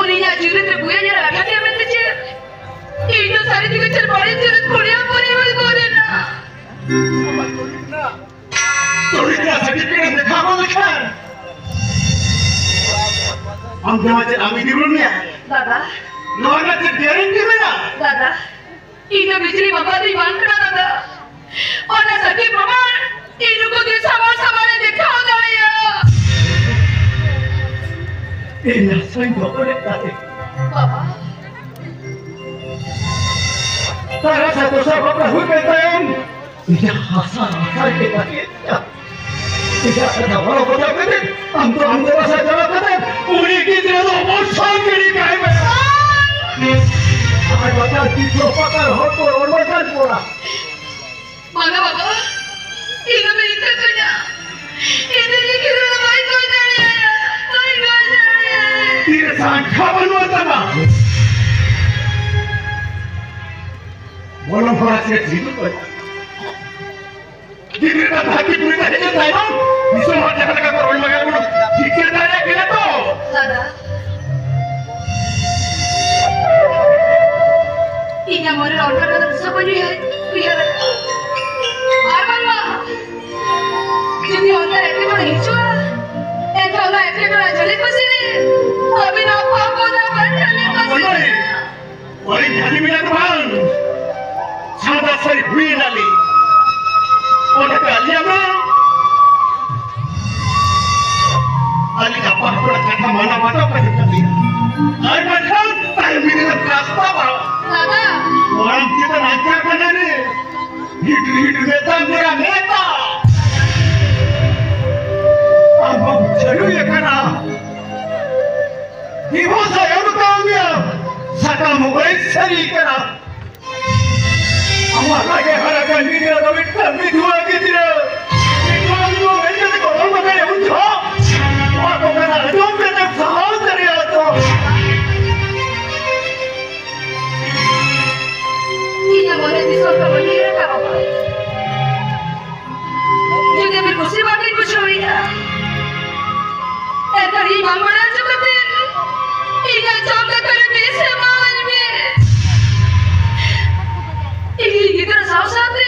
ᱩᱱᱤᱭᱟᱜ ᱡᱩᱞᱩᱢ ᱨᱮ ᱵᱩᱭᱟᱹ ᱧᱮᱞ ᱟᱠᱟᱫ ᱜᱮᱭᱟ ᱢᱮᱱᱛᱮ ᱪᱮᱫ? ᱤᱧ ᱫᱚ ᱥᱟᱹᱨᱤ ᱛᱮᱜᱮ ᱪᱮᱫ ᱵᱟᱹᱲᱤᱡ ᱡᱩᱞᱩᱢ ᱠᱩᱲᱤᱭᱟᱹ ᱯᱚᱨᱤ ᱦᱩᱭ ᱜᱚᱫ ᱮᱱᱟ᱾ ᱪᱚᱨᱤᱛᱨᱚ ᱥᱟᱨᱴᱤᱯᱷᱤᱠᱮᱴ ᱮᱢ ᱫᱮᱠᱷᱟᱣ ᱜᱚᱫ ᱞᱮᱠᱷᱟᱱ ᱟᱢ ᱫᱚ ᱪᱮᱫ ᱟᱢ ᱤᱫᱤ ᱨᱩᱣᱟᱹᱲ ᱢᱮᱭᱟ? ᱫᱟᱫᱟ᱾ ᱱᱚᱣᱟ ᱨᱮᱱᱟᱜ ᱪᱮᱫ ᱜᱮᱨᱮᱱᱴᱤ ᱢᱮᱱᱟᱜᱼᱟ? ᱫᱟᱫᱟ, ᱤᱧ ᱫᱚ ᱵᱤᱡᱽᱞᱤ ᱵᱟᱵᱟ ᱫᱚᱧ ᱵᱟᱝ ᱠᱟᱱᱟ ᱫᱟᱫᱟ᱾ ᱚᱱᱟ ᱥᱟᱹᱠᱷᱤ ᱯᱨᱚᱢᱟᱱ ᱤᱧ ᱱᱩᱠᱩ ᱫᱤᱥᱚᱢ ᱦᱚᱲ ᱥᱟᱢᱟᱝ ᱨᱮ ᱫᱮᱠᱷᱟᱣ ᱫᱟᱲᱮᱭᱟᱜᱼᱟ᱾ ᱤᱧ ᱟᱥᱟᱧ ᱫᱚᱦᱚ ᱞᱮᱫ ᱛᱟᱦᱮᱸ᱾ ᱵᱟᱵᱟ᱾ ᱛᱟᱨᱟ ᱥᱟᱛᱳ ᱥᱟᱵ ᱵᱟᱯᱞᱟ ᱦᱩᱭ ᱠᱮᱫ ᱛᱟᱭᱚᱢ, ᱤᱧᱟᱹᱜ ᱦᱟᱥᱟ ᱦᱟᱥᱟ ᱜᱮ ᱛᱟᱦᱮᱸ ᱠᱟᱱᱟ᱾ ᱮᱴᱟᱜ ᱠᱟᱛᱷᱟ ᱵᱟᱨᱚ ᱠᱟᱛᱷᱟ ᱠᱟᱛᱮ, ᱟᱢ ᱫᱚ ᱟᱢ ᱫᱚ ᱵᱟᱥᱟ ᱪᱟᱞᱟᱣ ᱠᱟᱛᱮ, ᱩᱱᱤ ᱜᱤᱫᱽᱨᱟᱹ ᱫᱚ ᱚᱵᱚᱥᱥᱳᱭ ᱜᱤᱰᱤ ᱠᱟᱭ ᱢᱮ᱾ ᱟᱨ ᱵᱟᱡᱟᱨ ᱛᱤᱥ ᱦᱚᱸ ᱯᱟᱠᱟᱲ ᱦᱚᱲ ᱠᱚ ᱨᱚᱲ ᱵᱟᱠᱷᱟᱱ ᱠᱚᱲᱟ᱾ ᱵᱟᱝᱟ ᱵᱟᱵᱟ, ᱤᱧ ᱫᱚ ᱢᱤᱫ ᱠᱟᱹᱧᱟ᱾ ᱤᱧ ᱫᱚ ᱤᱧ ᱜᱤᱫᱽᱨᱟᱹ ᱫᱚ ᱵᱟᱹᱧ ᱜᱚᱡ ᱫᱟᱲᱮᱭᱟᱭᱟ, ᱵᱟᱹᱧ ᱜᱚᱡ ᱫᱟᱲᱮᱭᱟᱭᱟ᱾ ᱛᱤᱨᱮ ᱥᱟᱝᱠᱷᱟ ᱵᱟᱹᱱᱩᱜ ᱛᱟᱢᱟ? ᱵᱚᱞᱚᱱ ᱦᱚᱨᱟ ᱪᱮᱫ ᱦᱤᱡᱩᱜ ᱠᱟᱱᱟ? ᱜᱤᱫᱽᱨᱟᱹ ᱫᱚ ᱫᱷᱟᱹᱨᱛᱤ ᱯᱩᱨᱤ ᱛᱮ ᱦᱮᱡ ᱮᱱ ᱛᱟᱭᱱᱚᱢ, ᱫᱤᱥᱚᱢ ᱦᱚᱲ ᱡᱟᱦᱟᱸ ᱞᱮᱠᱟ ᱠᱚ ᱨᱚᱲ ᱢᱟᱜᱟ ᱵᱚᱱ ᱡᱤᱛᱠᱟᱹᱨ ᱫᱟᱲᱮᱭᱟᱜ ᱠᱟᱱᱟ ᱛᱚ? ᱫᱟᱫᱟ, ᱤᱧᱟᱜ ᱢᱚᱱᱮ ᱨᱮ ᱚᱱᱠᱟ ᱠᱟᱛᱷᱟ ᱛᱤᱥ ᱦᱚᱸ ᱵᱟᱹᱧ ᱩᱭᱦᱟᱹᱨ, ᱩᱭᱦᱟᱹᱨ ᱟᱠᱟᱫᱟ᱾ ᱟᱨ ᱵᱟᱝᱢᱟ, ᱡᱩᱫᱤ ᱚᱱᱠᱟ ᱮᱴᱠᱮᱴᱚᱬᱮ ᱦᱤᱡᱩᱜᱼᱟ, ᱮᱱᱠᱷᱟᱱ ᱚᱱᱟ ᱮᱴᱠᱮᱴᱚᱬᱮ ᱡᱚᱞᱤ ᱯᱟᱹᱥᱤ ᱨᱮ ᱟᱹᱵᱤᱱᱟᱜ ᱯᱟᱯ ᱚᱱᱟ ᱵᱟᱹᱧ ᱡᱚᱞᱤ ᱯᱟᱹᱥᱤ ᱨᱮ᱾ ᱚᱱᱮ ᱡᱟᱹᱞᱤ ᱢᱮᱱᱟᱜ ᱫᱚ ᱵᱟᱝ, ᱥᱟᱫᱟ ᱥᱟᱹᱲᱤ ᱦᱩᱭ ᱮᱱᱟᱞᱤᱧ᱾ ᱚᱱᱟ ᱠᱚ ᱟᱹᱞᱤᱧᱟᱜ ᱢᱟ, ᱟᱹᱞᱤᱧ ᱟᱯᱟ ᱦᱚᱯᱚᱱᱟᱜ ᱠᱟᱛᱷᱟ ᱢᱟᱱᱟᱣ ᱵᱟᱛᱟᱣ ᱠᱟᱛᱮ ᱠᱟᱹᱢᱤᱭᱟ᱾ ᱟᱨ ᱵᱟᱝᱠᱷᱟᱱ ᱛᱟᱭᱚᱢ ᱵᱤᱫᱟᱹᱞ ᱨᱟᱥᱛᱟ ᱵᱟᱝ᱾ ᱫᱟᱫᱟ᱾ ᱢᱟᱲᱟᱝ ᱪᱮᱛᱟᱱ ᱟᱪᱟᱨ ᱠᱟᱱᱟ ᱨᱮ᱾ ᱦᱤᱴ ᱦᱤᱴ ᱱᱮᱛᱟ ᱢᱮᱨᱟ ᱱᱮᱛᱟ᱾ ᱟᱢ ᱵᱟᱢ ᱪᱟᱹᱞᱩᱭ ᱟᱠᱟᱱᱟ᱾ ᱫᱤᱵᱚᱥ ᱟᱭᱳ ᱠᱟᱹᱢᱤᱭᱟ᱾ ᱥᱟᱠᱟᱢ ᱦᱚᱸ ᱵᱟᱹᱲᱤᱡ ᱥᱟᱹᱨᱤ ᱠᱟᱱᱟ᱾ ᱟᱢᱟᱜ ᱞᱟᱡᱮ ᱦᱟᱨᱟ ᱠᱟᱱ ᱜᱤᱫᱽᱨᱟᱹ ᱫᱚ ᱢᱤᱫᱴᱟᱝ ᱵᱤᱫᱷᱩᱣᱟᱹ ᱜᱤᱫᱽᱨᱟᱹ᱾ ᱵᱤᱫᱷᱩᱣᱟᱹ ᱜᱤᱫᱽᱨᱟᱹ ᱢᱮᱱ ᱠᱟᱛᱮ ᱠᱚ ᱨᱚᱲ ᱵᱟᱛᱟᱭᱟ ᱩᱱ ᱡᱚᱦᱚᱜ᱾ ᱱᱚᱣᱟ ᱠᱚ ᱠᱟᱛᱷᱟ ᱟᱸᱡᱚᱢ ᱠᱟᱛᱮ ᱥᱟᱦᱟᱣ ᱫᱟᱲᱮᱭᱟᱜᱼᱟ ᱛᱚ? ᱵᱟᱝ ᱵᱟᱲᱟᱭ ᱦᱚᱪᱚ ᱠᱟᱛᱮ ᱤᱧᱟᱹᱜ ᱡᱚᱢ ᱫᱟᱠᱟ ᱨᱮ ᱵᱤᱥ ᱮᱢᱟᱣᱟᱹᱧ ᱢᱮ᱾ ᱤᱧ ᱜᱤᱫᱽᱨᱟᱹ ᱥᱟᱶ ᱥᱟᱶᱛᱮ